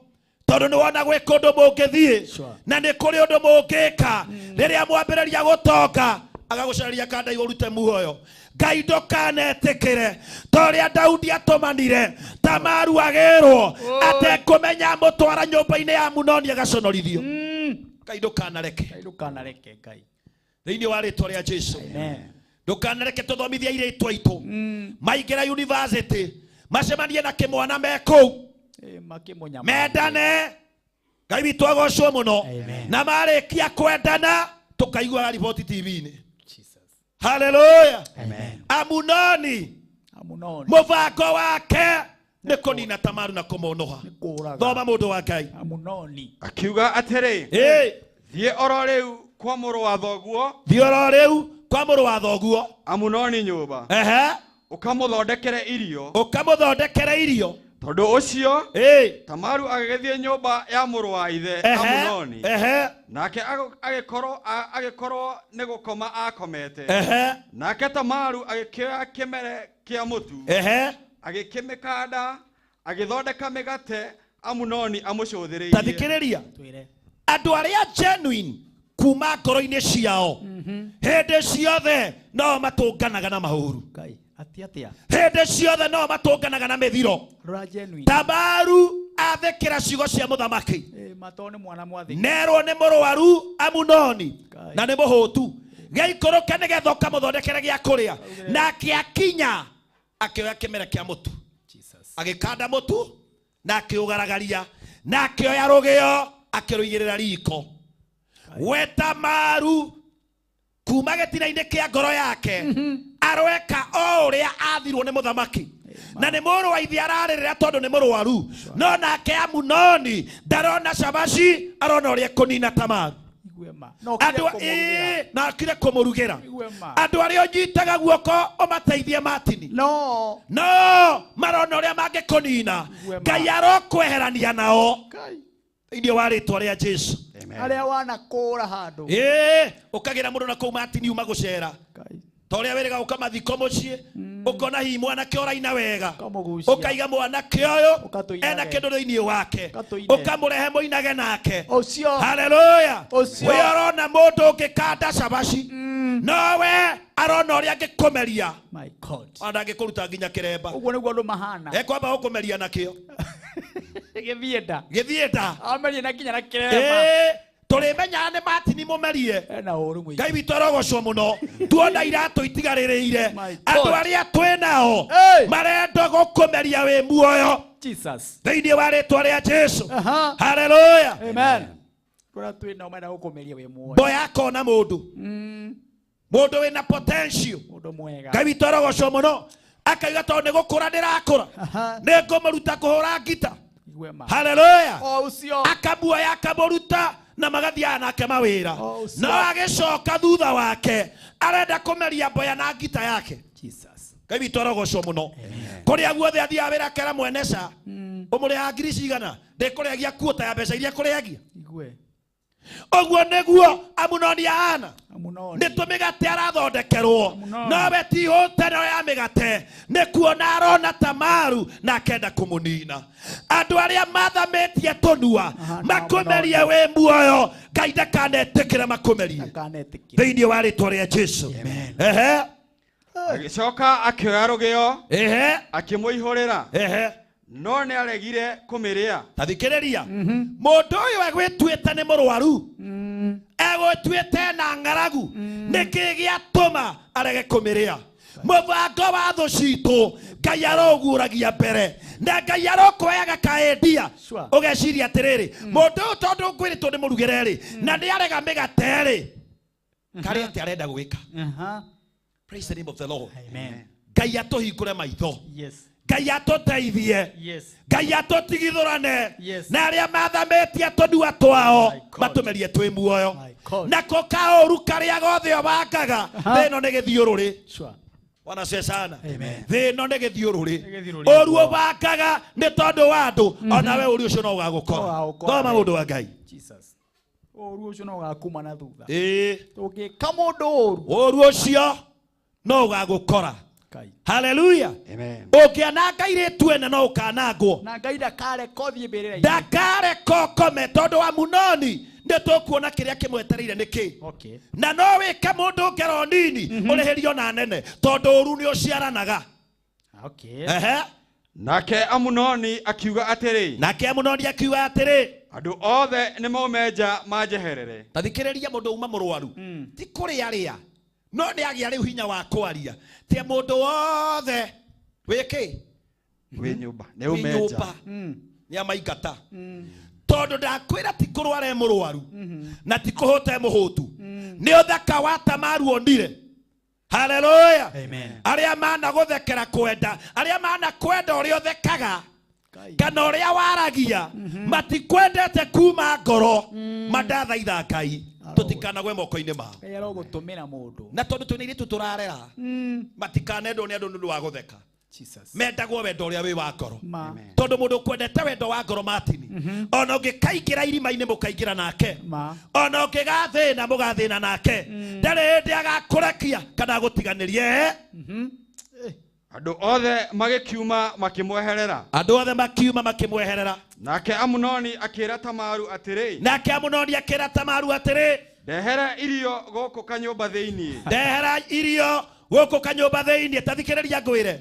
tondũ nĩ wona gwĩ kũndũ mũngĩthiĩ na nĩ kũrĩ ũndũ mũngĩka. Rĩrĩa mwambĩrĩria gũtonga agagũcaria kanda ũrute muoyo. Ngai ndũkanetĩkĩre ta ũrĩa Daudi atũmanire Tamaru agĩrwo atekũmenya mũtwara nyũmba-inĩ ya Amunoni agaconorithio. Ngai ndũkanareke. Ngai ndũkanareke Ngai. Thĩinĩ wa rĩtwa rĩa Jesu. Amen. Ndũkanareke tũthomithie airĩtu aitũ maingĩra university macemanie na kĩmwana me kũu Makĩmũnyamaria. mendane. Ngai witũ agocwo mũno. Na marĩkia kwendana tũkaiguaga riboti TV-inĩ. Haleluya. Amunoni mũbango wake nĩ kũnina Tamaru na kũmũnũha. Thoma mũndũ wa Ngai. Amunoni Akiuga atĩrĩ, thiĩ oro rĩu kwa mũrũ wa thoguo. Thiĩ oro rĩu kwa mũrũ wa thoguo Amunoni nyũmba. Ehe. Ũkamũthondekere irio. Ũkamũthondekere irio. Tondũ ũcio Tamaru agĩgĩthiĩ nyũmba ya mũrũ wa ithe Amunoni. Nake agĩkorwo nĩ gũkoma akomete. Nake Tamaru agĩkĩoya kĩmere kĩa mũtu. Agĩkĩmĩkanda, agĩthondeka mĩgate Amunoni amũcũthĩrĩirie. Ta thikĩrĩria. Andũ arĩa genuine kuma ngoro-inĩ ciao hĩndĩ ciothe no matũnganaga na mahũru. Ngai atia. Hĩndĩ ciothe no matũnganaga na mĩthiro. Rora genuine. Tamaru athĩkĩra ciugo cia mũthamaki. Mato nĩ mwana mwathĩki. Nerwo nĩ mũrwaru Amunoni na nĩ mũhũtu. Gĩaikũrũke nĩgetha ũkamũthondekere gĩa kũrĩa. Nake akinya akĩoya kĩmere kĩa mũtu. Agĩkanda mũtu na akĩũgaragaria na akĩoya rũgĩo akĩrũigĩrĩra riko. We Tamaru kuma gĩtina-inĩ kĩa ngoro yake aroeka o ũrĩa athirwo nĩ mũthamaki. Na nĩ mũrũ wa ithe ararĩrĩra tondũ nĩ mũrwaru. No nake Amunoni ndarona cabaci, arona ũrĩa ekũnina Tamaru. Andũ na akire kũmũrugĩra. Andũ arĩa ũnyitaga guoko ũmateithie Martini. No marona ũrĩa mangĩkũnina. Ngai arokweherania nao. Thĩinĩ wa rĩtwa rĩa Jesu. Arĩa wanakũra handũ. Ũkagĩra mũndũ na kũu Martini uma gũcera. Ta ũrĩa wĩrĩga gũka mathiko mũciĩ, ũkona hihi mwanake ũraina wega, ũkaiga mwanake ũyũ ena kĩndũ thĩinĩ wake, ũkamũrehe mũinage nake. Haleluya. Ũyũ arona mũndũ ũngĩkanda cabaci, nowe arona ũrĩa angĩkũmeria. My God. Ona ndangĩkũruta nginya kĩremba. Ũguo nĩguo andũ mahana. Ekwamba gũkũmeria nakĩo. Gĩthiĩ nda. Gĩthiĩ nda. Amerie na nginya na kĩremba. Tũrĩmenyaga nĩ Martini mũmerie. Ena ũru mũingĩ. Ngai witũ arogocwo mũno. Tuona iratũ itigarĩrĩire. Andũ arĩa twĩ nao marenda gũkũmeria wĩ muoyo. Jesus. Thĩinĩ wa rĩtwa rĩa Jesu. Haleluya. Amen. Kũrĩa twĩ nao marenda gũkũmeria wĩ muoyo. Mboya akona mũndũ. Mũndũ wĩna potential. Mũndũ mwega. Ngai witũ arogocwo mũno. Akauga tondũ nĩ gũkũra ndĩrakũra. Nĩ ngũmũruta kũhũra ngita. Haleluya. Akamuoya akamũruta na magathiaga nake mawĩra. No agĩcoka thutha wake arenda kũmeria mboya na ngita yake. Ngai witũ arogocwo mũno. Kũrĩa guothe athiaga wĩra akera mwene ca ũmũrĩhaga ngiri cigana ndĩkũrĩhagia kuota ya mbeca iria kũrĩhagia. Ũguo nĩguo Amunoni ahana. Nĩ tũmĩgate arathondekerwo nowe ti hũteno ya mĩgate nĩ kuona arona Tamaru na akenda kũmũnina. Andũ arĩa mathamĩtie tũnua makũmerie wĩ muoyo, Ngai ndakanetĩkĩre makũmerie thĩinĩ wa rĩtwa rĩa Jesu. Ehe. Agĩcoka akĩoya rũgĩo akĩmũihũrĩra no nĩ aregire kũmĩrĩa. Ta thikĩrĩria. Mũndũ ũyũ egwĩtuĩte nĩ mũrwaru, egwĩtuĩte na ng'aragu, nĩkĩ gĩatũma arege kũmĩrĩa? Mũbango wa thũ citũ Ngai aroguũragia mbere na Ngai arokwoyaga kaendia. Ũgeciria atĩrĩrĩ, mũndũ ũyũ tondũ ngwĩrĩtwo nĩ mũrugĩre rĩ, na nĩ arega mĩgate rĩ, karĩ atĩ arenda gwĩka. Praise the name of the Lord. Ngai atũhingũre maitho. Yes. Ngai atũteithie. Yes. Ngai atũtigithũrane Yes. na arĩa mathamĩtie tũnua twao matũmerie twĩ muoyo. Nako kaũru karĩa gothe ũbangaga, thĩ ĩno nĩ gĩthiũrũrĩ. Sure. Bwana asifiwe sana. Amen. Thĩ ĩno nĩ gĩthiũrũrĩ. Nĩ gĩthiũrũrĩ. Ũru ũbangaga nĩ tondũ wa andũ, onawe ũru ũcio no ũgagũkora. Ũgagũkora. Thoma mũndũ wa Ngai. Jesus. Ũru ũcio no ũgakuma na thutha. Ĩĩ. Ũngĩka mũndũ ũru, ũru ũcio no ũgagũkora. Ngai. Haleluya. Amen. Ũngĩananga irĩtu ene no ũkanangwo. Na Ngai ndakareka ũthiĩ mbĩrĩra-inĩ. Ndakareka ũkome tondũ Amunoni nĩ tũkuona kĩrĩa kĩmwetereire nĩ kĩ. Okay. Na no wĩke mũndũ ngero nini ũrĩhĩrio na nene tondũ ũru nĩ ũciaranaga. Okay. Ehe. Nake Amunoni akiuga atĩrĩ. Nake Amunoni akiuga atĩrĩ. Andũ othe nĩ maume nja manjeherere. Ta thikĩrĩria mũndũ uma mũrwaru. Ti kũrĩa rĩa. No nĩ agĩa rĩu hinya wa kwaria. Ti mũndũ wothe wĩkĩ? Wĩ nyũmba. Nĩ Wĩ ume nja. nyũmba. Nĩ amaingata. Tondũ ndakwĩra ti kũrwara e mũrwaru na ti kũhũta e mũhũtu. Nĩ ũthaka wa Tamaru onire. Haleluya. Amen. Arĩa mana gũthekera kwenda, arĩa mana kwenda ũrĩa ũthekaga kana ũrĩa waragia, matikwendete kuma ngoro, mandathaitha Ngai tũtikanagwe moko-inĩ mao. Ngai arogũtũmĩra mũndũ. Na tondũ twĩna airĩtu tũrarera, matikanendwo nĩ andũ nĩ ũndũ wa gũtheka. Jesus. Mendagwo wendo ũrĩa wĩ wa ngoro. Ma. Tondũ mũndũ ũkwendete wendo wa ngoro Martin, ona ũngĩkaingĩra irima-inĩ mũkaingĩra nake, Ma. ona ũngĩgathĩna mũgathĩna nake, ndarĩ hĩndĩ agakũrekia kana agũtiganĩrie. Andũ othe magĩkiuma makĩmweherera. Andũ othe makiuma makĩmweherera. Nake Amunoni akĩra Tamaru atĩrĩ. Nake Amunoni akĩra Tamaru atĩrĩ. Ndehera irio gũkũ kanyũmba thĩinĩ. Ndehera irio gũkũ kanyũmba thĩinĩ. Ta thikĩrĩria ngwĩre.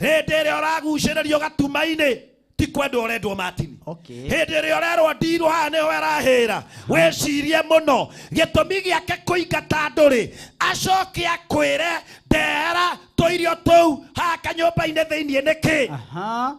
Hĩndĩ ĩrĩa ũragucĩrĩrio gatuma-inĩ ti kwendwo ũrendwo Martin. Okay. Hĩndĩ ĩrĩa ũrerwo ndirwo haha nĩho ĩrahĩra, wĩcirie mũno gĩtũmi gĩake kũingata andũ rĩ, acoke akwĩre ndehera tũirio tũu haha kanyũmba-inĩ thĩinĩ nĩkĩ? Aha.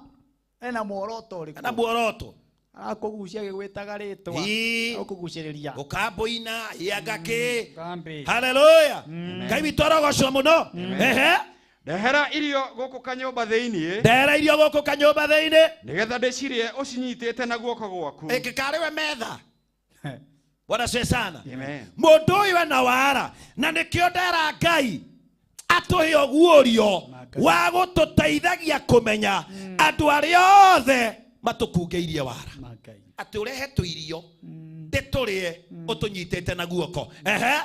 Ena muoroto ũrĩkũ? Ena muoroto. Arakũgucia agĩgwĩtaga rĩtwa. Ii. Agũkũgucĩrĩria. Ũkambũina ianga kĩ? Kambi. Haleluya. Ngai witũ arogocwo mũno. Ehe. Ndehera irio gũkũ kanyũmba thĩinĩ. Ndehera irio gũkũ kanyũmba thĩinĩ. Nĩgetha ndĩcirĩe ũcinyitĩte na guoko gwaku. Ĩngĩkarĩ we metha. Bwana asifiwe sana. Amen. Mũndũ ũyũ ena wara na nĩkĩo ndera Ngai atũhe ũguũrio wa gũtũteithagia kũmenya andũ arĩa othe matũkungĩirie wara. Atĩ ũrehe tũirio ndĩtũrĩe ũtũnyitĩte na guoko. Ehe.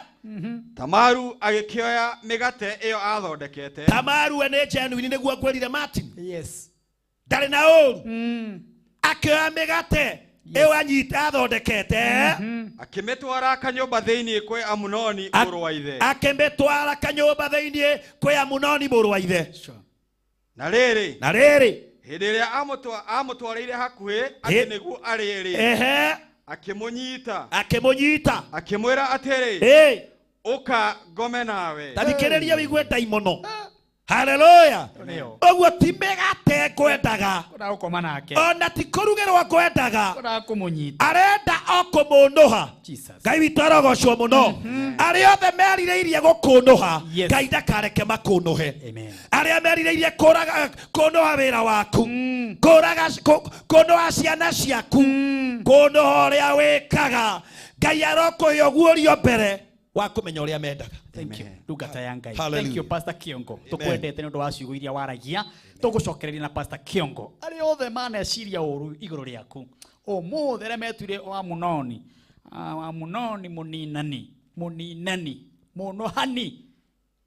Tamaru agĩkĩoya mĩgate ĩyo athondekete. Tamaru we nĩ genuine nĩguo ngwĩrire Martin. Yes. Ndarĩ na ũru. Akĩoya mĩgate ĩyo anyita athondekete. Akĩmĩtwara kanyũmba thĩinĩ kwĩ Amunoni mũrũ wa ithe. Akĩmĩtwara kanyũmba thĩinĩ kwĩ Amunoni mũrũ wa ithe. Na rĩrĩ. Na rĩrĩ. Hĩndĩ ĩrĩa amũtwarĩire hakuhĩ atĩ nĩguo arĩe rĩ. Ehe. Akĩmũnyita. Akĩmũnyita. Akĩmwĩra atĩrĩ. Ĩ. Ũka ngome nawe. Ta thikĩrĩria wĩigue ndaimono. Haleluya. Ũguo ti mĩgate ngwendaga. Kũrĩa gũkoma nake. Ona ti kũrugĩrwo ngwendaga. Kũrĩa kũmũnyita. Arenda o kũmũnũha. Jesus. Ngai witũ arogocwo mũno. Arĩa othe merirĩirie gũkũnũha, Ngai ndakareke makũnũhe. Amen. Arĩa merirĩirie kũraga kũnũha wĩra waku, kũraga kũnũha ciana ciaku, kũnũha ũrĩa wĩkaga, Ngai arokũhe ũguũrio mbere wa kũmenya ũrĩa mendaga. Thank you. Ndungata ya Ngai. Hallelujah. Thank you Pastor Kiongo. Tukwendete nĩ ũndũ wa ciugo iria waragia. Tũgũcokereria na Pastor Kiongo. Arĩa othe maneciria ũru igũrũ rĩaku. Ũmũthĩ arĩa metuire wa Amunoni. Amunoni mũninani, mũninani, mũnohani.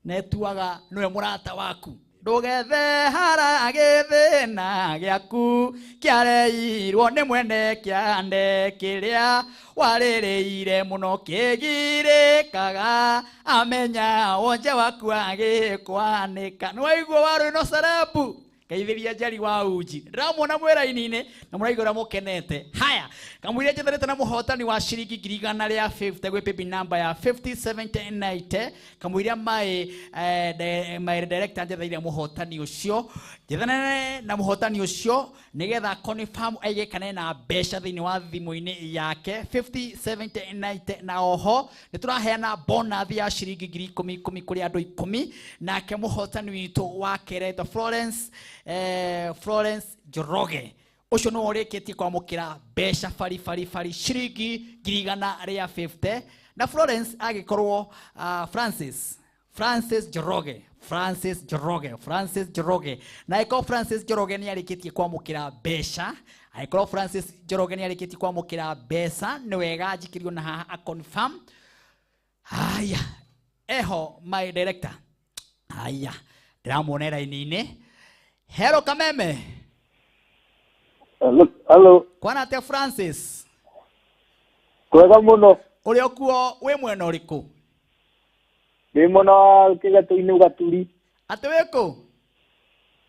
Netuaga nĩwe mũrata waku. Ndũgethe hara gĩthĩna gĩaku kĩareirwo nĩ mwene kĩande kĩrĩa warĩrĩire mũno kĩgirĩkaga amenya wonje waku agĩkwanĩka. Nĩwaigua warũ ĩno cerebu ngeithĩria Njeri wa uji. Ndĩramuona mwĩra-inĩ na mũraigua ũrĩa mũkenete. Haya, kamũira njethanĩte na mũhotani wa ciringi ngiri igana rĩa 50 gwĩ paybill number ya 507090. Kamũira my director njetheire mũhotani ũcio. Njethanĩre na mũhotani ũcio nĩgetha confirm aige kana ena mbeca thĩinĩ wa thimũ-inĩ yake 507090. Na oho nĩtũraheana bonus ya ciringi ngiri ikũmi ikũmi kũrĩ andũ ikũmi. Nake mũhotani witũ wa kerĩ etwo Florence Florence Njoroge ũcio nĩwe ũrĩkĩtie kwamũkĩra mbeca bari bari bari ciringi 150,000 na Florence agĩkorwo Francis Francis Njoroge Francis Njoroge Francis Njoroge na ĩkorwo Francis Njoroge nĩ arĩkĩtie kwamũkĩra mbeca angĩkorwo Francis Njoroge nĩ arĩkĩtie kwamũkĩra mbeca nĩ wega njikĩrio na haha a confirm. Haya eho my director. Haya ndĩramuona raini-inĩ. Hello Kameme. Hello. Hello. Kwana atia Francis? Kwega muno. Ũrĩ okuo wĩ mwena ũrĩkũ? Ndĩ mwena wa Kĩgatũ-inĩ Gaturi. Atĩ wĩ kũ?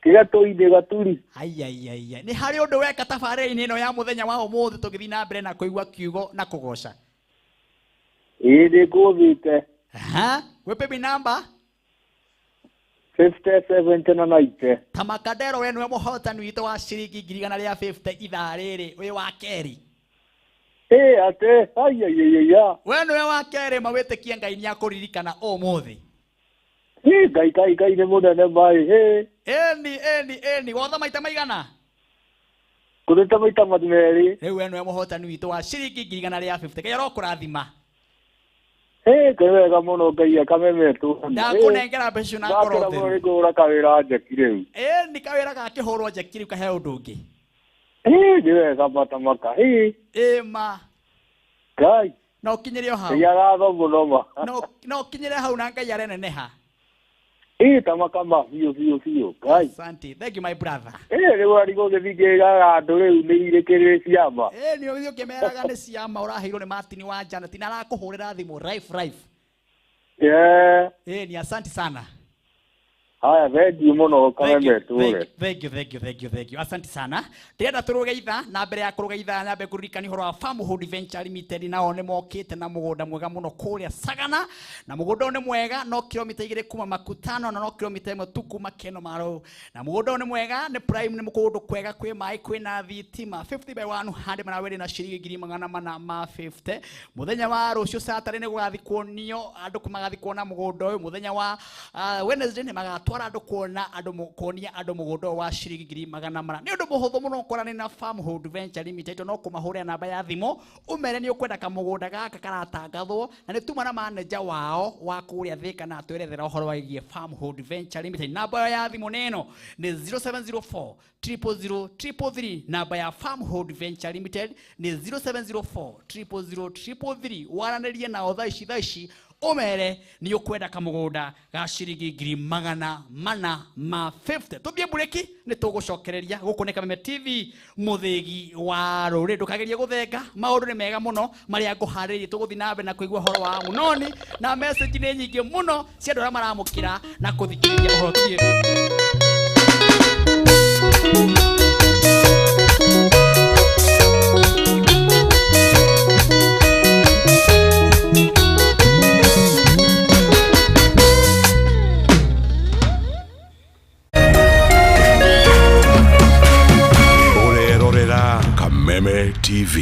Kĩgatũ-inĩ Gaturi. Aiaiaia. Nĩ harĩ ũndũ weka tabarĩra-inĩ ĩno ya mũthenya wa ũmũthĩ tũgĩthiĩ na mbere na kũigua kiugo na kũgoca? Ĩĩ nĩ ngũthĩte. Aha. Wĩ paybill number? 50 70 na 90. Tamakadero we nĩwe mũhotani witũ wa ciringi 150,000 ithaa rĩrĩ wĩ wa kerĩ. Ĩ atĩ aiaiaia. We nĩwe wa kerĩ ma wĩtĩkie Ngai nĩ akũririkana ũmũthĩ. Ĩ Ngai Ngai Ngai nĩ mũnene mai. Ĩ. Ĩni ĩni ĩni wotha maita maigana? Kũrĩte maita merĩ. Rĩu we nĩwe mũhotani witũ wa ciringi 150,000. Ngai arokũrathima. Ĩ nĩ wega mũno Ngai akamemetwo. Ndakũnengera mbeca na ngoro Ndakĩra theru. mũno nĩ kũhũra kawĩra njeki rĩu. Ĩ nĩ kawĩra gakĩhũrwo njeki rĩu kahe ũndũ ũngĩ. Ĩ nĩ wega matamaka. Ĩ. Ĩ ma. Ngai. No ũkinyĩre o hau. Ngai agatho mũno ma. No ũkinyĩre hau na Ngai areneneha. Ĩ tamaka ma biũ biũ biũ. Ngai. Asante. Thank you my brother. Ĩ rĩu arigwo gĩthingĩraga andũ rĩu nĩ irĩkĩrĩ ciama. Ĩ nĩ ũthiĩ ũkĩmeraga nĩ ciama ũraheirwo nĩ Martin wa Janet na arakũhũrĩra thimũ live live. Yeah. Ĩ ni asante sana. Haya thank you mũno Kameme tũre. Thank you, thank you, thank you, thank you. Asante sana. Ndĩrenda tũrũge ithaa na mbere ya kũrũga ithaa nyambe kũririkania ũhoro wa Farmhood Venture Limited nao nĩ mokĩte na mũgũnda mwega mũno kũrĩa Sagana na mũgũnda ũyũ nĩ mwega no kilomita 2 kuma Makutano na no kilomita 1 tu kuma Keno Marũ na mũgũnda ũyũ nĩ mwega nĩ prime nĩ kũndũ kwega kwĩ maĩ kwĩna thitima 50 by 100 mara na ciringi 450,000 mũthenya wa rũciũ Saturday nĩ gũgathiĩ kuonio andũ magathiĩ kuona mũgũnda ũyũ mũthenya wa Wednesday nĩ magatwara andũ kuona andũ kuonia andũ mũgũnda wa ciringi 400,000 nĩ ũndũ mũhũthũ mũno ũkorane na Farmhood Venture Limited no kũmahũrĩra namba ya thimũ ũmere nĩ ũkwenda kamũgũnda gaka karatangathwo na nĩ tuma na manager wao wa kũrĩa Thika na atwerethera ũhoro wĩgiĩ Farmhood Venture Limited. Namba ya thimũ nĩ ĩno nĩ 0704 000 333. Namba ya Farmhood Venture Limited nĩ 0704 000 333. Waranĩrie nao thaa ici ũmere nĩ ũkwenda kamũgũnda ga ciringi 450,000. Tũthiĩ mburĩki nĩ tũgũcokereria gũkũ nĩ Kameme TV mũthĩgi wa rũrĩrĩ. Ndũkagerie gũthenga, maũndũ nĩ mega mũno marĩa ngũharĩrĩirie. Tũgũthiĩ na mbere na kũigua ũhoro wa Amunoni na message nĩ nyingĩ mũno cia andũ arĩa maramũkĩra na kũthikĩrĩria ũhoro. Tũthiĩ. Ũrerorera Kameme TV.